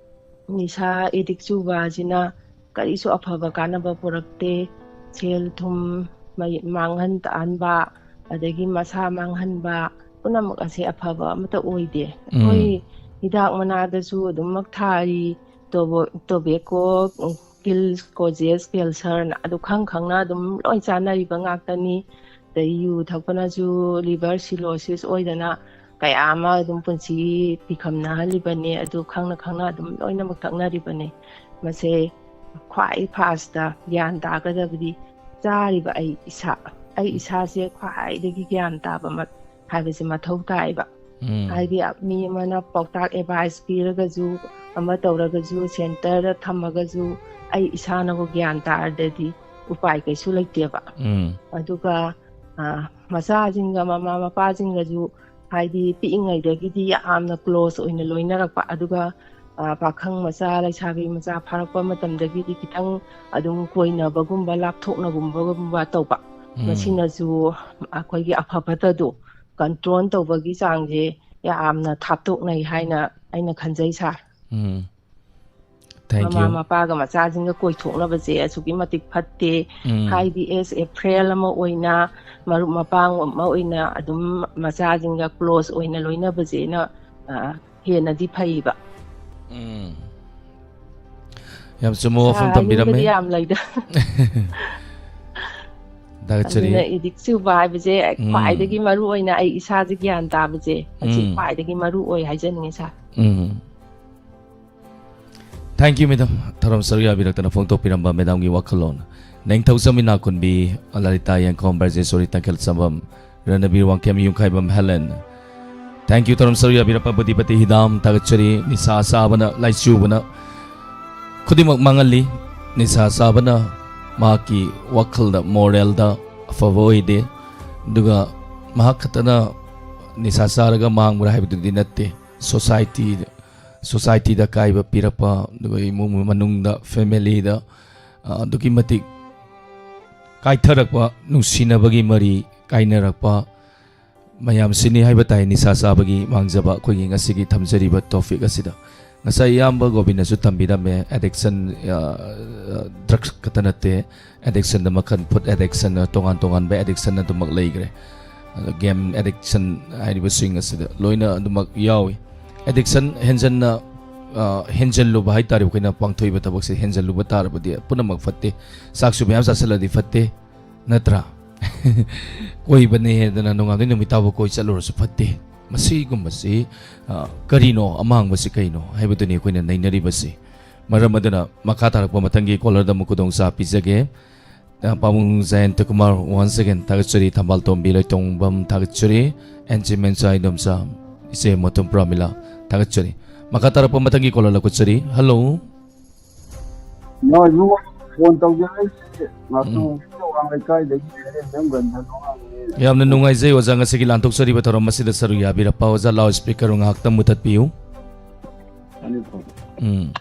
ꯅꯤꯁꯥ ꯑꯦꯗꯤꯛ ꯆꯨꯕ ꯑꯁꯤꯅ ꯀꯔꯤꯁꯨ ꯑꯐꯕ ꯀꯥꯟꯅꯕ ꯄꯨꯔꯛꯇꯦ꯫ ꯁꯦꯜ ꯊꯨꯝ ꯃꯩ- ꯃꯥꯡꯍꯟ ꯇꯥꯛꯍꯟꯕ, ꯑꯗꯒꯤ ꯃꯁꯥ ꯃꯥꯡꯍꯟꯕ, ꯄꯨꯝꯅꯃꯛ ꯑꯁꯦ ꯑꯐꯕ ꯑꯃꯠꯇ ꯑꯣꯏꯗꯦ꯫ ꯑꯩꯈꯣꯏ ꯍꯤꯗꯥꯛ ꯃꯅꯥꯗꯁꯨ ꯑꯗꯨꯃꯛ ꯊꯥꯔꯤ, ꯇꯣꯕꯣ- ꯇꯣꯕꯦꯀꯣ, ꯀꯤꯜ ꯀꯣꯖꯦꯁ ꯀꯦꯟꯁꯔꯅ ꯑꯗꯨ ꯈꯪ ꯈꯪꯅ ꯑꯗꯨꯝ ꯂꯣꯏ ꯆꯥꯅꯔꯤꯕ ꯉꯥꯛꯇꯅꯤ꯫ ꯑꯗꯩ ꯌꯨ ꯊꯛꯄꯅꯁꯨ ꯂꯤꯚꯔ ꯁꯤꯂꯣꯁꯤꯁ ꯑꯣꯏꯗꯅ ꯀꯌꯥ ꯑꯃ ꯑꯗꯨꯝ ꯄꯨꯟꯁꯤ ꯄꯤꯈꯝꯅꯍꯜꯂꯤꯕꯅꯤ꯫ ꯑꯗꯨ ꯈꯪꯅ ꯈꯪꯅ ꯑꯗꯨꯝ ꯂꯣꯏꯅꯃꯛ ꯊꯛꯅꯔꯤꯕꯅꯤ꯫ ꯃꯁꯦ ꯈ꯭ꯋꯥꯏ ꯐꯥꯔꯁꯇ ꯒ꯭ꯌꯥꯟ ꯇꯥꯒꯗꯕꯗꯤ ꯆꯥꯔꯤꯕ ꯑꯩ ꯏꯁꯥ, ꯑꯩ ꯏꯁꯥꯁꯦ ꯈ꯭ꯋꯥꯏꯗꯒꯤ ꯒ꯭ꯌꯥꯟ ꯇꯥꯕ ꯃ- ꯍꯥꯏꯕꯁꯦ ꯃꯊꯧ ꯇꯥꯏꯕ꯫ ꯎꯝ ꯍꯥꯏꯗꯤ ꯃꯤ ꯑꯃꯅ ꯄꯥꯎꯇꯥꯛ, ꯑꯦꯗꯚꯥꯏꯁ ꯄꯤꯔꯒꯁꯨ, ꯑꯃ ꯇꯧꯔꯒꯁꯨ, ꯁꯦꯟꯇꯔꯗ ꯊꯝꯃꯒꯁꯨ ꯑꯩ ꯏꯁꯥꯅꯕꯨ ꯒ꯭ꯌꯥꯟ ꯇꯥꯔꯗꯗꯤ ꯎꯄꯥꯏ ꯀꯩꯁꯨ ꯂꯩꯇꯦꯕ꯫ ꯎꯝ ꯑꯗꯨꯒ ꯑ, ꯃꯆꯥꯁꯤꯡꯒ ꯃꯃꯥ ꯃꯄꯥꯁꯤꯡꯒꯁꯨ ꯍꯥꯏꯗꯤ ꯄꯤꯛꯏꯉꯩꯗꯒꯤꯗꯤ ꯌꯥꯝꯅ ꯀ꯭ꯂꯣꯁ ꯑꯣꯏꯅ ꯂꯣꯏꯅꯔꯛꯄ, ꯑꯗꯨꯒ ꯑ, ꯄꯥꯈꯪ ꯃꯆꯥ, ꯂꯩꯁꯥꯕꯤ ꯃꯆꯥ ꯐꯥꯔꯛꯄ ꯃꯇꯝꯗꯒꯤꯗꯤ ꯈꯤꯇꯪ ꯑꯗꯨꯝ ꯀꯣꯏꯅꯕꯒꯨꯝꯕ, ꯂꯥꯞꯊꯣꯛꯅꯒꯨꯝꯕꯒꯨꯝꯕ ꯇꯧꯕ, ꯎꯝ ꯃꯁꯤꯅꯁꯨ ꯑꯩꯈꯣꯏꯒꯤ ꯑꯐ ꯐꯠꯇꯗꯣ ꯀꯟꯇ꯭ꯔꯣꯜ ꯇꯧꯕꯒꯤ ꯆꯥꯡꯁꯦ ꯌꯥꯝꯅ ꯊꯥꯞꯇꯣꯛꯅꯩ ꯍꯥꯏꯅ ꯑꯩꯅ ꯈꯟꯖꯩ ꯁꯥꯔ꯫ ꯎꯝ Thank ꯃꯃꯥ you. ꯃꯄꯥꯒ ꯃꯆꯥꯁꯤꯡꯒ ꯀꯣꯏꯊꯣꯛꯅꯕꯁꯦ ꯑꯁꯨꯛꯀꯤ ꯃꯇꯤꯛ ꯐꯠꯇꯦ꯫ ꯎꯝ ꯍꯥꯏꯗꯤ ꯑꯦꯁ ꯑꯦ ꯐ꯭ꯔꯦꯟ ꯑꯃ ꯑꯣꯏꯅ, ꯃꯔꯨꯞ ꯃꯄꯥꯡ ꯑꯃ ꯑꯣꯏꯅ ꯑꯗꯨꯝ ꯃꯆꯥꯁꯤꯡꯒ ꯀ꯭ꯂꯣꯁ ꯑꯣꯏꯅ ꯂꯣꯏꯅꯕꯁꯦꯅ ꯑ, ꯍꯦꯟꯅꯗꯤ ꯐꯩꯕ꯫ ꯎꯝ꯫ ꯌꯥꯝ ꯆꯨꯝꯕ ꯋꯥꯐꯝ ꯏꯁꯥ ꯇꯝꯕꯤꯔꯝꯃꯦ꯫ ꯍꯥꯏꯅꯤꯡꯕꯗꯤ ꯌꯥꯝ ꯂꯩꯗ꯫ ꯊꯥꯒꯠꯆꯔꯤ꯫ ꯑꯗꯨꯅ ꯑꯦꯗꯤꯛ ꯆꯨꯕ ꯍꯥꯏꯕꯁꯦ ꯎꯝ꯫ ꯈ꯭ꯋꯥꯏꯗꯒꯤ ꯃꯔꯨ ꯑꯣꯏꯅ ꯑꯩ ꯏꯁꯥꯁꯦ ꯒ꯭ꯌꯥꯟ ꯇꯥꯕꯁꯦ, ꯑꯁꯤ ꯎꯝ꯫ ꯈ꯭ꯋꯥꯏꯗꯒꯤ ꯃꯔꯨ ꯑꯣꯏ ꯍꯥꯏꯖꯅꯤꯡꯉꯤ, ꯁꯥꯔ꯫ ꯎꯝ꯫ Thank you, madam꯫ ꯊꯧꯔꯝ ꯁꯔꯨꯛ ꯌꯥꯕꯤꯔꯛꯇꯅ ꯐꯣꯡꯗꯣꯛꯄꯤꯔꯝꯕ madamꯒꯤ ꯋꯥꯈꯜꯂꯣꯟ꯫ ꯅꯤꯡꯊꯧꯖꯝ ꯏꯅꯥꯈꯨꯟꯕꯤ, ꯂꯂꯤꯇꯥ ꯌꯦꯡꯈꯣꯝ, ꯕ꯭ꯔꯖꯦꯁꯣꯔꯤ ꯇꯈꯦꯜꯁꯝꯕꯝ, ꯔꯅꯕꯤꯔ ꯋꯥꯡꯈꯦꯝ, ꯌꯨꯝꯈꯥꯏꯕꯝ ꯍꯦꯂꯦꯟ꯫ Thank you꯫ ꯊꯧꯔꯝ ꯁꯔꯨꯛ ꯌꯥꯕꯤꯔꯛꯄ ꯕꯨꯙꯤꯄꯇꯤ ꯍꯤꯗꯥꯝ ꯊꯥꯒꯠꯆꯔꯤ꯫ ꯅꯤꯁꯥ ꯆꯥꯕꯅ, ꯂꯥꯏꯆꯨꯕꯅ ꯈꯨꯗꯤꯡꯃꯛ ꯃꯥꯡꯍꯜꯂꯤ꯫ ꯅꯤꯁꯥ ꯆꯥꯕꯅ ꯃꯍꯥꯛꯀꯤ ꯋꯥꯈꯜꯗ, moralꯗ ꯑꯐꯕ ꯑꯣꯏꯗꯦ꯫ ꯑꯗꯨꯒ ꯃꯍꯥꯛ ꯈꯛꯇꯅ ꯅꯤꯁꯥ ꯆꯥꯔꯒ ꯃꯥꯡꯕ꯭ꯔꯥ ꯍꯥꯏꯕꯗꯨꯗꯤ ꯅꯠꯇꯦ꯫ Society, societyꯗ ꯑꯀꯥꯏꯕ ꯄꯤꯔꯛꯄ, ꯑꯗꯨꯒ ꯏꯃꯨꯡ ꯃꯅꯨꯡꯗ, familyꯗ, ꯑ, ꯑꯗꯨꯛꯀꯤ ꯃꯇꯤꯛ ꯀꯥꯏꯊꯔꯛꯄ, ꯅꯨꯡꯁꯤꯅꯕꯒꯤ ꯃꯔꯤ ꯀꯥꯏꯅꯔꯛꯄ, ꯃꯌꯥꯝꯁꯤꯅꯤ ꯍꯥꯏꯕ ꯇꯥꯏ ꯅꯤꯁꯥ ꯆꯥꯕꯒꯤ ꯃꯥꯡꯖꯕ ꯑꯩꯈꯣꯏꯒꯤ ꯉꯁꯤꯒꯤ ꯊꯝꯖꯔꯤꯕ topic ꯑꯁꯤꯗ꯫ ꯉꯁꯥꯏ ꯏꯌꯥꯝꯕ ꯒꯣꯕꯤꯟꯗꯁꯨ ꯊꯝꯕꯤꯔꯝꯃꯦ, addiction, ꯑ, drugs ꯈꯛꯇ ꯅꯠꯇꯦ, addictionꯗ ꯃꯈꯜ, food addiction, ꯇꯣꯉꯥꯟ ꯇꯣꯉꯥꯟꯕ addiction ꯑꯗꯨꯃꯛ ꯂꯩꯈ꯭ꯔꯦ꯫ ꯑꯗꯣ game addiction ꯍꯥꯏꯔꯤꯕꯁꯤꯡ ꯑꯁꯤꯗ ꯂꯣꯏꯅ ꯑꯗꯨꯃꯛ ꯌꯥꯎꯏ꯫ Addiction ꯍꯦꯟꯖꯟꯅ, ꯑ, ꯍꯦꯟꯖꯜꯂꯨꯕ ꯍꯥꯏ ꯇꯥꯔꯦ, ꯑꯩꯈꯣꯏꯅ ꯄꯥꯡꯊꯣꯛꯏꯕ ꯊꯕꯛꯁꯦ ꯍꯦꯟꯖꯜꯂꯨꯕ ꯇꯥꯔꯕꯗꯤ ꯄꯨꯝꯅꯃꯛ ꯐꯠꯇꯦ꯫ ꯆꯥꯛꯁꯨ ꯃꯌꯥꯝ ꯆꯥꯁꯤꯜꯂꯗꯤ ꯐꯠꯇꯦ, ꯅꯠꯇ꯭ꯔꯥ? ꯀꯣꯏꯕꯅꯦ ꯍꯥꯏꯗꯅ ꯅꯣꯡꯉꯥꯟꯕꯗꯩ ꯅꯨꯃꯤꯠ ꯇꯥꯕ ꯀꯣꯏ ꯆꯠꯂꯨꯔꯁꯨ ꯐꯠꯇꯦ꯫ ꯃꯁꯤꯒꯨꯝꯕꯁꯤ, ꯑ, ꯀꯔꯤꯅꯣ, ꯑꯃꯥꯡꯕꯁꯤ ꯀꯩꯅꯣ ꯍꯥꯏꯕꯗꯨꯅꯤ ꯑꯩꯈꯣꯏꯅ ꯅꯩꯅꯔꯤꯕꯁꯤ꯫ ꯃꯔꯝ ꯑꯗꯨꯅ ꯃꯈꯥ ꯇꯥꯔꯛꯄ ꯃꯊꯪꯒꯤ callerꯗ ꯑꯃꯨꯛ ꯈꯨꯗꯣꯡꯆꯥ ꯄꯤꯖꯒꯦ꯫ ꯑ, ꯄꯥꯕꯨꯡ ꯖꯌꯟꯇ ꯀꯨꯃꯥꯔ, once again ꯊꯥꯒꯠꯆꯔꯤ꯫ ꯊꯝꯕꯥꯜ ꯇꯣꯝꯕꯤ ꯂꯣꯏꯇꯣꯡꯕꯝ ꯊꯥꯒꯠꯆꯔꯤ꯫ ꯑꯦꯟ ꯖꯤ ꯃꯦꯟꯆꯥ ꯏꯟꯗꯣꯝꯆꯥ, ꯏꯆꯦ ꯃꯣꯇꯨꯝ ꯄ꯭ꯔꯥꯃꯤꯂꯥ ꯊꯥꯒꯠꯆꯔꯤ꯫ ꯃꯈꯥ ꯇꯥꯔꯛꯄ ꯃꯊꯪꯒꯤ caller ꯂꯧꯈꯠꯆꯔꯤ꯫ Hello꯫ ꯅꯣꯏꯕꯨ phone ꯇꯧꯖꯔꯛꯏꯁꯦ ꯃꯇꯨ ꯎꯝ꯫ ꯋꯥꯡ ꯂꯩꯀꯥꯏꯗꯒꯤ ꯂꯩꯔꯦꯟꯕꯝ ꯒꯟꯙ ꯅꯨꯡꯉꯥꯏꯅꯤ꯫ ꯌꯥꯝꯅ ꯅꯨꯡꯉꯥꯏꯖꯩ ꯑꯣꯖꯥ, ꯉꯁꯤꯒꯤ ꯂꯥꯟꯊꯣꯛꯆꯔꯤꯕ ꯊꯧꯔꯝ ꯑꯁꯤꯗ ꯁꯔꯨꯛ ꯌꯥꯕꯤꯔꯛꯄ꯫ ꯑꯣꯖꯥ, loudspeaker ꯉꯥꯏꯍꯥꯛꯇꯪ ꯃꯨꯊꯠꯄꯤꯌꯨ꯫ ꯎꯝ꯫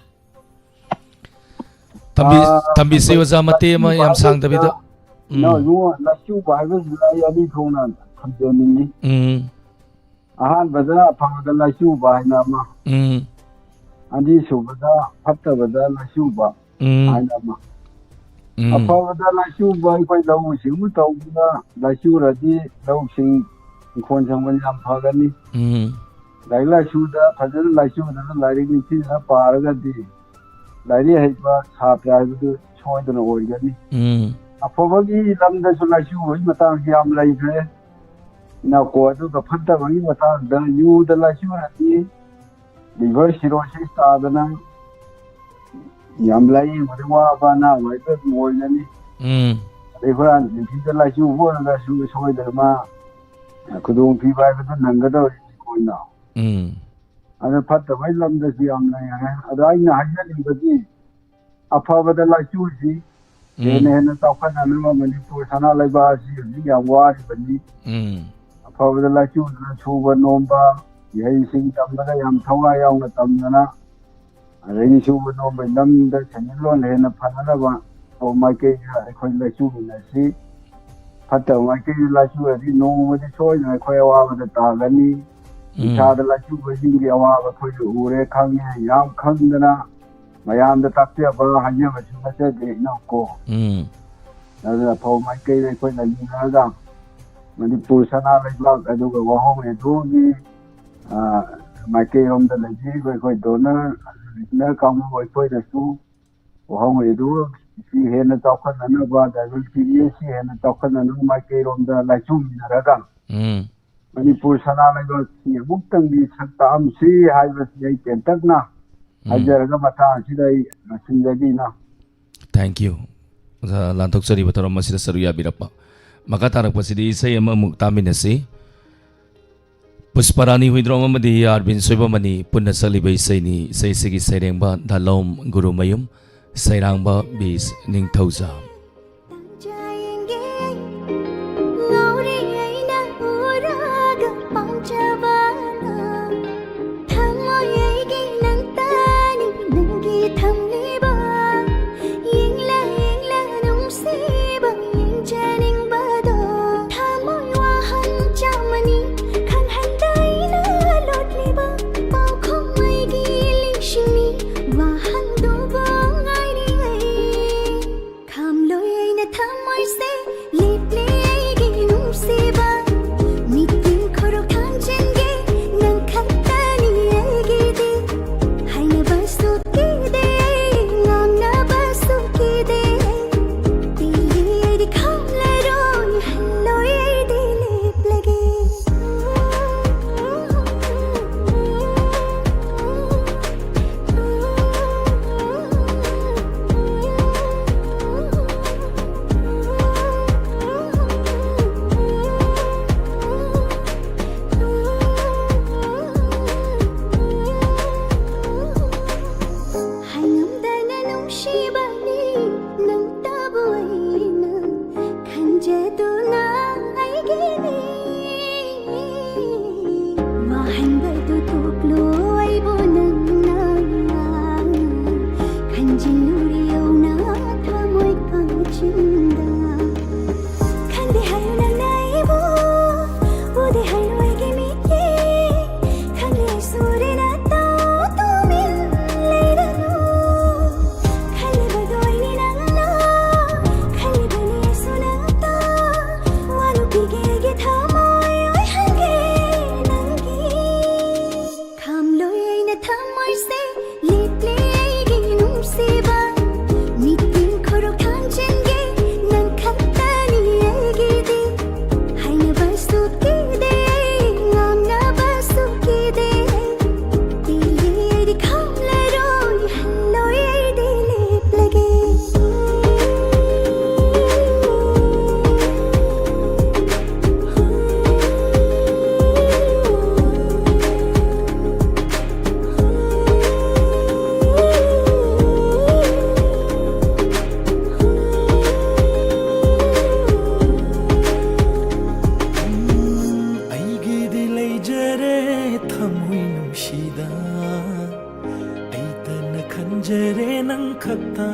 ꯊꯝꯕꯤ-, ꯑꯥ, ꯊꯝꯕꯤꯁꯤ ꯑꯣꯖꯥ, ꯃꯇꯦꯛ ꯑꯃ ꯌꯥꯝ ꯁꯥꯡꯗꯕꯤꯗ꯫ ꯎꯝ꯫ ꯅꯣꯏ ꯏꯕꯨꯡꯉꯣ, ꯂꯥꯏꯆꯨꯕ ꯍꯥꯏꯕꯁꯤꯗ ꯑꯩ ꯑꯅꯤ ꯊꯣꯛꯅ ꯊꯝꯖꯅꯤꯡꯉꯤ꯫ ꯎꯝ꯫ ꯑꯍꯥꯟꯕꯗ ꯑꯐꯕꯗ ꯂꯥꯏꯆꯨꯕ ꯍꯥꯏꯅ ꯑꯃ, ꯎꯝ꯫ ꯑꯅꯤꯁꯨꯕꯗ ꯐꯠꯇꯕꯗ ꯂꯥꯏꯆꯨꯕ ꯎꯝ꯫ ꯍꯥꯏꯅ ꯑꯃ꯫ ꯎꯝ꯫ ꯑꯐꯕꯗ ꯂꯥꯏꯆꯨꯕ ꯑꯩꯈꯣꯏ ꯂꯧꯎ ꯁꯤꯡꯎ ꯇꯧꯕꯗ ꯂꯥꯏꯆꯨꯔꯗꯤ ꯂꯧꯁꯤꯡ ꯏꯪꯈꯣꯜ ꯁꯝꯕꯜ ꯌꯥꯝ ꯐꯒꯅꯤ꯫ ꯎꯝ꯫ ꯂꯥꯏꯔꯤꯛ ꯂꯥꯏꯁꯨꯗ ꯐꯖꯅ ꯂꯥꯏꯆꯨꯗꯅ ꯂꯥꯏꯔꯤꯛ ꯅꯤꯡꯊꯤꯖꯅ ꯄꯥꯔꯒꯗꯤ ꯂꯥꯏꯔꯤꯛ ꯍꯩꯕ ꯁꯥꯇ꯭ꯔ ꯍꯥꯏꯕꯗꯨ ꯁꯣꯏꯗꯅ ꯑꯣꯏꯒꯅꯤ꯫ ꯎꯝ ꯑꯐꯕꯒꯤ ꯂꯝꯗꯁꯨ ꯂꯥꯏꯆꯨꯕꯒꯤ ꯃꯇꯥꯡꯁꯤ ꯌꯥꯝ ꯂꯩꯈ꯭ꯔꯦ꯫ ꯅꯀꯣ ꯑꯗꯨꯒ ꯐꯠꯇꯕꯒꯤ ꯃꯇꯥꯡꯗ ꯌꯨꯗ ꯂꯥꯏꯆꯨꯔꯗꯤ liver cirrhosis ꯇꯥꯗꯅ ꯌꯥꯝ ꯂꯥꯏꯌꯦꯡꯕꯗ ꯋꯥꯕ ꯑꯅꯥꯕ ꯍꯥꯏꯕ ꯑꯗꯨꯝ ꯑꯣꯏꯒꯅꯤ꯫ ꯎꯝ ꯑꯗꯩ ꯍꯨꯔꯥꯟ ꯆꯤꯟꯊꯤꯗ ꯂꯥꯏꯆꯨꯕ ꯑꯣꯏꯔꯒꯁꯨ ꯁꯣꯏꯗꯅ ꯃꯥ ꯈꯨꯗꯣꯡꯊꯤꯕ ꯍꯥꯏꯕꯗꯨ ꯅꯪꯒꯗꯧꯔꯤꯅꯤ ꯑꯩꯈꯣꯏꯅ꯫ ꯎꯝ ꯑꯗꯨ ꯐꯠꯇꯕꯒꯤ ꯂꯝꯗꯁꯨ ꯌꯥꯝ ꯂꯩꯔꯦ꯫ ꯑꯗꯣ ꯑꯩꯅ ꯍꯥꯏꯖꯅꯤꯡꯕꯗꯤ ꯑꯐꯕꯗ ꯂꯥꯏꯆꯨꯁꯤ ꯍꯦꯟꯅ ꯎꯝ ꯍꯦꯟꯅ ꯆꯥꯎꯈꯠꯅꯅꯕ ꯃꯅꯤꯄꯨꯔ ꯁꯅꯥ ꯂꯩꯕꯥꯛ ꯑꯁꯤ ꯍꯧꯖꯤꯛ ꯌꯥꯝ ꯋꯥꯔꯤꯕꯅꯤ꯫ ꯎꯝ ꯑꯐꯕꯗ ꯂꯥꯏꯆꯨꯗꯨꯅ ꯁꯨꯕ ꯅꯣꯝꯕ, ꯏꯍꯩꯁꯤꯡ ꯇꯝꯕꯗ ꯌꯥꯝ ꯊꯋꯥꯏ ꯌꯥꯎꯅ ꯇꯝꯗꯅ, ꯑꯗꯒꯤ ꯁꯨꯕ ꯅꯣꯝꯕꯒꯤ ꯂꯝꯗ ꯁꯦꯟꯃꯤꯠꯂꯣꯟ ꯍꯦꯟꯅ ꯐꯅꯅꯕ ꯇꯧꯕ ꯃꯥꯏꯀꯩꯗ ꯑꯩꯈꯣꯏ ꯂꯥꯏꯆꯨꯃꯤꯟꯅꯁꯤ꯫ ꯐꯠꯇꯕ ꯃꯥꯏꯀꯩꯗ ꯂꯥꯏꯆꯨꯔꯗꯤ ꯅꯣꯡꯃꯗꯤ ꯁꯣꯏꯗꯅ ꯑꯩꯈꯣꯏ ꯑꯋꯥꯕꯗ ꯇꯥꯒꯅꯤ꯫ ꯎꯝ ꯏꯁꯥꯗ ꯂꯥꯏꯆꯨꯕꯁꯤꯡꯒꯤ ꯑꯋꯥꯕ ꯑꯩꯈꯣꯏꯁꯨ ꯎꯔꯦ, ꯈꯪꯉꯦ, ꯌꯥꯝ ꯈꯪꯗꯅ ꯃꯌꯥꯝꯗ ꯇꯥꯛꯆꯕ ꯍꯥꯏꯖꯕꯁꯨ ꯅꯠꯆꯗꯦ ꯏꯅꯥꯎꯀꯣ꯫ ꯎꯝ ꯑꯗꯨꯅ ꯑꯐꯕ ꯃꯥꯏꯀꯩꯗ ꯑꯩꯈꯣꯏꯅ ꯌꯦꯡꯉꯒ ꯃꯅꯤꯄꯨꯔ ꯁꯅꯥ ꯂꯩꯕꯥꯛ ꯑꯗꯨꯒ ꯋꯥꯍꯣꯡ ꯔꯦꯗꯤꯑꯣꯒꯤ, ꯑ, ꯃꯥꯏꯀꯩꯔꯣꯝꯗ ꯂꯩꯕꯤꯔꯤꯕ ꯑꯩꯈꯣꯏ donor, listener ꯀꯥꯡꯕꯨ ꯑꯩꯈꯣꯏꯅꯁꯨ ꯋꯥꯍꯣꯡ ꯔꯦꯗꯤꯑꯣ ꯁꯤ ꯍꯦꯟꯅ ꯆꯥꯎꯈꯠꯅꯅꯕ, digital ꯇꯤꯚꯤ ꯑꯁꯤ ꯍꯦꯟꯅ ꯆꯥꯎꯈꯠꯅꯅꯕ ꯃꯥꯏꯀꯩꯔꯣꯝꯗ ꯂꯥꯏꯆꯨꯃꯤꯟꯅꯔꯒ ꯎꯝ ꯃꯅꯤꯄꯨꯔ ꯁꯅꯥ ꯂꯩꯕꯥꯛꯁꯤ ꯑꯃꯨꯛꯇꯪꯗꯤ ꯁꯛ ꯇꯥꯛꯑꯝꯁꯤ ꯍꯥꯏꯕꯁꯤ ꯑꯩ ꯇꯦꯟꯇꯛꯅ ꯎꯝ ꯍꯥꯏꯖꯔꯒ ꯃꯇꯥꯡ ꯑꯁꯤꯗ ꯑꯩ ꯂꯣꯏꯁꯤꯟꯖꯒꯦ ꯏꯅꯥꯎ꯫ Thank you. ꯑꯣꯖꯥ, ꯂꯥꯟꯊꯣꯛꯆꯔꯤꯕ ꯊꯧꯔꯝ ꯑꯁꯤꯗ ꯁꯔꯨꯛ ꯌꯥꯕꯤꯔꯛꯄ꯫ ꯃꯈꯥ ꯇꯥꯔꯛꯄꯁꯤꯗꯤ ꯏꯁꯩ ꯑꯃꯃꯨꯛ ꯇꯥꯃꯤꯟꯅꯁꯤ꯫ ꯄꯨꯁꯄꯔꯥꯅꯤ ꯍꯨꯏꯗ꯭ꯔꯣꯝ ꯑꯃꯗꯤ ꯑꯥꯔꯕꯤꯟ ꯁꯣꯏꯕꯝ ꯑꯅꯤ ꯄꯨꯟꯅ ꯁꯛꯂꯤꯕ ꯏꯁꯩꯅꯤ꯫ ꯏꯁꯩꯁꯤꯒꯤ ꯁꯩꯔꯦꯡꯕ ꯙꯥꯂꯣꯝ ꯒꯨꯔꯨꯃꯌꯨꯝ, ꯁꯩꯔꯥꯡꯕ ꯕꯤꯁ ꯅꯤꯡꯊꯧꯖꯥ꯫ ꯌꯦꯡꯒꯦ ꯉꯥꯎꯔꯦ ꯑꯩꯅ ꯎꯔꯒ ꯄꯥꯝꯖꯕꯅ ꯊꯝꯃꯣꯏ ꯑꯩꯒꯤ ꯅꯪꯇꯅꯤ ꯅꯪꯒꯤ ꯊꯝꯂꯤꯕ ꯌꯦꯡꯂ ꯌꯦꯡꯂ ꯅꯨꯡꯁꯤꯕ ꯌꯦꯡꯖꯅꯤꯡꯕꯗꯣ ꯊꯝꯃꯣꯏ ꯋꯥꯍꯪ ꯆꯥꯝꯃꯅꯤ ꯈꯪꯍꯟꯗ ꯑꯩꯅ ꯂꯣꯠꯂꯤꯕ ꯄꯥꯎꯈꯨꯝ ꯑꯩꯒꯤ ꯂꯤꯁꯤꯡꯅꯤ ꯋꯥꯍꯪꯗꯨꯕꯨ ꯉꯥꯏꯔꯤ ꯑꯩ ꯈꯝꯂꯣ ꯊꯃꯣꯏ ꯅꯨꯡꯁꯤꯗ ꯑꯩꯇꯅ ꯈꯟꯖꯔꯦ ꯅꯪ ꯈꯛꯇ꯫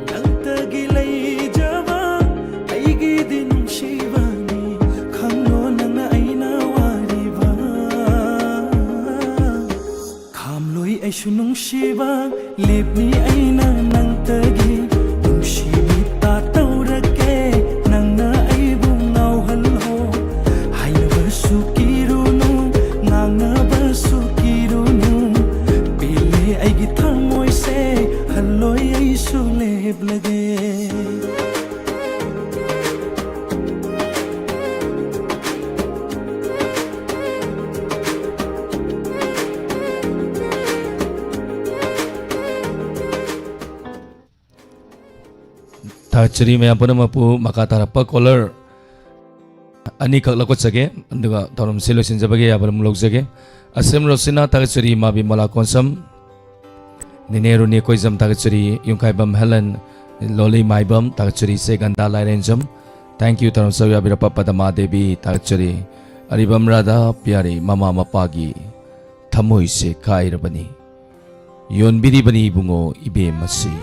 ꯅꯪꯇꯒꯤ ꯂꯩꯖꯕ ꯑꯩꯒꯤꯗꯤ ꯅꯨꯡꯁꯤꯕꯅꯤ, ꯈꯪꯂꯣ ꯅꯪꯅ ꯑꯩꯅ ꯋꯥꯔꯤꯕ꯫ ꯈꯥꯝꯂꯣꯏ ꯑꯩꯁꯨ ꯅꯨꯡꯁꯤꯕ, ꯂꯦꯞꯂꯤ ꯑꯩꯅ ꯅꯪꯇꯒꯤ꯫ ꯅꯨꯡꯁꯤꯕꯤ ꯇꯥ ꯇꯧꯔꯛꯀꯦ, ꯅꯪꯅ ꯑꯩꯕꯨ ꯉꯥꯎꯍꯜꯂꯣ꯫ ꯍꯥꯏꯅꯕꯁꯨ ꯀꯤꯔꯨꯅꯨ, ꯉꯥꯡꯅꯕꯁꯨ ꯀꯤꯔꯨꯅꯨ꯫ ꯄꯦꯜꯂꯦ ꯑꯩꯒꯤ ꯊꯃꯣꯏꯁꯦ, ꯍꯜꯂꯣꯏ ꯑꯩꯁꯨ ꯂꯦꯞꯂꯒꯦ꯫ ꯊꯥꯒꯠꯆꯔꯤ ꯃꯌꯥꯝ ꯄꯨꯝꯅꯃꯛꯄꯨ꯫ ꯃꯈꯥ ꯇꯥꯔꯛꯄ ꯀꯣꯂꯔ ꯑꯅꯤꯈꯛ ꯂꯧꯈꯠꯆꯒꯦ, ꯑꯗꯨꯒ ꯊꯧꯔꯝꯁꯤ ꯂꯣꯏꯁꯤꯟꯖꯕꯒꯤ ꯑꯌꯥꯕ ꯑꯗꯨꯝ ꯂꯧꯖꯒꯦ꯫ ꯑꯁꯦꯝ ꯔꯣꯁꯤꯅꯥ ꯊꯥꯒꯠꯆꯔꯤ, ꯃꯥꯕꯤ ꯃꯣꯂꯥ ꯀꯣꯟꯁꯝ, ꯅꯤꯅꯦ ꯔꯨꯅꯤ ꯀꯣꯏꯖꯝ ꯊꯥꯒꯠꯆꯔꯤ, ꯌꯨꯝꯈꯥꯏꯕꯝ ꯍꯦꯂꯟ, ꯂꯣꯂꯤ ꯃꯥꯏꯕꯝ ꯊꯥꯒꯠꯆꯔꯤ, ꯁꯦ ꯒꯟꯗꯥ ꯂꯥꯏꯔꯦꯟꯖꯝ, thank you, ꯊꯧꯔꯝ ꯁꯔꯨꯛ ꯌꯥꯕꯤꯔꯛꯄ ꯄꯗꯃꯥ ꯗꯦꯕꯤ ꯊꯥꯒꯠꯆꯔꯤ, ꯑꯔꯤꯕꯝ ꯔꯥꯙꯥ ꯄꯤꯌꯥꯔꯤ, ꯃꯃꯥ ꯃꯄꯥꯒꯤ ꯊꯃꯣꯏꯁꯦ ꯀꯥꯏꯔꯕꯅꯤ꯫ ꯌꯣꯟꯕꯤꯔꯤꯕꯅꯤ ꯏꯕꯨꯡꯉꯣ ꯏꯕꯦꯝꯃꯁꯤ꯫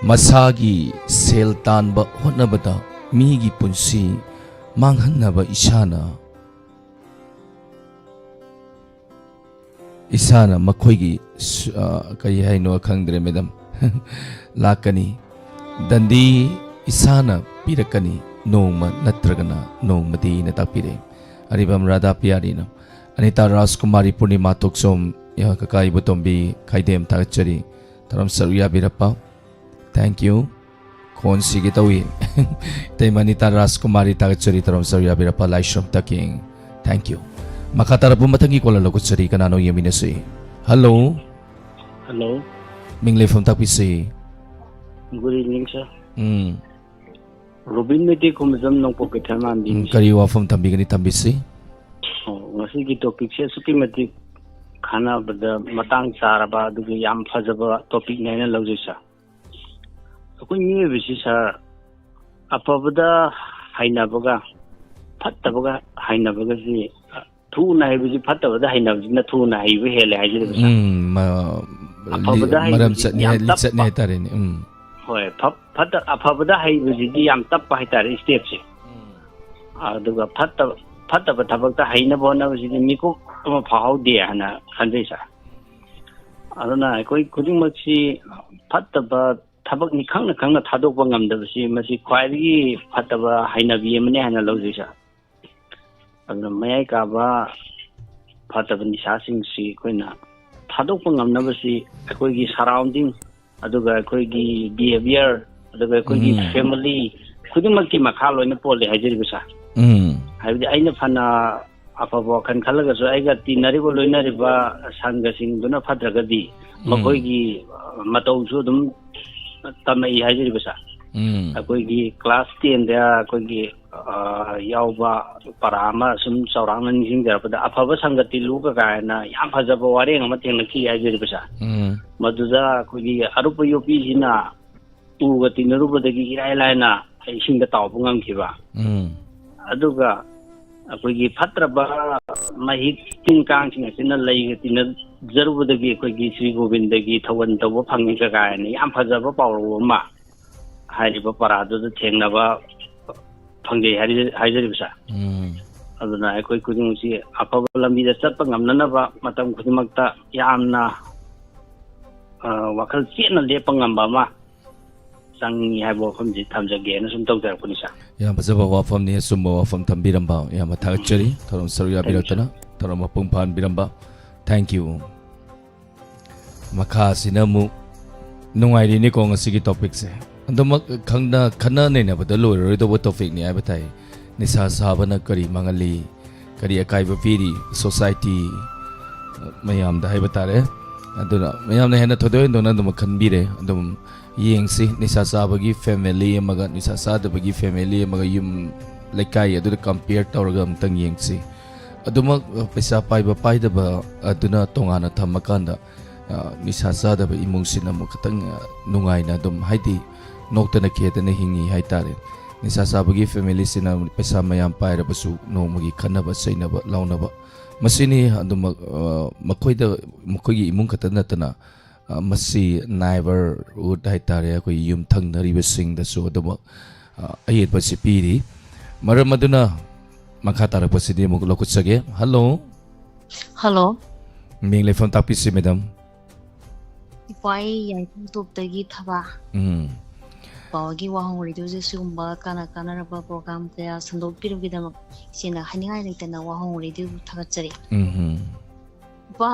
ꯃꯁꯥꯒꯤ ꯁꯦꯜ ꯇꯥꯟꯕ ꯍꯣꯠꯅꯕꯗ ꯃꯤꯒꯤ ꯄꯨꯟꯁꯤ ꯃꯥꯡꯍꯟꯅꯕ ꯏꯁꯥꯅ, ꯏꯁꯥꯅ ꯃꯈꯣꯏꯒꯤ ꯁ-, ꯑ, ꯀꯔꯤ ꯍꯥꯏꯅꯣ ꯈꯪꯗ꯭ꯔꯦ, ꯃꯦꯗꯝ꯫ ꯂꯥꯛꯀꯅꯤ꯫ ꯗꯟꯗꯤ ꯏꯁꯥꯅ ꯄꯤꯔꯛꯀꯅꯤ, ꯅꯣꯡꯃ ꯅꯠꯇ꯭ꯔꯒꯅ ꯅꯣꯡꯃꯗꯤꯅ ꯇꯥꯛꯄꯤꯔꯛꯏ ꯑꯔꯤꯕꯝ ꯔꯥꯙꯥ ꯄꯤꯌꯥꯔꯤꯅ꯫ ꯑꯅꯤꯇꯥ ꯔꯥꯖꯀꯨꯃꯥꯔꯤ, ꯄꯨꯔꯅꯤꯃꯥ ꯇꯣꯛꯆꯣꯝ, ꯌꯥ, ꯀꯀꯥ ꯏꯕꯣꯇꯣꯝꯕꯤ ꯈꯥꯏꯗꯦꯝ ꯊꯥꯒꯠꯆꯔꯤ꯫ ꯊꯧꯔꯝ ꯁꯔꯨꯛ ꯌꯥꯕꯤꯔꯛꯄ꯫ Thank you꯫ ꯈꯣꯟ ꯁꯤꯒꯦ ꯇꯧꯏ꯫ ꯏꯇꯩꯃ ꯑꯅꯤꯇꯥ ꯔꯥꯖꯀꯨꯃꯥꯔꯤ ꯊꯥꯒꯠꯆꯔꯤ, ꯊꯧꯔꯝ ꯁꯔꯨꯛ ꯌꯥꯕꯤꯔꯛꯄ ꯂꯥꯏꯁ꯭ꯔꯝ ꯇꯛꯀꯤꯡ꯫ Thank you꯫ ꯃꯈꯥ ꯇꯥꯔꯛꯄ ꯃꯊꯪꯒꯤ ꯀꯣꯂꯔ ꯂꯧꯈꯠꯆꯔꯤ, ꯀꯅꯥꯅꯣ ꯌꯦꯡꯃꯤꯟꯅꯁꯤ꯫ ꯍꯜꯂꯣ꯫ ꯍꯜꯂꯣ꯫ ꯃꯤꯡ ꯂꯩꯐꯝ ꯇꯥꯛꯄꯤꯁꯤ꯫ Good evening, sir꯫ ꯎꯝ꯫ ꯔꯣꯕꯤꯟ ꯃꯩꯇꯩ ꯈꯨꯃꯖꯝ ꯅꯣꯡꯄꯣꯛ ꯀꯩꯊꯦꯜ ꯃꯥꯟꯕꯤ꯫ ꯎꯝ, ꯀꯔꯤ ꯋꯥꯐꯝ ꯊꯝꯕꯤꯒꯅꯤ, ꯊꯝꯕꯤꯁꯤ꯫ ꯑꯣ, ꯉꯁꯤꯒꯤ ꯇꯣꯄꯤꯛꯁꯦ ꯑꯁꯨꯛꯀꯤ ꯃꯇꯤꯛ ꯀꯥꯟꯅꯕꯗ ꯃꯇꯥꯡ ꯆꯥꯔꯕ, ꯑꯗꯨꯒ ꯌꯥꯝ ꯐꯖꯕ ꯇꯣꯄꯤꯛꯅꯤ ꯍꯥꯏꯅ ꯂꯧꯖꯩ, ꯁꯥꯔ꯫ ꯑꯩꯈꯣꯏ ꯃꯤꯑꯣꯏꯕꯁꯤ, ꯁꯥꯔ, ꯑꯐꯕꯗ ꯍꯩꯅꯕꯒ ꯐꯠꯇꯕꯒ ꯍꯩꯅꯕꯒꯁꯤ, ꯊꯨꯅ ꯍꯩꯕꯁꯤ ꯐꯠꯇꯕꯗ ꯍꯩꯅꯕꯁꯤꯅ ꯊꯨꯅ ꯍꯩꯕ ꯍꯦꯜꯂꯦ ꯍꯥꯏꯖꯔꯤꯕ, ꯁꯥꯔ꯫ ꯎꯝ, ꯃ- ꯑꯐꯕꯗ ꯂꯤ- ꯃꯔꯝ ꯍꯩꯕꯁꯤꯗꯤ ꯆꯠꯅꯤ ꯌꯥꯝ ꯍꯥꯏ- ꯂꯤꯆꯠꯅꯤ ꯇꯞꯄ꯫ ꯍꯥꯏꯇꯥꯔꯦꯅꯦ. ꯎꯝ. ꯍꯣꯏ, ꯐ- ꯐꯠꯇ ꯑꯐꯕꯗ ꯍꯩꯕꯁꯤꯗꯤ ꯌꯥꯝ ꯇꯞꯄ ꯍꯥꯏꯇꯥꯔꯦ, ꯏꯁꯇꯦꯞꯁꯦ꯫ ꯑꯗꯨꯒ ꯐꯠꯇꯕ ꯐꯠꯇꯕ ꯊꯕꯛꯇ ꯍꯩꯅꯕ ꯍꯣꯠꯅꯕꯁꯤꯗꯤ ꯃꯤꯀꯨꯞ ꯑꯃ ꯐꯥꯍꯧꯗꯦ ꯍꯥꯏꯅ ꯈꯟꯖꯩ, ꯁꯥꯔ꯫ ꯑꯗꯨꯅ ꯑꯩꯈꯣꯏ ꯈꯨꯗꯤꯡꯃꯛꯁꯤ ꯐꯠꯇꯕ ꯊꯕꯛꯅꯤ ꯈꯪꯅ ꯈꯪꯅ ꯊꯥꯗꯣꯛꯄ ꯉꯝꯗꯕꯁꯤ, ꯃꯁꯤ ꯈ꯭ꯋꯥꯏꯗꯒꯤ ꯐꯠꯇꯕ ꯍꯩꯅꯕꯤ ꯑꯃꯅꯤ ꯍꯥꯏꯅ ꯂꯧꯖꯩ, ꯁꯥꯔ꯫ ꯑꯗꯨꯅ ꯃꯌꯥꯏ ꯀꯥꯕ ꯐꯠꯇꯕ ꯅꯤꯁꯥꯁꯤꯡꯁꯤ ꯑꯩꯈꯣꯏꯅ ꯊꯥꯗꯣꯛꯄ ꯉꯝꯅꯕꯁꯤ ꯑꯩꯈꯣꯏꯒꯤ ꯁꯔꯥꯎꯟꯗꯤꯡ, ꯑꯗꯨꯒ ꯑꯩꯈꯣꯏꯒꯤ ꯕꯤꯍꯦꯕꯤꯌꯔ, ꯑꯗꯨꯒ ꯑꯩꯈꯣꯏꯒꯤ ꯎꯝ. ꯐꯦꯃꯤꯂꯤ ꯈꯨꯗꯤꯡꯃꯛꯀꯤ ꯃꯈꯥ ꯂꯣꯏꯅ ꯄꯣꯜꯂꯦ ꯍꯥꯏꯖꯔꯤꯕ, ꯁꯥꯔ꯫ ꯎꯝ. ꯍꯥꯏꯕꯗꯤ ꯑꯩꯅ ꯐꯅ ꯑꯐꯕ ꯋꯥꯈꯜ ꯈꯜꯂꯒꯁꯨ ꯑꯩꯒ ꯇꯤꯟꯅꯔꯤꯕ ꯂꯣꯏꯅꯔꯤꯕ ꯁꯪꯒꯁꯤꯡꯗꯨꯅ ꯐꯠꯇ꯭ꯔꯒꯗꯤ ꯎꯝ. ꯃꯈꯣꯏꯒꯤ, ꯑ, ꯃꯇꯧꯁꯨ ꯑꯗꯨꯝ ꯇꯝꯃꯛꯏ ꯍꯥꯏꯖꯔꯤꯕ, ꯁꯥꯔ꯫ ꯎꯝ. ꯑꯩꯈꯣꯏꯒꯤ ꯀ꯭ꯂꯥꯁ ꯇꯦꯟꯗ ꯑꯩꯈꯣꯏꯒꯤ, ꯑ, ꯌꯥꯎꯕ ꯄꯔꯥ ꯑꯃ ꯁꯨꯝ ꯆꯥꯎꯔꯥꯛꯅ ꯅꯤꯡꯁꯤꯡꯖꯔꯛꯄꯗ, "ꯑꯐꯕ ꯁꯪꯒ ꯇꯤꯜꯂꯨꯒ" ꯀꯥꯏꯅ ꯌꯥꯝ ꯐꯖꯕ ꯋꯥꯔꯦꯡ ꯑꯃ ꯊꯦꯡꯅꯈꯤ ꯍꯥꯏꯖꯔꯤꯕ, ꯁꯥꯔ꯫ ꯎꯝ. ꯃꯗꯨꯗ ꯑꯩꯈꯣꯏꯒꯤ ꯑꯔꯨꯞꯄ ꯌꯣꯠꯄꯤꯁꯤꯅ ꯎꯒ ꯇꯤꯟꯅꯔꯨꯕꯗꯒꯤ ꯏꯔꯥꯏ ꯂꯥꯏꯅ ꯏꯁꯤꯡꯗ ꯇꯥꯎꯕ ꯉꯝꯈꯤꯕ꯫ ꯎꯝ. ꯑꯗꯨꯒ ꯑꯩꯈꯣꯏꯒꯤ ꯐꯠꯇ꯭ꯔꯕ ꯃꯍꯤꯛ ꯇꯤꯟ ꯀꯥꯡꯁꯤꯡ ꯑꯁꯤꯅ ꯂꯩꯒ ꯇꯤꯟꯅꯖꯔꯨꯕꯗꯒꯤ ꯑꯩꯈꯣꯏꯒꯤ ꯁ꯭ꯔꯤ ꯒꯣꯕꯤꯟꯗꯒꯤ ꯊꯧꯒꯜ ꯇꯧꯕ ꯐꯪꯉꯤ ꯀꯥꯏꯅ ꯌꯥꯝ ꯐꯖꯕ ꯄꯥꯎꯔꯧ ꯑꯃ ꯍꯥꯏꯔꯤꯕ ꯄꯔꯥꯗꯨꯗ ꯊꯦꯡꯅꯕ ꯐꯪꯖꯩ ꯍꯥꯏꯔꯤ-, ꯍꯥꯏꯖꯔꯤꯕ, ꯁꯥꯔ꯫ ꯎꯝ. ꯑꯗꯨꯅ ꯑꯩꯈꯣꯏ ꯈꯨꯗꯤꯡꯃꯛꯁꯤ ꯑꯐꯕ ꯂꯝꯕꯤꯗ ꯆꯠꯄ ꯉꯝꯅꯅꯕ ꯃꯇꯝ ꯈꯨꯗꯤꯡꯃꯛꯇ ꯌꯥꯝꯅ, ꯑ, ꯋꯥꯈꯜ ꯆꯦꯠꯅ ꯂꯦꯞꯄ ꯉꯝꯕ ꯑꯃ ꯆꯪꯉꯤ ꯍꯥꯏꯕ ꯋꯥꯐꯝꯁꯤ ꯊꯝꯖꯒꯦꯅ ꯁꯨꯝ ꯇꯧꯖꯔꯛꯄꯅꯤ, ꯁꯥꯔ꯫ ꯌꯥꯝ ꯐꯖꯕ ꯋꯥꯐꯝꯅꯤ, ꯑꯆꯨꯝꯕ ꯋꯥꯐꯝ ꯊꯝꯕꯤꯔꯝꯕ꯫ ꯌꯥꯝꯅ ꯊꯥꯒꯠꯆꯔꯤ ꯊꯧꯔꯝ ꯁꯔꯨꯛ ꯌꯥꯕꯤꯔꯛꯇꯅ, ꯊꯧꯔꯝ ꯃꯄꯨꯡ ꯐꯥꯍꯟꯕꯤꯔꯝꯕ꯫ Thank you. ꯃꯈꯥꯁꯤꯅ ꯑꯃꯨꯛ ꯅꯨꯡꯉꯥꯏꯔꯤꯅꯤꯀꯣ ꯉꯁꯤꯒꯤ ꯇꯣꯄꯤꯛꯁꯦ꯫ ꯑꯗꯨꯃꯛ ꯈꯪꯅ ꯈꯟꯅ ꯅꯩꯅꯕꯗ ꯂꯣꯏꯔꯔꯣꯏꯗꯧꯕ ꯇꯣꯄꯤꯛꯅꯤ ꯍꯥꯏꯕ ꯇꯥꯏ꯫ ꯅꯤꯁꯥ ꯆꯥꯕꯅ ꯀꯔꯤ ꯃꯥꯡꯍꯜꯂꯤ, ꯀꯔꯤ ꯑꯀꯥꯏꯕ ꯄꯤꯔꯤ ꯁꯣꯁꯥꯏꯇꯤ ꯃꯌꯥꯝꯗ ꯍꯥꯏꯕ ꯇꯥꯔꯦ꯫ ꯑꯗꯨꯅ ꯃꯌꯥꯝꯅ ꯍꯦꯟꯅ ꯊꯣꯏꯗꯣꯛ ꯍꯦꯟꯗꯣꯛꯅ ꯑꯗꯨꯃꯛ ꯈꯟꯕꯤꯔꯦ꯫ ꯑꯗꯨꯝ ꯌꯦꯡꯁꯤ, ꯅꯤꯁꯥ ꯆꯥꯕꯒꯤ ꯐꯦꯃꯤꯂꯤ ꯑꯃꯒ ꯅꯤꯁꯥ ꯆꯥꯗꯕꯒꯤ ꯐꯦꯃꯤꯂꯤ ꯑꯃꯒ, ꯌꯨꯝ ꯂꯩꯀꯥꯏ ꯑꯗꯨꯗ ꯀꯝꯄꯤꯌꯔ ꯇꯧꯔꯒ ꯑꯃꯨꯛꯇꯪ ꯌꯦꯡꯁꯤ꯫ ꯑꯗꯨꯃꯛ ꯄꯩꯁꯥ ꯄꯥꯏꯕ ꯄꯥꯏꯗꯕ ꯑꯗꯨꯅ ꯇꯣꯉꯥꯟꯅ ꯊꯝꯃꯀꯥꯟꯗ, ꯑ, ꯅꯤꯁꯥ ꯆꯥꯗꯕ ꯏꯃꯨꯡꯁꯤꯅ ꯑꯃꯨꯛ ꯈꯤꯇꯪ, ꯑ, ꯅꯨꯡꯉꯥꯏꯅ ꯑꯗꯨꯝ, ꯍꯥꯏꯗꯤ ꯅꯣꯛꯇꯅ ꯈꯦꯗꯅ ꯍꯤꯡꯉꯤ ꯍꯥꯏꯇꯥꯔꯦ꯫ ꯅꯤꯁꯥ ꯆꯥꯕꯒꯤ ꯐꯦꯃꯤꯂꯤꯁꯤꯅ ꯄꯩꯁꯥ ꯃꯌꯥꯝ ꯄꯥꯏꯔꯕꯁꯨ ꯅꯣꯡꯃꯒꯤ ꯈꯠꯅꯕ ꯆꯩꯅꯕ ꯂꯥꯎꯅꯕ, ꯃꯁꯤꯅꯤ꯫ ꯑꯗꯨꯃꯛ, ꯑ, ꯃꯈꯣꯏꯗ, ꯃꯈꯣꯏꯒꯤ ꯏꯃꯨꯡ ꯈꯛꯇ ꯅꯠꯇꯅ, ꯑ, ꯃꯁꯤ neighborhood ꯍꯥꯏꯇꯥꯔꯦ, ꯑꯩꯈꯣꯏ ꯌꯨꯝ ꯊꯪꯅꯔꯤꯕꯁꯤꯡꯗꯁꯨ ꯑꯗꯨꯃꯛ, ꯑ, ꯑꯌꯦꯠꯄꯁꯤ ꯄꯤꯔꯤ꯫ ꯃꯔꯝ ꯑꯗꯨꯅ ꯃꯈꯥ ꯇꯥꯔꯛꯄꯁꯤꯗꯤ ꯑꯃꯨꯛ ꯂꯧꯈꯠꯆꯒꯦ꯫ ꯍꯜꯂꯣ꯫ ꯍꯜꯂꯣ꯫ ꯃꯤꯡ ꯂꯩꯐꯝ ꯇꯥꯛꯄꯤꯁꯤ, ꯃꯦꯗꯥꯝ꯫ ꯏꯄ꯭ꯋꯥ ꯑꯩ ꯌꯥꯏꯐꯝ ꯇꯣꯞꯇꯒꯤ ꯊꯕꯥ꯫ ꯎꯝ꯫ ꯏꯄ꯭ꯋꯥꯒꯤ ꯋꯥꯍꯪ ꯔꯦꯗꯤꯑꯣꯁꯦ ꯁꯤꯒꯨꯝꯕ ꯀꯥꯟꯅ ꯀꯥꯟꯅꯔꯕ ꯄ꯭ꯔꯣꯒ꯭ꯔꯥꯝ ꯀꯌꯥ ꯁꯟꯗꯣꯛꯄꯤꯔꯕꯒꯤꯗꯃꯛ ꯏꯆꯦꯅ ꯍꯥꯏꯅꯤꯡꯉꯥꯏ ꯂꯩꯇꯅ ꯋꯥꯍꯪ ꯔꯦꯗꯤꯑꯣꯕꯨ ꯊꯥꯒꯠꯆꯔꯤ꯫ ꯎꯝ꯫ ꯏꯄ꯭ꯋꯥ,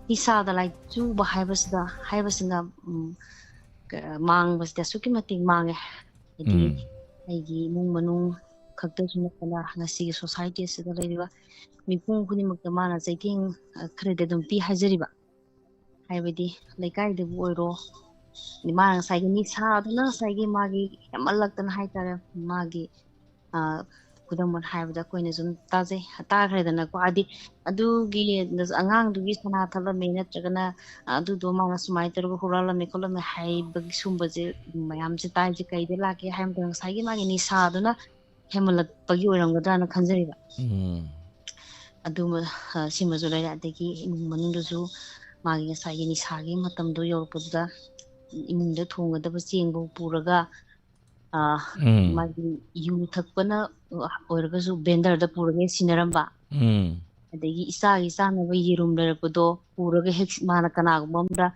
ꯅꯤꯁꯥꯗ ꯂꯥꯏꯆꯨꯕ ꯍꯥꯏꯕꯁꯤꯗ, ꯍꯥꯏꯕꯁꯤꯅ, ꯎꯝ, ꯀ-, ꯃꯥꯡꯕꯁꯤꯗꯤ ꯑꯁꯨꯛꯀꯤ ꯃꯇꯤꯛ ꯃꯥꯡꯉꯦ꯫ ꯍꯥꯏꯗꯤ, ꯎꯝ꯫ ꯑꯩꯒꯤ ꯏꯃꯨꯡ ꯃꯅꯨꯡ ꯈꯛꯇꯁꯨ ꯅꯠꯇꯅ ꯉꯁꯤꯒꯤ ꯁꯣꯁꯥꯏꯇꯤ ꯑꯁꯤꯗ ꯂꯩꯔꯤꯕ ꯃꯤꯄꯨꯝ ꯈꯨꯗꯤꯡꯃꯛꯇ ꯃꯥꯅ ꯆꯩꯊꯦꯡ, ꯑ, ꯈꯔꯗꯤ ꯑꯗꯨꯝ ꯄꯤ ꯍꯥꯏꯖꯔꯤꯕ꯫ ꯍꯥꯏꯕꯗꯤ ꯂꯩꯀꯥꯏꯗꯕꯨ ꯑꯣꯏꯔꯣ, ꯃꯥꯅ ꯉꯁꯥꯏꯒꯤ ꯅꯤꯁꯥꯗꯨꯅ ꯉꯁꯥꯏꯒꯤ ꯃꯥꯒꯤ ꯍꯦꯟꯃꯜꯂꯛꯇꯅ ꯍꯥꯏꯇꯥꯔꯦ, ꯃꯥꯒꯤ, ꯑ, ꯈꯨꯗꯝ ꯑꯣꯏꯅ ꯍꯥꯏꯔꯕꯗ ꯑꯩꯈꯣꯏꯅ ꯁꯨꯝ ꯇꯥꯖꯩ, ꯇꯥꯈ꯭ꯔꯦꯗꯅꯀꯣ꯫ ꯍꯥꯏꯗꯤ ꯑꯗꯨꯒꯤ ꯑꯉꯥꯡꯗꯨꯒꯤ ꯁꯅꯥ ꯊꯠꯂꯝꯃꯦ, ꯅꯠꯇ꯭ꯔꯒꯅ ꯑꯗꯨꯗꯣ ꯃꯥꯅ ꯁꯨꯃꯥꯏꯅ ꯇꯧꯔꯒ ꯍꯨꯔꯥꯜꯂꯝꯃꯦ ꯈꯣꯠꯂꯝꯃꯦ ꯍꯥꯏꯕꯒꯤ ꯁꯨꯝꯕꯁꯦ ꯃꯌꯥꯝꯁꯦ ꯇꯥꯏꯁꯦ ꯀꯩꯗ ꯂꯥꯛꯀꯦ ꯍꯥꯏꯕ ꯃꯇꯝꯗ ꯉꯁꯥꯏꯒꯤ ꯃꯥꯒꯤ ꯅꯤꯁꯥꯗꯨꯅ ꯍꯦꯟꯃꯜꯂꯛꯄꯒꯤ ꯑꯣꯏꯔꯝꯒꯗ꯭ꯔꯥꯅ ꯈꯟꯖꯔꯤꯕ꯫ ꯎꯝ꯫ ꯑꯗꯨꯃ, ꯑ, ꯁꯤꯃꯁꯨ ꯂꯩꯔꯦ꯫ ꯑꯗꯒꯤ ꯏꯃꯨꯡ ꯃꯅꯨꯡꯗꯁꯨ ꯃꯥꯒꯤ ꯉꯁꯥꯏꯒꯤ ꯅꯤꯁꯥꯒꯤ ꯃꯇꯝꯗꯣ ꯌꯧꯔꯛꯄꯗꯨꯗ ꯏꯃꯨꯡꯗ ꯊꯣꯡꯒꯗꯕ ꯆꯦꯡꯐꯧ ꯄꯨꯔꯒ, ꯑ, ꯎꯝ꯫ ꯃꯥꯒꯤ ꯌꯨ ꯊꯛꯄꯅ ꯑꯣꯏꯔꯒꯁꯨ ꯕꯦꯟꯗꯔꯗ ꯄꯨꯔꯒ ꯍꯦꯛ ꯁꯤꯟꯅꯔꯝꯕ꯫ ꯎꯝ꯫ ꯑꯗꯒꯤ ꯏꯆꯥꯒꯤ ꯆꯥꯅꯕ ꯌꯦꯔꯨꯝ ꯂꯩꯔꯛꯄꯗꯣ ꯄꯨꯔꯒ ꯍꯦꯛ ꯃꯥꯅ ꯀꯅꯥꯒꯨꯝꯕ ꯑꯃꯗ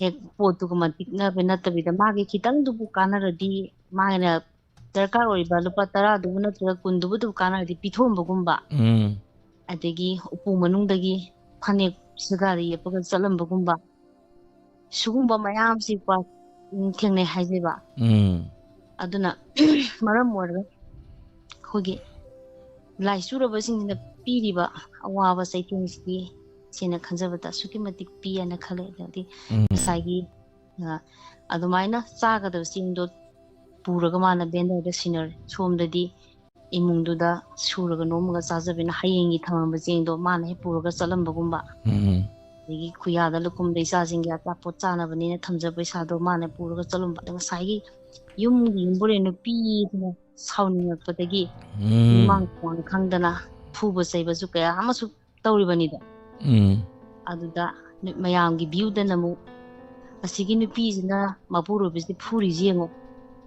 ꯍꯦꯛ ꯄꯣꯠꯇꯨꯒ ꯃꯇꯤꯛꯅꯕ ꯅꯠꯇꯕꯤꯗ ꯃꯥꯒꯤ ꯈꯤꯇꯪꯗꯨꯕꯨ ꯀꯥꯟꯅꯔꯗꯤ ꯃꯥꯅ ꯗꯔꯀꯥꯔ ꯑꯣꯏꯔꯤꯕ ꯂꯨꯄꯥ ꯇꯔꯥꯗꯨꯕꯨ ꯅꯠꯇ꯭ꯔꯒ ꯀꯨꯟꯗꯨꯕꯨ ꯑꯗꯨꯝ ꯀꯥꯟꯅꯔꯗꯤ ꯄꯤꯊꯣꯛꯑꯝꯕꯒꯨꯝꯕ꯫ ꯎꯝ꯫ ꯑꯗꯒꯤ ꯎꯄꯨ ꯃꯅꯨꯡꯗꯒꯤ ꯐꯅꯦꯛ ꯁꯦꯒꯥꯗ ꯌꯦꯞꯄꯒ ꯆꯠꯂꯝꯕꯒꯨꯝꯕ꯫ ꯁꯤꯒꯨꯝꯕ ꯃꯌꯥꯝꯁꯤ ꯄꯥꯛ, ꯎꯝ, ꯊꯦꯡꯅꯩ ꯍꯥꯏꯖꯩꯕ꯫ ꯎꯝ꯫ ꯑꯗꯨꯅ ꯃꯔꯝ ꯑꯣꯏꯔꯒ ꯑꯩꯈꯣꯏꯒꯤ ꯂꯥꯏꯆꯨꯔꯕꯁꯤꯡꯁꯤꯅ ꯄꯤꯔꯤꯕ ꯑꯋꯥꯕ ꯆꯩꯊꯦꯡꯁꯤꯗꯤ ꯁꯦꯡꯅ ꯈꯟꯖꯕꯗ ꯑꯁꯨꯛꯀꯤ ꯃꯇꯤꯛ ꯄꯤ ꯍꯥꯏꯅ ꯈꯜꯂꯦ꯫ ꯑꯗꯩꯗꯤ ꯎꯝ꯫ ꯉꯁꯥꯏꯒꯤ, ꯑ, ꯑꯗꯨꯃꯥꯏꯅ ꯆꯥꯒꯗꯕ ꯆꯦꯡꯗꯣ ꯄꯨꯔꯒ ꯃꯥꯅ ꯕꯦꯟꯗꯔꯗ ꯁꯤꯟꯅꯔꯦ꯫ ꯁꯣꯝꯗꯗꯤ ꯏꯃꯨꯡꯗꯨꯗ ꯁꯨꯔꯒ ꯅꯣꯝꯃꯒ ꯆꯥꯖꯕꯅꯤꯅ ꯍꯌꯦꯡꯒꯤ ꯊꯝꯃꯝꯕ ꯆꯦꯡꯗꯣ ꯃꯥꯅ ꯍꯦꯛ ꯄꯨꯔꯒ ꯆꯠꯂꯝꯕꯒꯨꯝꯕ꯫ ꯎꯝ꯫ ꯑꯗꯒꯤ ꯈꯨꯌꯥꯗ ꯂꯨꯈꯨꯝꯗ ꯏꯆꯥꯁꯤꯡꯒꯤ ꯑꯆꯥꯄꯣꯠ ꯆꯥꯅꯕꯅꯤꯅ ꯊꯝꯖꯕ ꯄꯩꯁꯥꯗꯣ ꯃꯥꯅ ꯄꯨꯔꯒ ꯆꯠꯂꯝꯕ꯫ ꯑꯗꯣ ꯉꯁꯥꯏꯒꯤ ꯌꯨꯝꯒꯤ ꯌꯨꯝꯕꯨꯔꯦꯟ ꯅꯨꯄꯤꯗꯨꯅ ꯁꯥꯎꯅꯤꯡꯉꯛꯄꯗꯒꯤ ꯎꯝ. ꯃꯤꯃꯥꯡ ꯇꯨꯃꯥꯡ ꯈꯪꯗꯅ ꯐꯨꯕ ꯆꯩꯕꯁꯨ ꯀꯌꯥ ꯑꯃꯁꯨ ꯇꯧꯔꯤꯕꯅꯤꯗꯣ꯫ ꯎꯝ. ꯑꯗꯨꯗ ꯅꯨ- ꯃꯌꯥꯝꯒꯤ ꯚ꯭ꯌꯨꯗꯅ ꯑꯃꯨꯛ, "ꯑꯁꯤꯒꯤ ꯅꯨꯄꯤꯁꯤꯅ ꯃꯄꯨꯔꯣꯏꯕꯁꯤ ꯐꯨꯔꯤꯁꯤ ꯌꯦꯡꯉꯣ,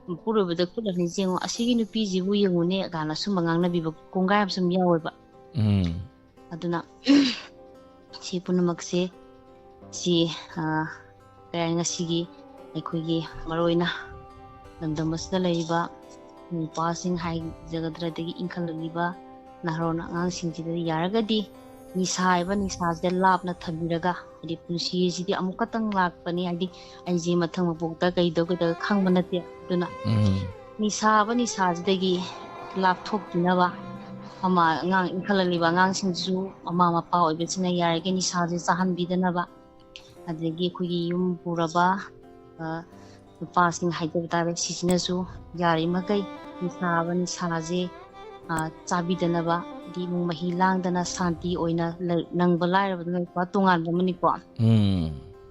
ꯃꯄꯨꯔꯣꯏꯕꯗ ꯈꯨꯠ ꯑꯅꯤꯁꯤ ꯌꯦꯡꯉꯣ, ꯑꯁꯤꯒꯤ ꯅꯨꯄꯤꯁꯤꯕꯨ ꯌꯦꯡꯉꯨꯅꯦ" ꯀꯥꯏꯅ ꯁꯨꯝꯕ ꯉꯥꯡꯅꯕꯤꯕ ꯀꯣꯡꯒꯥꯏ ꯑꯃꯁꯨ ꯑꯗꯨꯝ ꯌꯥꯎꯋꯦꯕ꯫ ꯎꯝ. ꯑꯗꯨꯅ ꯁꯤ ꯄꯨꯝꯅꯃꯛꯁꯦ ꯁꯤ, ꯑ, ꯀꯩ ꯍꯥꯏ, ꯉꯁꯤꯒꯤ ꯑꯩꯈꯣꯏꯒꯤ ꯃꯔꯨ ꯑꯣꯏꯅ ꯂꯝꯗꯝ ꯑꯁꯤꯗ ꯂꯩꯔꯤꯕ ꯅꯨꯄꯥꯁꯤꯡ ꯍꯥꯏꯖꯒꯗ꯭ꯔꯥ, ꯑꯗꯒꯤ ꯏꯟꯈꯠꯂꯛꯂꯤꯕ ꯅꯍꯥꯔꯣꯜ ꯑꯉꯥꯡꯁꯤꯡꯁꯤꯗ ꯌꯥꯔꯒꯗꯤ ꯅꯤꯁꯥ ꯍꯥꯏꯕ ꯅꯤꯁꯥꯁꯤꯗ ꯂꯥꯞꯅ ꯊꯝꯕꯤꯔꯒ, ꯍꯥꯏꯗꯤ ꯄꯨꯟꯁꯤꯁꯤꯗꯤ ꯑꯃꯨꯛ ꯈꯛꯇꯪ ꯂꯥꯛꯄꯅꯤ, ꯍꯥꯏꯗꯤ ꯑꯩꯁꯦ ꯃꯊꯪ ꯃꯄꯣꯛꯇ ꯀꯩꯗꯧ ꯀꯩꯗꯧ ꯈꯪꯕ ꯅꯠꯇꯦ꯫ ꯑꯗꯨꯅ ꯎꯝ. ꯅꯤꯁꯥ ꯍꯥꯏꯕ ꯅꯤꯁꯥꯁꯤꯗꯒꯤ ꯂꯥꯞꯊꯣꯛꯄꯤꯅꯕ, ꯑꯃ ꯑꯉꯥꯡ ꯏꯟꯈꯠꯂꯛꯂꯤꯕ ꯑꯉꯥꯡꯁꯤꯡꯁꯨ ꯃꯃꯥ ꯃꯄꯥ ꯑꯣꯏꯕꯁꯤꯅ ꯌꯥꯔꯤꯈꯩ ꯅꯤꯁꯥꯁꯦ ꯆꯥꯍꯟꯕꯤꯗꯅꯕ, ꯑꯗꯒꯤ ꯑꯩꯈꯣꯏꯒꯤ ꯌꯨꯝ ꯄꯨꯔꯕ, ꯑ, ꯅꯨꯄꯥꯁꯤꯡ ꯍꯥꯏꯖꯕ ꯇꯥꯔꯦ, ꯁꯤꯁꯤꯅꯁꯨ ꯌꯥꯔꯤꯃꯈꯩ ꯅꯤꯁꯥ ꯍꯥꯏꯕ ꯅꯤꯁꯥꯁꯦ, ꯑ, ꯆꯥꯕꯤꯗꯅꯕ, ꯍꯥꯏꯗꯤ ꯏꯃꯨꯡ ꯃꯍꯤ ꯂꯥꯡꯗꯅ ꯁꯥꯟꯇꯤ ꯑꯣꯏꯅ ꯂꯩ-, ꯅꯪꯕ ꯂꯥꯏꯔꯕꯗꯨꯅ ꯄꯨꯔꯥ ꯇꯣꯉꯥꯟꯕ ꯑꯃꯅꯤꯀꯣ꯫ ꯎꯝ.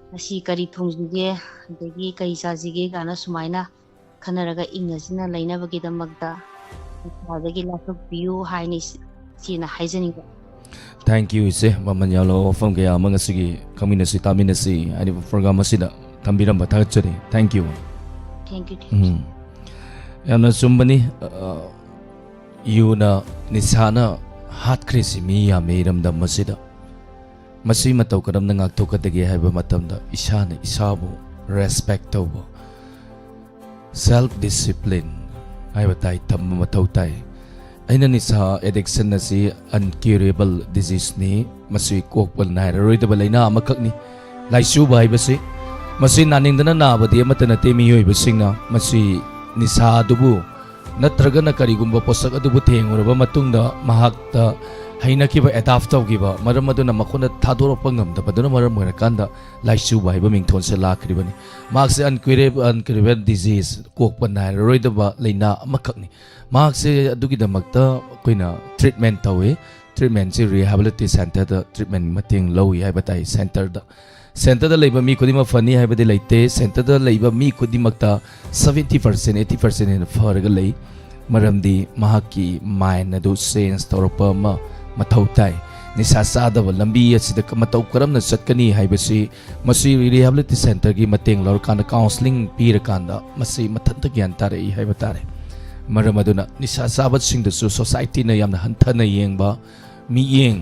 ꯉꯁꯤ ꯀꯔꯤ ꯊꯣꯡꯁꯤꯒꯦ, ꯑꯗꯒꯤ ꯀꯔꯤ ꯆꯥꯁꯤꯒꯦ ꯀꯥꯏꯅ ꯁꯨꯃꯥꯏꯅ ꯈꯟꯅꯔꯒ ꯏꯪꯅ ꯆꯤꯛꯅ ꯂꯩꯅꯕꯒꯤꯗꯃꯛꯇ ꯅꯤꯁꯥꯗꯒꯤ ꯂꯥꯞꯊꯣꯛꯄꯤꯌꯨ ꯍꯥꯏꯅ ꯏꯆꯦꯅ ꯍꯥꯏꯖꯅꯤꯡꯕ꯫ Thank you, ꯏꯆꯦ꯫ ꯃꯃꯜ ꯌꯥꯝꯂꯕ ꯋꯥꯐꯝ ꯀꯌꯥ ꯑꯃ ꯉꯁꯤꯒꯤ ꯈꯪꯃꯤꯟꯅꯁꯤ ꯇꯥꯃꯤꯟꯅꯁꯤ ꯍꯥꯏꯔꯤꯕ program ꯑꯁꯤꯗ ꯊꯝꯕꯤꯔꯝꯕ ꯊꯥꯒꯠꯆꯔꯤ꯫ Thank you. Thank you, thank you. ꯎꯝ. ꯌꯥꯝꯅ ꯆꯨꯝꯕꯅꯤ꯫ ꯑ, ꯌꯨꯅ, ꯅꯤꯁꯥꯅ ꯍꯥꯠꯈ꯭ꯔꯤꯁꯤ ꯃꯤ ꯌꯥꯝꯃꯦ ꯏꯔꯝꯗꯝ ꯑꯁꯤꯗ꯫ ꯃꯁꯤ ꯃꯇꯧ ꯀꯔꯝꯅ ꯉꯥꯛꯊꯣꯛꯀꯗꯒꯦ ꯍꯥꯏꯕ ꯃꯇꯝꯗ ꯏꯁꯥꯅ ꯏꯁꯥꯕꯨ respect ꯇꯧꯕ, self discipline ꯍꯥꯏꯕ ꯇꯥꯏ, ꯇꯝꯕ ꯃꯊꯧ ꯇꯥꯏ꯫ ꯑꯩꯅ ꯅꯤꯁꯥ addiction ꯑꯁꯤ uncurable diseaseꯅꯤ, ꯃꯁꯤ ꯀꯣꯛꯄ ꯅꯥꯏꯔꯔꯣꯏꯗꯕ ꯂꯥꯏꯅꯥ ꯑꯃꯈꯛꯅꯤ꯫ ꯂꯥꯏꯆꯨꯕ ꯍꯥꯏꯕꯁꯤ, ꯃꯁꯤ ꯅꯥꯅꯤꯡꯗꯅ ꯅꯥꯕꯗꯤ ꯑꯃꯠꯇ ꯅꯠꯇꯦ꯫ ꯃꯤꯑꯣꯏꯕꯁꯤꯡꯅ ꯃꯁꯤ ꯅꯤꯁꯥ ꯑꯗꯨꯕꯨ ꯅꯠꯇ꯭ꯔꯒꯅ ꯀꯔꯤꯒꯨꯝꯕ ꯄꯣꯠꯁꯛ ꯑꯗꯨꯕꯨ ꯊꯦꯡꯂꯨꯔꯕ ꯃꯇꯨꯡꯗ ꯃꯍꯥꯛꯇ ꯍꯩꯅꯈꯤꯕ, adapt ꯇꯧꯈꯤꯕ, ꯃꯔꯝ ꯑꯗꯨꯅ ꯃꯈꯣꯏꯅ ꯊꯥꯗꯣꯔꯛꯄ ꯉꯝꯗꯕꯗꯨꯅ ꯃꯔꯝ ꯑꯣꯏꯔꯀꯥꯟꯗ ꯂꯥꯏꯆꯨꯕ ꯍꯥꯏꯕ ꯃꯤꯡꯊꯣꯟꯁꯦ ꯂꯥꯛꯈ꯭ꯔꯤꯕꯅꯤ꯫ ꯃꯍꯥꯛꯁꯦ uncurable, uncurable disease, ꯀꯣꯛꯄ ꯅꯥꯏꯔꯔꯣꯏꯗꯕ ꯂꯥꯏꯅꯥ ꯑꯃꯈꯛꯅꯤ꯫ ꯃꯍꯥꯛꯁꯦ ꯑꯗꯨꯒꯤꯗꯃꯛꯇ ꯑꯩꯈꯣꯏꯅ treatment ꯇꯧꯏ꯫ Treatmentꯁꯤ rehabilitation centreꯗ treatment ꯃꯇꯦꯡ ꯂꯧꯏ ꯍꯥꯏꯕ ꯇꯥꯏ, centreꯗ꯫ ꯁꯦꯟꯇꯔꯗ ꯂꯩꯕ ꯃꯤ ꯈꯨꯗꯤꯡꯃꯛ ꯐꯅꯤ ꯍꯥꯏꯕꯗꯤ ꯂꯩꯇꯦ꯫ ꯁꯦꯟꯇꯔꯗ ꯂꯩꯕ ꯃꯤ ꯈꯨꯗꯤꯡꯃꯛꯇ seventy percent, eighty percent ꯍꯦꯟꯅ ꯐꯔꯒ ꯂꯩ꯫ ꯃꯔꯝꯗꯤ ꯃꯍꯥꯛꯀꯤ mind ꯑꯗꯨ change ꯇꯧꯔꯛꯄ ꯑꯃ ꯃꯊꯧ ꯇꯥꯏ꯫ ꯅꯤꯁꯥ ꯆꯥꯗꯕ ꯂꯝꯕꯤ ꯑꯁꯤꯗ ꯃꯇꯧ ꯀꯔꯝꯅ ꯆꯠꯀꯅꯤ ꯍꯥꯏꯕꯁꯤ ꯃꯁꯤ rehabilitation centreꯒꯤ ꯃꯇꯦꯡ ꯂꯧꯔꯀꯥꯟꯗ, counselling ꯄꯤꯔꯀꯥꯟꯗ ꯃꯁꯤ ꯃꯊꯟꯇ ꯒ꯭ꯌꯥꯟ ꯇꯥꯔꯛꯏ ꯍꯥꯏꯕ ꯇꯥꯔꯦ꯫ ꯃꯔꯝ ꯑꯗꯨꯅ ꯅꯤꯁꯥ ꯆꯥꯕꯁꯤꯡꯗꯁꯨ societyꯅ ꯌꯥꯝꯅ ꯍꯟꯊꯅ ꯌꯦꯡꯕ, ꯃꯤꯠꯌꯦꯡ,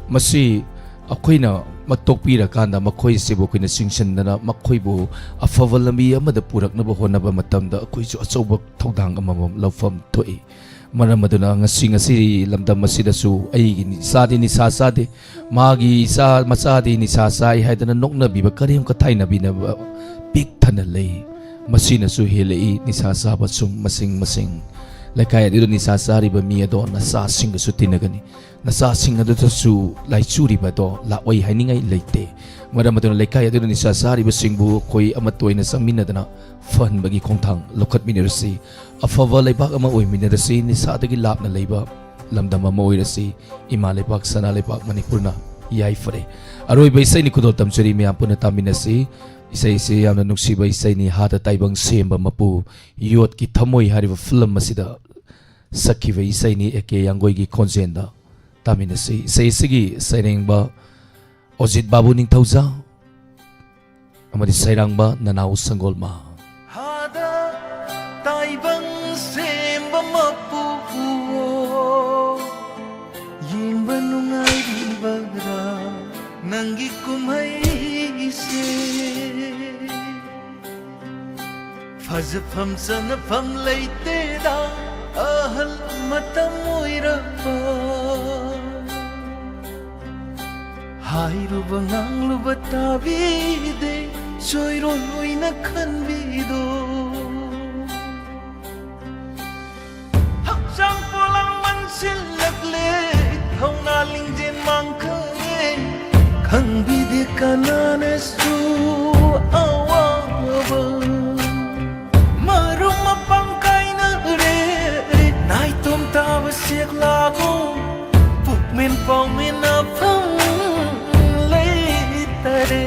ꯃꯁꯤ ꯑꯩꯈꯣꯏꯅ ꯃꯇꯣꯛꯄꯤꯔꯀꯥꯟꯗ ꯃꯈꯣꯏꯁꯤꯕꯨ ꯑꯩꯈꯣꯏꯅ ꯆꯤꯡꯁꯤꯟꯗꯅ ꯃꯈꯣꯏꯕꯨ ꯑꯐꯕ ꯂꯝꯕꯤ ꯑꯃꯗ ꯄꯨꯔꯛꯅꯕ ꯍꯣꯠꯅꯕ ꯃꯇꯝꯗ ꯑꯩꯈꯣꯏꯁꯨ ꯑꯆꯧꯕ ꯊꯧꯗꯥꯡ ꯑꯃꯃꯝ ꯂꯧꯐꯝ ꯊꯣꯛꯏ꯫ ꯃꯔꯝ ꯑꯗꯨꯅ ꯉꯁꯤ, ꯉꯁꯤ ꯂꯝꯗꯝ ꯑꯁꯤꯗꯁꯨ ꯑꯩꯒꯤ ꯏꯆꯥꯗꯤ ꯅꯤꯁꯥ ꯆꯥꯗꯦ, ꯃꯥꯒꯤ ꯏꯆꯥ ꯃꯆꯥꯗꯤ ꯅꯤꯁꯥ ꯆꯥꯏ ꯍꯥꯏꯗꯅ ꯅꯣꯛꯅꯕꯤꯕ, ꯀꯔꯦꯝ ꯀꯊꯥꯏꯅꯕꯤꯅꯕ ꯄꯤꯛ ꯊꯟꯅ ꯂꯩ꯫ ꯃꯁꯤꯅꯁꯨ ꯍꯦꯜꯂꯛꯏ ꯅꯤꯁꯥ ꯆꯥꯕ ꯁꯨꯝ ꯃꯁꯤꯡ ꯃꯁꯤꯡ꯫ ꯂꯩꯀꯥꯏ ꯑꯗꯨꯗ ꯅꯤꯁꯥ ꯆꯥꯔꯤꯕ ꯃꯤ ꯑꯗꯣ ꯅꯆꯥꯁꯤꯡꯒꯁꯨ ꯇꯤꯟꯅꯒꯅꯤ꯫ ꯅꯆꯥꯁꯤꯡ ꯑꯗꯨꯗꯁꯨ ꯂꯥꯏꯆꯨꯔꯤꯕ ꯑꯗꯣ ꯂꯥꯛꯑꯣꯏ ꯍꯥꯏꯅꯤꯡꯉꯥꯏ ꯂꯩꯇꯦ꯫ ꯃꯔꯝ ꯑꯗꯨꯅ ꯂꯩꯀꯥꯏ ꯑꯗꯨꯗ ꯅꯤꯁꯥ ꯆꯥꯔꯤꯕꯁꯤꯡꯕꯨ ꯑꯩꯈꯣꯏ ꯑꯃꯠꯇ ꯑꯣꯏꯅ ꯆꯪꯃꯤꯟꯅꯗꯅ ꯐꯍꯟꯕꯒꯤ ꯈꯣꯡꯊꯥꯡ ꯂꯧꯈꯠꯃꯤꯟꯅꯔꯁꯤ꯫ ꯑꯐꯕ ꯂꯩꯕꯥꯛ ꯑꯃ ꯑꯣꯏꯃꯤꯟꯅꯔꯁꯤ꯫ ꯅꯤꯁꯥꯗꯒꯤ ꯂꯥꯞꯅ ꯂꯩꯕ ꯂꯝꯗꯝ ꯑꯃ ꯑꯣꯏꯔꯁꯤ꯫ ꯏꯃꯥ ꯂꯩꯕꯥꯛ, ꯁꯅꯥ ꯂꯩꯕꯥꯛ ꯃꯅꯤꯄꯨꯔꯅ ꯌꯥꯏꯐꯔꯦ꯫ ꯑꯔꯣꯏꯕ ꯏꯁꯩꯅꯤ ꯈꯨꯗꯣꯜ ꯇꯝꯖꯔꯤ, ꯃꯌꯥꯝ ꯄꯨꯟꯅ ꯇꯥꯃꯤꯟꯅꯁꯤ꯫ ꯏꯁꯩꯁꯤ ꯌꯥꯝꯅ ꯅꯨꯡꯁꯤꯕ ꯏꯁꯩꯅꯤ, ꯍꯥꯗ ꯇꯥꯏꯕꯪ ꯁꯦꯝꯕ ꯃꯄꯨ, ꯌꯣꯠꯀꯤ ꯊꯃꯣꯏ ꯍꯥꯏꯔꯤꯕ film ꯑꯁꯤꯗ ꯁꯛꯈꯤꯕ ꯏꯁꯩꯅꯤ, ꯑꯦ ꯀꯦ ꯌꯥꯡꯒꯣꯏꯒꯤ ꯈꯣꯟꯖꯦꯜꯗ꯫ ꯇꯥꯃꯤꯟꯅꯁꯤ꯫ ꯏꯁꯩ ꯑꯁꯤꯒꯤ ꯁꯩꯔꯦꯡꯕ ꯑꯣꯖꯤꯠ ꯕꯥꯕꯨ ꯅꯤꯡꯊꯧꯖꯥ ꯑꯃꯗꯤ ꯁꯩꯔꯥꯡꯕ ꯅꯅꯥꯎ ꯁꯪꯒꯣꯜꯃ꯫ ꯍꯥꯗ ꯇꯥꯏꯕꯪ ꯁꯦꯝꯕ ꯃꯄꯨ, ꯌꯦꯡꯕ ꯅꯨꯡꯉꯥꯏꯔꯤꯕꯔꯥ ꯅꯪꯒꯤ ꯀꯨꯝꯍꯩꯁꯦ? ꯐꯖꯐꯝ ꯆꯠꯅꯐꯝ ꯂꯩꯇꯦꯗ, ꯑꯍꯜ ꯃꯇꯝ ꯑꯣꯏꯔꯛꯄ꯫ ꯍꯥꯏꯔꯨꯕ ꯉꯥꯡꯂꯨꯕ ꯇꯥꯕꯤꯗꯦ, ꯆꯣꯏꯔꯣꯟ ꯑꯣꯏꯅ ꯈꯟꯕꯤꯗꯣ꯫ ꯍꯛꯆꯥꯡ ꯄꯣꯂꯥꯡ ꯃꯟꯁꯤꯜꯂꯛꯂꯦ, ꯊꯧꯅꯥ ꯂꯤꯡꯖꯦꯜ ꯃꯥꯡꯈ꯭ꯔꯦ, ꯈꯪꯕꯤꯗꯦ ꯀꯅꯥꯅꯁꯨ ꯑꯋꯥꯕ꯫ ꯃꯔꯨꯞ ꯃꯄꯥꯡ ꯀꯥꯏꯅꯔꯦ, ꯅꯥꯏꯇꯣꯝ ꯇꯥꯕ ꯁꯦꯛꯂꯥꯒꯨꯝ, ꯄꯨꯛꯃꯦꯟ ꯄꯥꯎꯃꯤꯟꯅꯐꯝ ꯂꯩꯇꯔꯦ꯫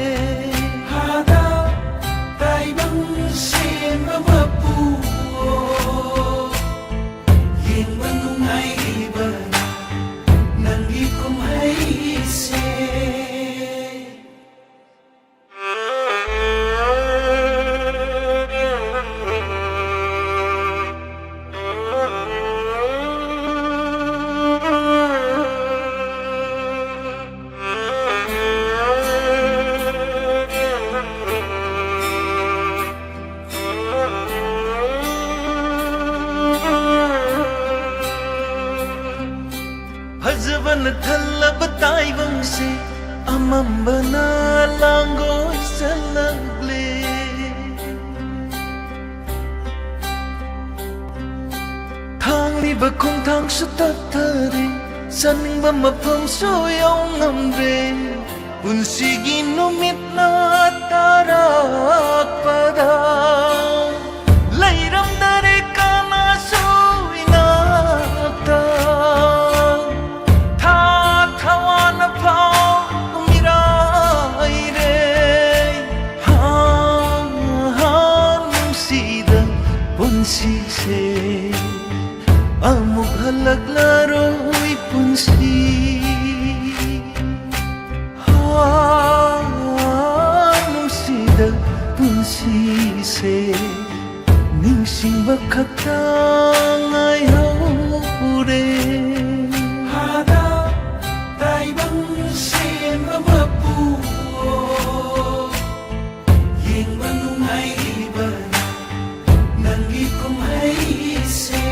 ꯐꯖꯕꯅ ꯊꯜꯂꯕ ꯇꯥꯏꯕꯪꯁꯦ ꯑꯃꯝꯕꯅ ꯂꯥꯡꯒꯣꯏ ꯆꯜꯂꯛꯂꯦ꯫ ꯊꯥꯡꯂꯤꯕ ꯈꯣꯡꯊꯥꯡꯁꯨ ꯇꯞꯊꯔꯦ, ꯆꯠꯅꯤꯡꯕ ꯃꯐꯝꯁꯨ ꯌꯧ ꯉꯝꯗ꯭ꯔꯦ꯫ ꯄꯨꯟꯁꯤꯒꯤ ꯅꯨꯃꯤꯠꯅ ꯇꯥꯔꯛꯄꯗ ꯂꯩꯔꯝꯗꯔꯦ ꯀꯅꯥꯁꯨ ꯏꯅꯥꯛꯇ꯫ ꯊꯥ ꯊꯋꯥꯅ ꯐꯥꯎ ꯃꯤꯔꯥꯏꯔꯦ꯫ ꯍꯥ, ꯍꯥ, ꯅꯨꯡꯁꯤꯗ ꯄꯨꯟꯁꯤꯁꯦ ꯑꯃꯨꯛ ꯍꯜꯂꯛꯂꯔꯣꯏ ꯄꯨꯟꯁꯤ꯫ ꯍꯥ, ꯅꯨꯡꯁꯤꯗ ꯄꯨꯟꯁꯤꯁꯦ ꯅꯤꯡꯁꯤꯡꯕ ꯈꯛꯇ ꯉꯥꯏꯍꯧꯔꯦ꯫ ꯍꯥꯗ ꯇꯥꯏꯕꯪ ꯁꯦꯝꯕ ꯃꯄꯨ, ꯌꯦꯡꯕ ꯅꯨꯡꯉꯥꯏꯔꯤꯕ ꯅꯪꯒꯤ ꯀꯨꯝꯍꯩꯁꯦ꯫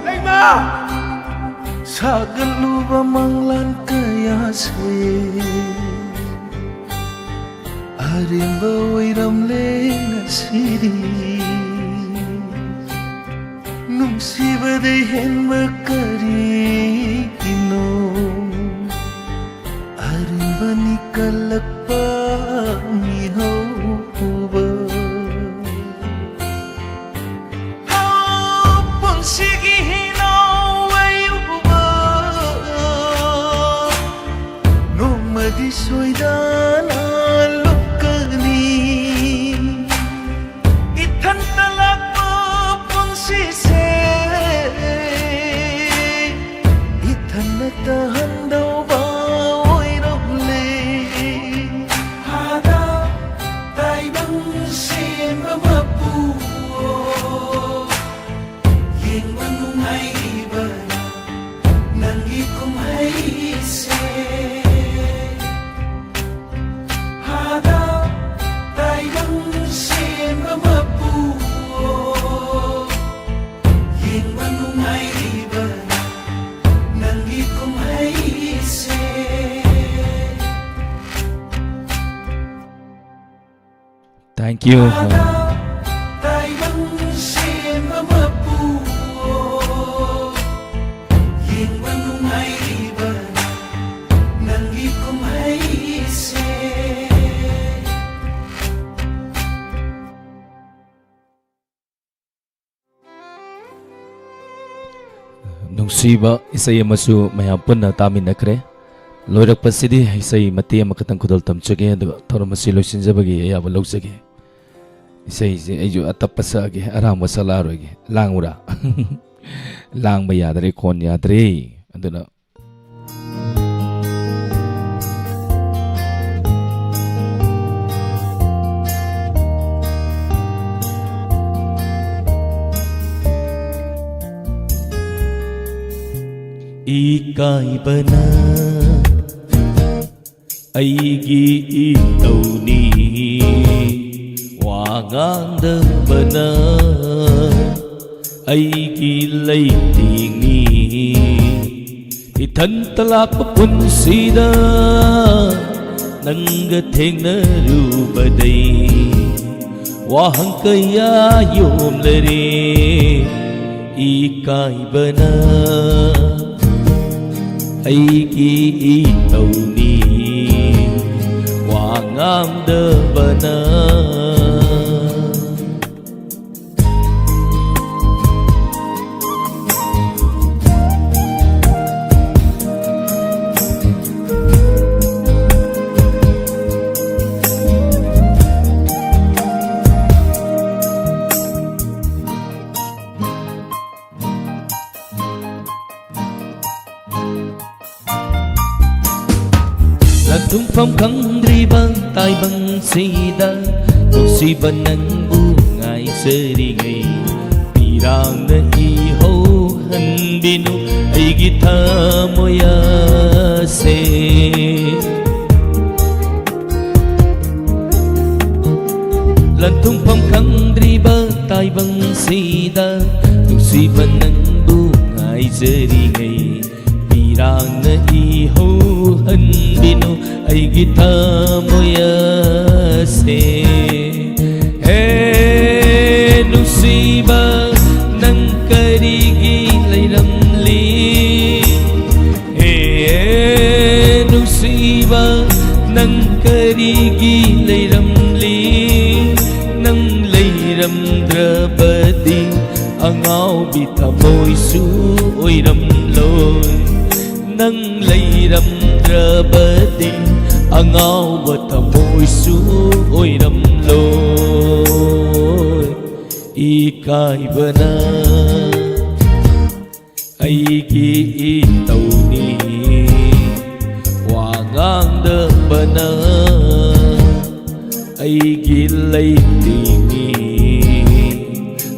ꯂꯩꯃ! ꯁꯥꯒꯠꯂꯨꯕ ꯃꯪꯂꯥꯟ ꯀꯌꯥꯁꯦ ꯑꯔꯦꯝꯕ ꯑꯣꯏꯔꯝꯂꯦ ꯉꯁꯤꯗꯤ꯫ ꯅꯨꯡꯁꯤꯕꯗꯩ ꯍꯦꯟꯕ ꯀꯔꯤꯒꯤꯅꯣ? ꯑꯔꯦꯝꯕꯅꯤ ꯀꯜꯂꯛꯄ ꯃꯤꯍꯧꯕ꯫ ꯄꯨꯟꯁꯤꯒꯤ ꯍꯤꯅꯥꯎ ꯑꯌꯨꯕ ꯅꯣꯡꯃꯗꯤ ꯁꯣꯏꯗꯅ ꯂꯨꯞꯀꯅꯤ꯫ ꯏꯊꯟꯇ ꯂꯥꯛꯄ ꯄꯨꯟꯁꯤꯁꯦ ꯏꯊꯟꯅ ꯇꯥꯍꯟꯗꯧꯕ ꯑꯣꯏꯔꯝꯂꯦ꯫ ꯍꯥꯗ ꯇꯥꯏꯕꯪ ꯁꯦꯝꯕ ꯃꯄꯨ, ꯌꯦꯡꯕ ꯅꯨꯡꯉꯥꯏꯔꯤꯕ Thank you. ꯇꯥꯏꯕꯪ ꯁꯦꯝꯕ ꯃꯄꯨ, ꯌꯦꯡꯕ ꯅꯨꯡꯉꯥꯏꯔꯤꯕ ꯅꯪꯒꯤ ꯀꯨꯝꯍꯩꯁꯦ꯫ ꯅꯨꯡꯁꯤꯕ ꯏꯁꯩ ꯑꯃꯁꯨ ꯃꯌꯥꯝ ꯄꯨꯟꯅ ꯇꯥꯃꯤꯟꯅꯈ꯭ꯔꯦ꯫ ꯂꯣꯏꯔꯛꯄꯁꯤꯗꯤ ꯏꯁꯩ ꯃꯇꯦꯛ ꯑꯃꯈꯛꯇꯪ ꯈꯨꯗꯣꯜ ꯇꯝꯖꯒꯦ, ꯑꯗꯨꯒ ꯊꯧꯔꯝ ꯑꯁꯤ ꯂꯣꯏꯁꯤꯟꯖꯕꯒꯤ ꯑꯌꯥꯕ ꯂꯧꯖꯒꯦ꯫ ꯏꯁꯩꯁꯦ ꯑꯩꯁꯨ ꯑꯇꯞꯄ ꯁꯛꯑꯒꯦ, ꯑꯔꯥꯡꯕ ꯁꯛꯂꯛꯑꯔꯣꯏꯒꯦ꯫ ꯂꯥꯡꯉꯨꯔꯥ? ꯂꯥꯡꯕ ꯌꯥꯗ꯭ꯔꯦ, ꯈꯣꯟ ꯌꯥꯗ꯭ꯔꯦ꯫ ꯑꯗꯨꯅ ꯏꯀꯥꯏꯕꯅ ꯑꯩꯒꯤ ꯏꯇꯧꯅꯤ, ꯋꯥ ꯉꯥꯡꯗꯕꯅ ꯑꯩꯒꯤ ꯂꯩꯇꯦꯡꯅꯤ꯫ ꯏꯊꯟꯇ ꯂꯥꯛꯄ ꯄꯨꯟꯁꯤꯗ ꯅꯪꯒ ꯊꯦꯡꯅꯔꯨꯕꯗꯩ ꯋꯥꯍꯪ ꯀꯌꯥ ꯌꯣꯝꯂꯔꯦ꯫ ꯏꯀꯥꯏꯕꯅ ꯑꯩꯒꯤ ꯏꯇꯧꯅꯤ, ꯋꯥ ꯉꯥꯡꯗꯕꯅ꯫ ꯂꯥꯟꯊꯨꯡꯐꯝ ꯈꯪꯗ꯭ꯔꯤꯕ ꯇꯥꯏꯕꯪꯁꯤꯗ ꯅꯨꯡꯁꯤꯕ ꯅꯪꯕꯨ ꯉꯥꯏꯖꯔꯤꯉꯩ, ꯏꯔꯥꯡꯅ ꯏꯍꯧꯍꯟꯕꯤꯅꯨ ꯑꯩꯒꯤ ꯊꯃꯣꯏ ꯑꯁꯦ꯫ ꯂꯥꯟꯊꯨꯡꯐꯝ ꯈꯪꯗ꯭ꯔꯤꯕ ꯇꯥꯏꯕꯪꯁꯤꯗ ꯅꯨꯡꯁꯤꯕ ꯅꯪꯕꯨ ꯉꯥꯏꯖꯔꯤꯉꯩ, ꯏꯔꯥꯡꯅ ꯏꯍꯧꯍꯟꯕꯤꯅꯨ ꯑꯩꯒꯤ ꯊꯃꯣꯏ ꯑꯁꯦ꯫ ꯍꯦ ꯅꯨꯡꯁꯤꯕ, ꯅꯪ ꯀꯔꯤꯒꯤ ꯂꯩꯔꯝꯂꯤ? ꯍꯦ ꯅꯨꯡꯁꯤꯕ, ꯅꯪ ꯀꯔꯤꯒꯤ ꯂꯩꯔꯝꯂꯤ? ꯅꯪ ꯂꯩꯔꯝꯗ꯭ꯔꯕꯗꯤ ꯑꯉꯥꯎꯕꯤ ꯊꯃꯣꯏꯁꯨ ꯑꯣꯏꯔꯝꯂꯣꯏ꯫ ꯅꯪ ꯂꯩꯔꯝꯗ꯭ꯔꯕꯗꯤ ꯑꯉꯥꯎꯕ ꯊꯃꯣꯏꯁꯨ ꯑꯣꯏꯔꯝꯂꯣꯏ꯫ ꯏꯀꯥꯏꯕꯅ ꯑꯩꯒꯤ ꯏꯇꯧꯅꯤ, ꯋꯥ ꯉꯥꯡꯗꯕꯅ ꯑꯩꯒꯤ ꯂꯩꯇꯦꯡꯅꯤ꯫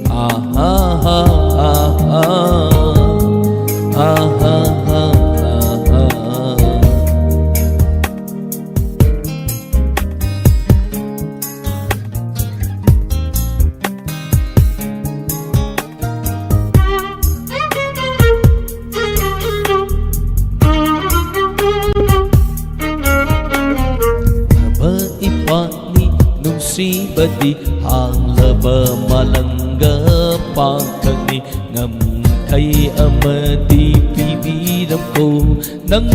ꯑꯥ, ꯑꯥ, ꯑꯥ, ꯑꯥ, ꯑꯥ꯫ ꯏꯄꯥꯅꯤ ꯅꯨꯡꯁꯤꯕꯗꯤ ꯍꯥꯡꯂꯕ ꯃꯥꯂꯪꯒ ꯄꯥꯡꯈꯛꯅꯤ꯫ ꯉꯝꯈꯩ ꯑꯃꯗꯤ ꯄꯤꯕꯤꯔꯝꯈꯣ꯫ ꯅꯪ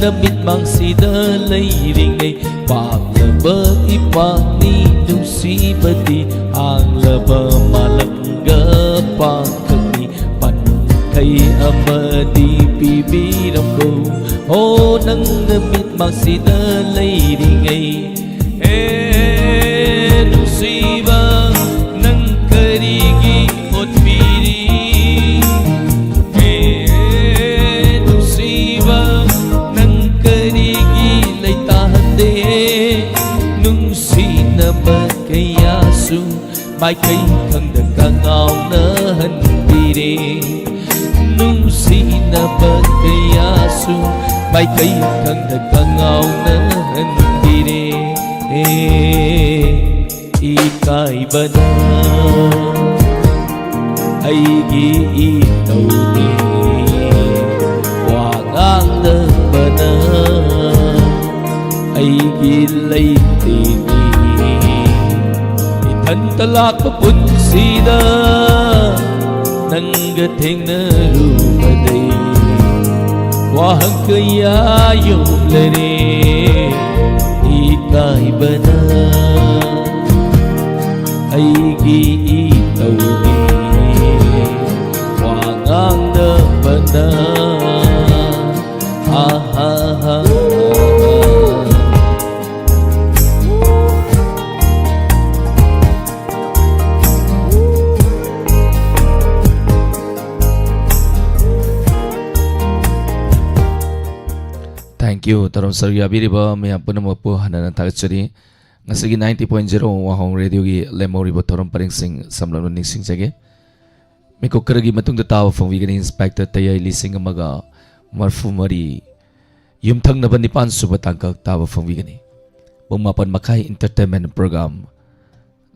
ꯅꯃꯤꯠꯃꯥꯡꯁꯤꯗ ꯂꯩꯔꯤꯉꯩ ꯄꯥꯝꯂꯕ ꯏꯄꯥꯅꯤ ꯅꯨꯡꯁꯤꯕꯗꯤ ꯍꯥꯡꯂꯕ ꯃꯥꯂꯪꯒ ꯄꯥꯡꯈꯛꯅꯤ꯫ ꯄꯟꯈꯩ ꯑꯃꯗꯤ ꯄꯤꯕꯤꯔꯝꯈꯣ꯫ ꯍꯣ ꯅꯪ ꯅꯃꯤꯠꯃꯥꯡꯁꯤꯗ ꯂꯩꯔꯤꯉꯩ꯫ ꯍꯦ ꯅꯨꯡꯁꯤꯕ, ꯅꯪ ꯀꯔꯤꯒꯤ ꯑꯣꯠꯄꯤꯔꯤ? ꯍꯦ ꯅꯨꯡꯁꯤꯕ, ꯅꯪ ꯀꯔꯤꯒꯤ ꯂꯩꯇꯥꯍꯟꯗꯦ? ꯅꯨꯡꯁꯤꯅꯕ ꯀꯌꯥꯁꯨ ꯃꯥꯏꯀꯩ ꯈꯪꯗ ꯀꯉꯥꯎꯅꯍꯟꯕꯤꯔꯦ꯫ ꯅꯨꯡꯁꯤꯅꯕ ꯀꯌꯥꯁꯨ ꯃꯥꯏꯀꯩ ꯈꯪꯗ ꯀꯉꯥꯎꯅꯍꯟꯕꯤꯔꯦ꯫ ꯏꯀꯥꯏꯕꯅ ꯑꯩꯒꯤ ꯏꯇꯧꯅꯤ, ꯋꯥ ꯉꯥꯡꯗꯕꯅ ꯑꯩꯒꯤ ꯂꯩꯇꯦꯡꯅꯤ꯫ ꯇꯂꯥꯛꯄ ꯄꯨꯟꯁꯤꯗ ꯅꯪꯒ ꯊꯦꯡꯅꯔꯨꯕꯗꯩ ꯋꯥꯍꯪ ꯀꯌꯥ ꯌꯣꯝꯂꯔꯦ꯫ ꯏꯀꯥꯏꯕꯅ ꯑꯩꯒꯤ ꯏꯇꯧꯗꯤ ꯋꯥ ꯉꯥꯡꯗꯕꯅ꯫ ꯑꯍꯥꯍꯥ꯫ Thank you. ꯊꯧꯔꯝ ꯁꯔꯨꯛ ꯌꯥꯕꯤꯔꯤꯕ ꯃꯌꯥꯝ ꯄꯨꯝꯅꯃꯛꯄꯨ ꯍꯟꯅ ꯍꯟꯅ ꯊꯥꯒꯠꯆꯔꯤ꯫ ꯉꯁꯤꯒꯤ ninety point zero ꯋꯥꯍꯣꯡ ꯔꯦꯗꯤꯑꯣꯒꯤ ꯂꯦꯝꯍꯧꯔꯤꯕ ꯊꯧꯔꯝ ꯄꯔꯦꯡꯁꯤꯡ ꯁꯝꯂꯞꯅ ꯅꯤꯡꯁꯤꯡꯖꯒꯦ꯫ ꯃꯤꯀꯨꯞ ꯈꯔꯒꯤ ꯃꯇꯨꯡꯗ ꯇꯥꯕ ꯐꯪꯕꯤꯒꯅꯤ ꯏꯟꯁꯄꯦꯛꯇꯔ ꯇꯌꯥꯏ ꯂꯤꯁꯤꯡ ꯑꯃꯒ ꯃꯔꯐꯨ ꯃꯔꯤ, ꯌꯨꯝꯊꯪꯅꯕ ꯅꯤꯄꯥꯟ ꯁꯨꯕ ꯇꯥꯡꯀꯛ ꯇꯥꯕ ꯐꯪꯕꯤꯒꯅꯤ꯫ ꯄꯨꯡ ꯃꯥꯄꯟ ꯃꯈꯥꯏ entertainment program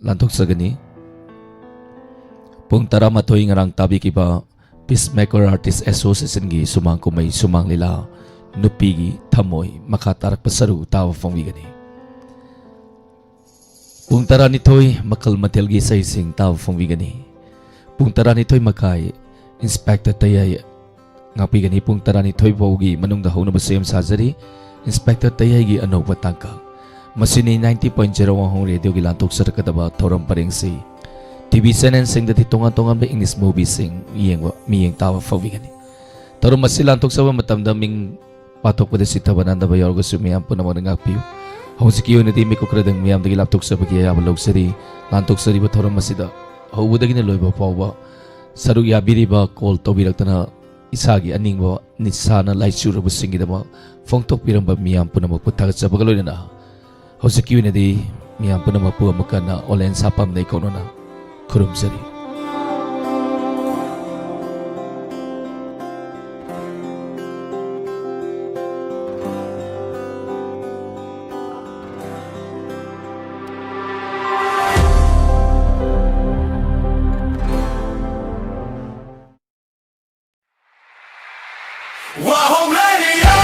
ꯂꯥꯟꯊꯣꯛꯆꯒꯅꯤ꯫ ꯄꯨꯡ ꯇꯔꯥꯃꯥꯊꯣꯏ ꯉꯔꯥꯡ ꯇꯥꯕꯤꯈꯤꯕ Peacemaker Artist Associationꯒꯤ ꯁꯨꯃꯥꯡ ꯀꯨꯝꯍꯩ ꯁꯨꯃꯥꯡ ꯂꯤꯂꯥ ꯅꯨꯄꯤꯒꯤ ꯊꯃꯣꯏ ꯃꯈꯥ ꯇꯥꯔꯛꯄ ꯁꯔꯨꯛ ꯇꯥꯕ ꯐꯪꯕꯤꯒꯅꯤ꯫ ꯄꯨꯡ ꯇꯔꯥꯅꯤꯊꯣꯏ ꯃꯈꯜ ꯃꯊꯦꯜꯒꯤ ꯏꯁꯩꯁꯤꯡ ꯇꯥꯕ ꯐꯪꯕꯤꯒꯅꯤ꯫ ꯄꯨꯡ ꯇꯔꯥꯅꯤꯊꯣꯏ ꯃꯈꯥꯏ ꯏꯟꯁꯄꯦꯛꯇꯔ ꯇꯌꯥꯏ ꯉꯥꯛꯄꯤꯒꯅꯤ꯫ ꯄꯨꯡ ꯇꯔꯥꯅꯤꯊꯣꯏ ꯐꯥꯎꯒꯤ ꯃꯅꯨꯡꯗ ꯍꯧꯅꯕ ꯁꯦꯝ ꯁꯥꯖꯔꯤ ꯏꯟꯁꯄꯦꯛꯇꯔ ꯇꯌꯥꯏꯒꯤ ꯑꯅꯧꯕ ꯇꯥꯡꯀꯛ꯫ ꯃꯁꯤꯅꯤ ninety point zero ꯋꯥꯍꯣꯡ ꯔꯦꯗꯤꯑꯣꯒꯤ ꯂꯥꯟꯊꯣꯛꯆꯔꯛꯀꯗꯕ ꯊꯧꯔꯝ ꯄꯔꯦꯡꯁꯤ꯫ ꯇꯤꯚꯤ ꯆꯦꯅꯦꯜꯁꯤꯡꯗꯗꯤ ꯇꯣꯉꯥꯟ ꯇꯣꯉꯥꯟꯕ ꯏꯪꯂꯤꯁ ꯃꯨꯚꯤꯁꯤꯡ ꯌꯦꯡꯕ, ꯃꯤꯠꯌꯦꯡ ꯇꯥꯕ ꯐꯪꯕꯤꯒꯅꯤ꯫ ꯊꯧꯔꯝ ꯑꯁꯤ ꯂꯥꯟꯊꯣꯛꯆꯕ ꯃꯇꯝꯗ ꯃꯤꯡ ꯄꯥꯊꯣꯛꯄꯗ ꯁꯤꯊꯕ ꯅꯥꯟꯗꯕ ꯌꯥꯎꯔꯒꯁꯨ ꯃꯤꯌꯥꯝ ꯄꯨꯝꯅꯃꯛꯅ ꯉꯥꯛꯄꯤꯌꯨ꯫ ꯍꯧꯖꯤꯛꯀꯤ ꯑꯣꯏꯅꯗꯤ ꯃꯤꯀꯨꯞ ꯈꯔꯗꯪ ꯃꯤꯌꯥꯝꯗꯒꯤ ꯂꯥꯞꯊꯣꯛꯆꯕꯒꯤ ꯑꯌꯥꯕ ꯂꯧꯖꯔꯤ꯫ ꯂꯥꯟꯊꯣꯛꯆꯔꯤꯕ ꯊꯧꯔꯝ ꯑꯁꯤꯗ ꯍꯧꯕꯗꯒꯤꯅ ꯂꯣꯏꯕ ꯐꯥꯎꯕ ꯁꯔꯨꯛ ꯌꯥꯕꯤꯔꯤꯕ, ꯀꯣꯜ ꯇꯧꯕꯤꯔꯛꯇꯅ ꯏꯁꯥꯒꯤ ꯑꯅꯤꯡꯕ ꯅꯤꯁꯥꯅ ꯂꯥꯏꯆꯨꯔꯕꯁꯤꯡꯒꯤꯗꯃꯛ ꯐꯣꯡꯗꯣꯛꯄꯤꯔꯝꯕ ꯃꯤꯌꯥꯝ ꯄꯨꯝꯅꯃꯛꯄꯨ ꯊꯥꯒꯠꯆꯕꯒ ꯂꯣꯏꯅꯅ, ꯍꯧꯖꯤꯛꯀꯤ ꯑꯣꯏꯅꯗꯤ ꯃꯤꯌꯥꯝ ꯄꯨꯝꯅꯃꯛꯄꯨ ꯑꯃꯨꯛ ꯍꯟꯅ ꯑꯣꯂꯦꯟ ꯁꯥꯄꯝꯅ ꯏꯀꯣꯛꯅꯅ ꯈꯨꯔꯨꯝꯖꯔꯤ꯫ Wahoo Radio!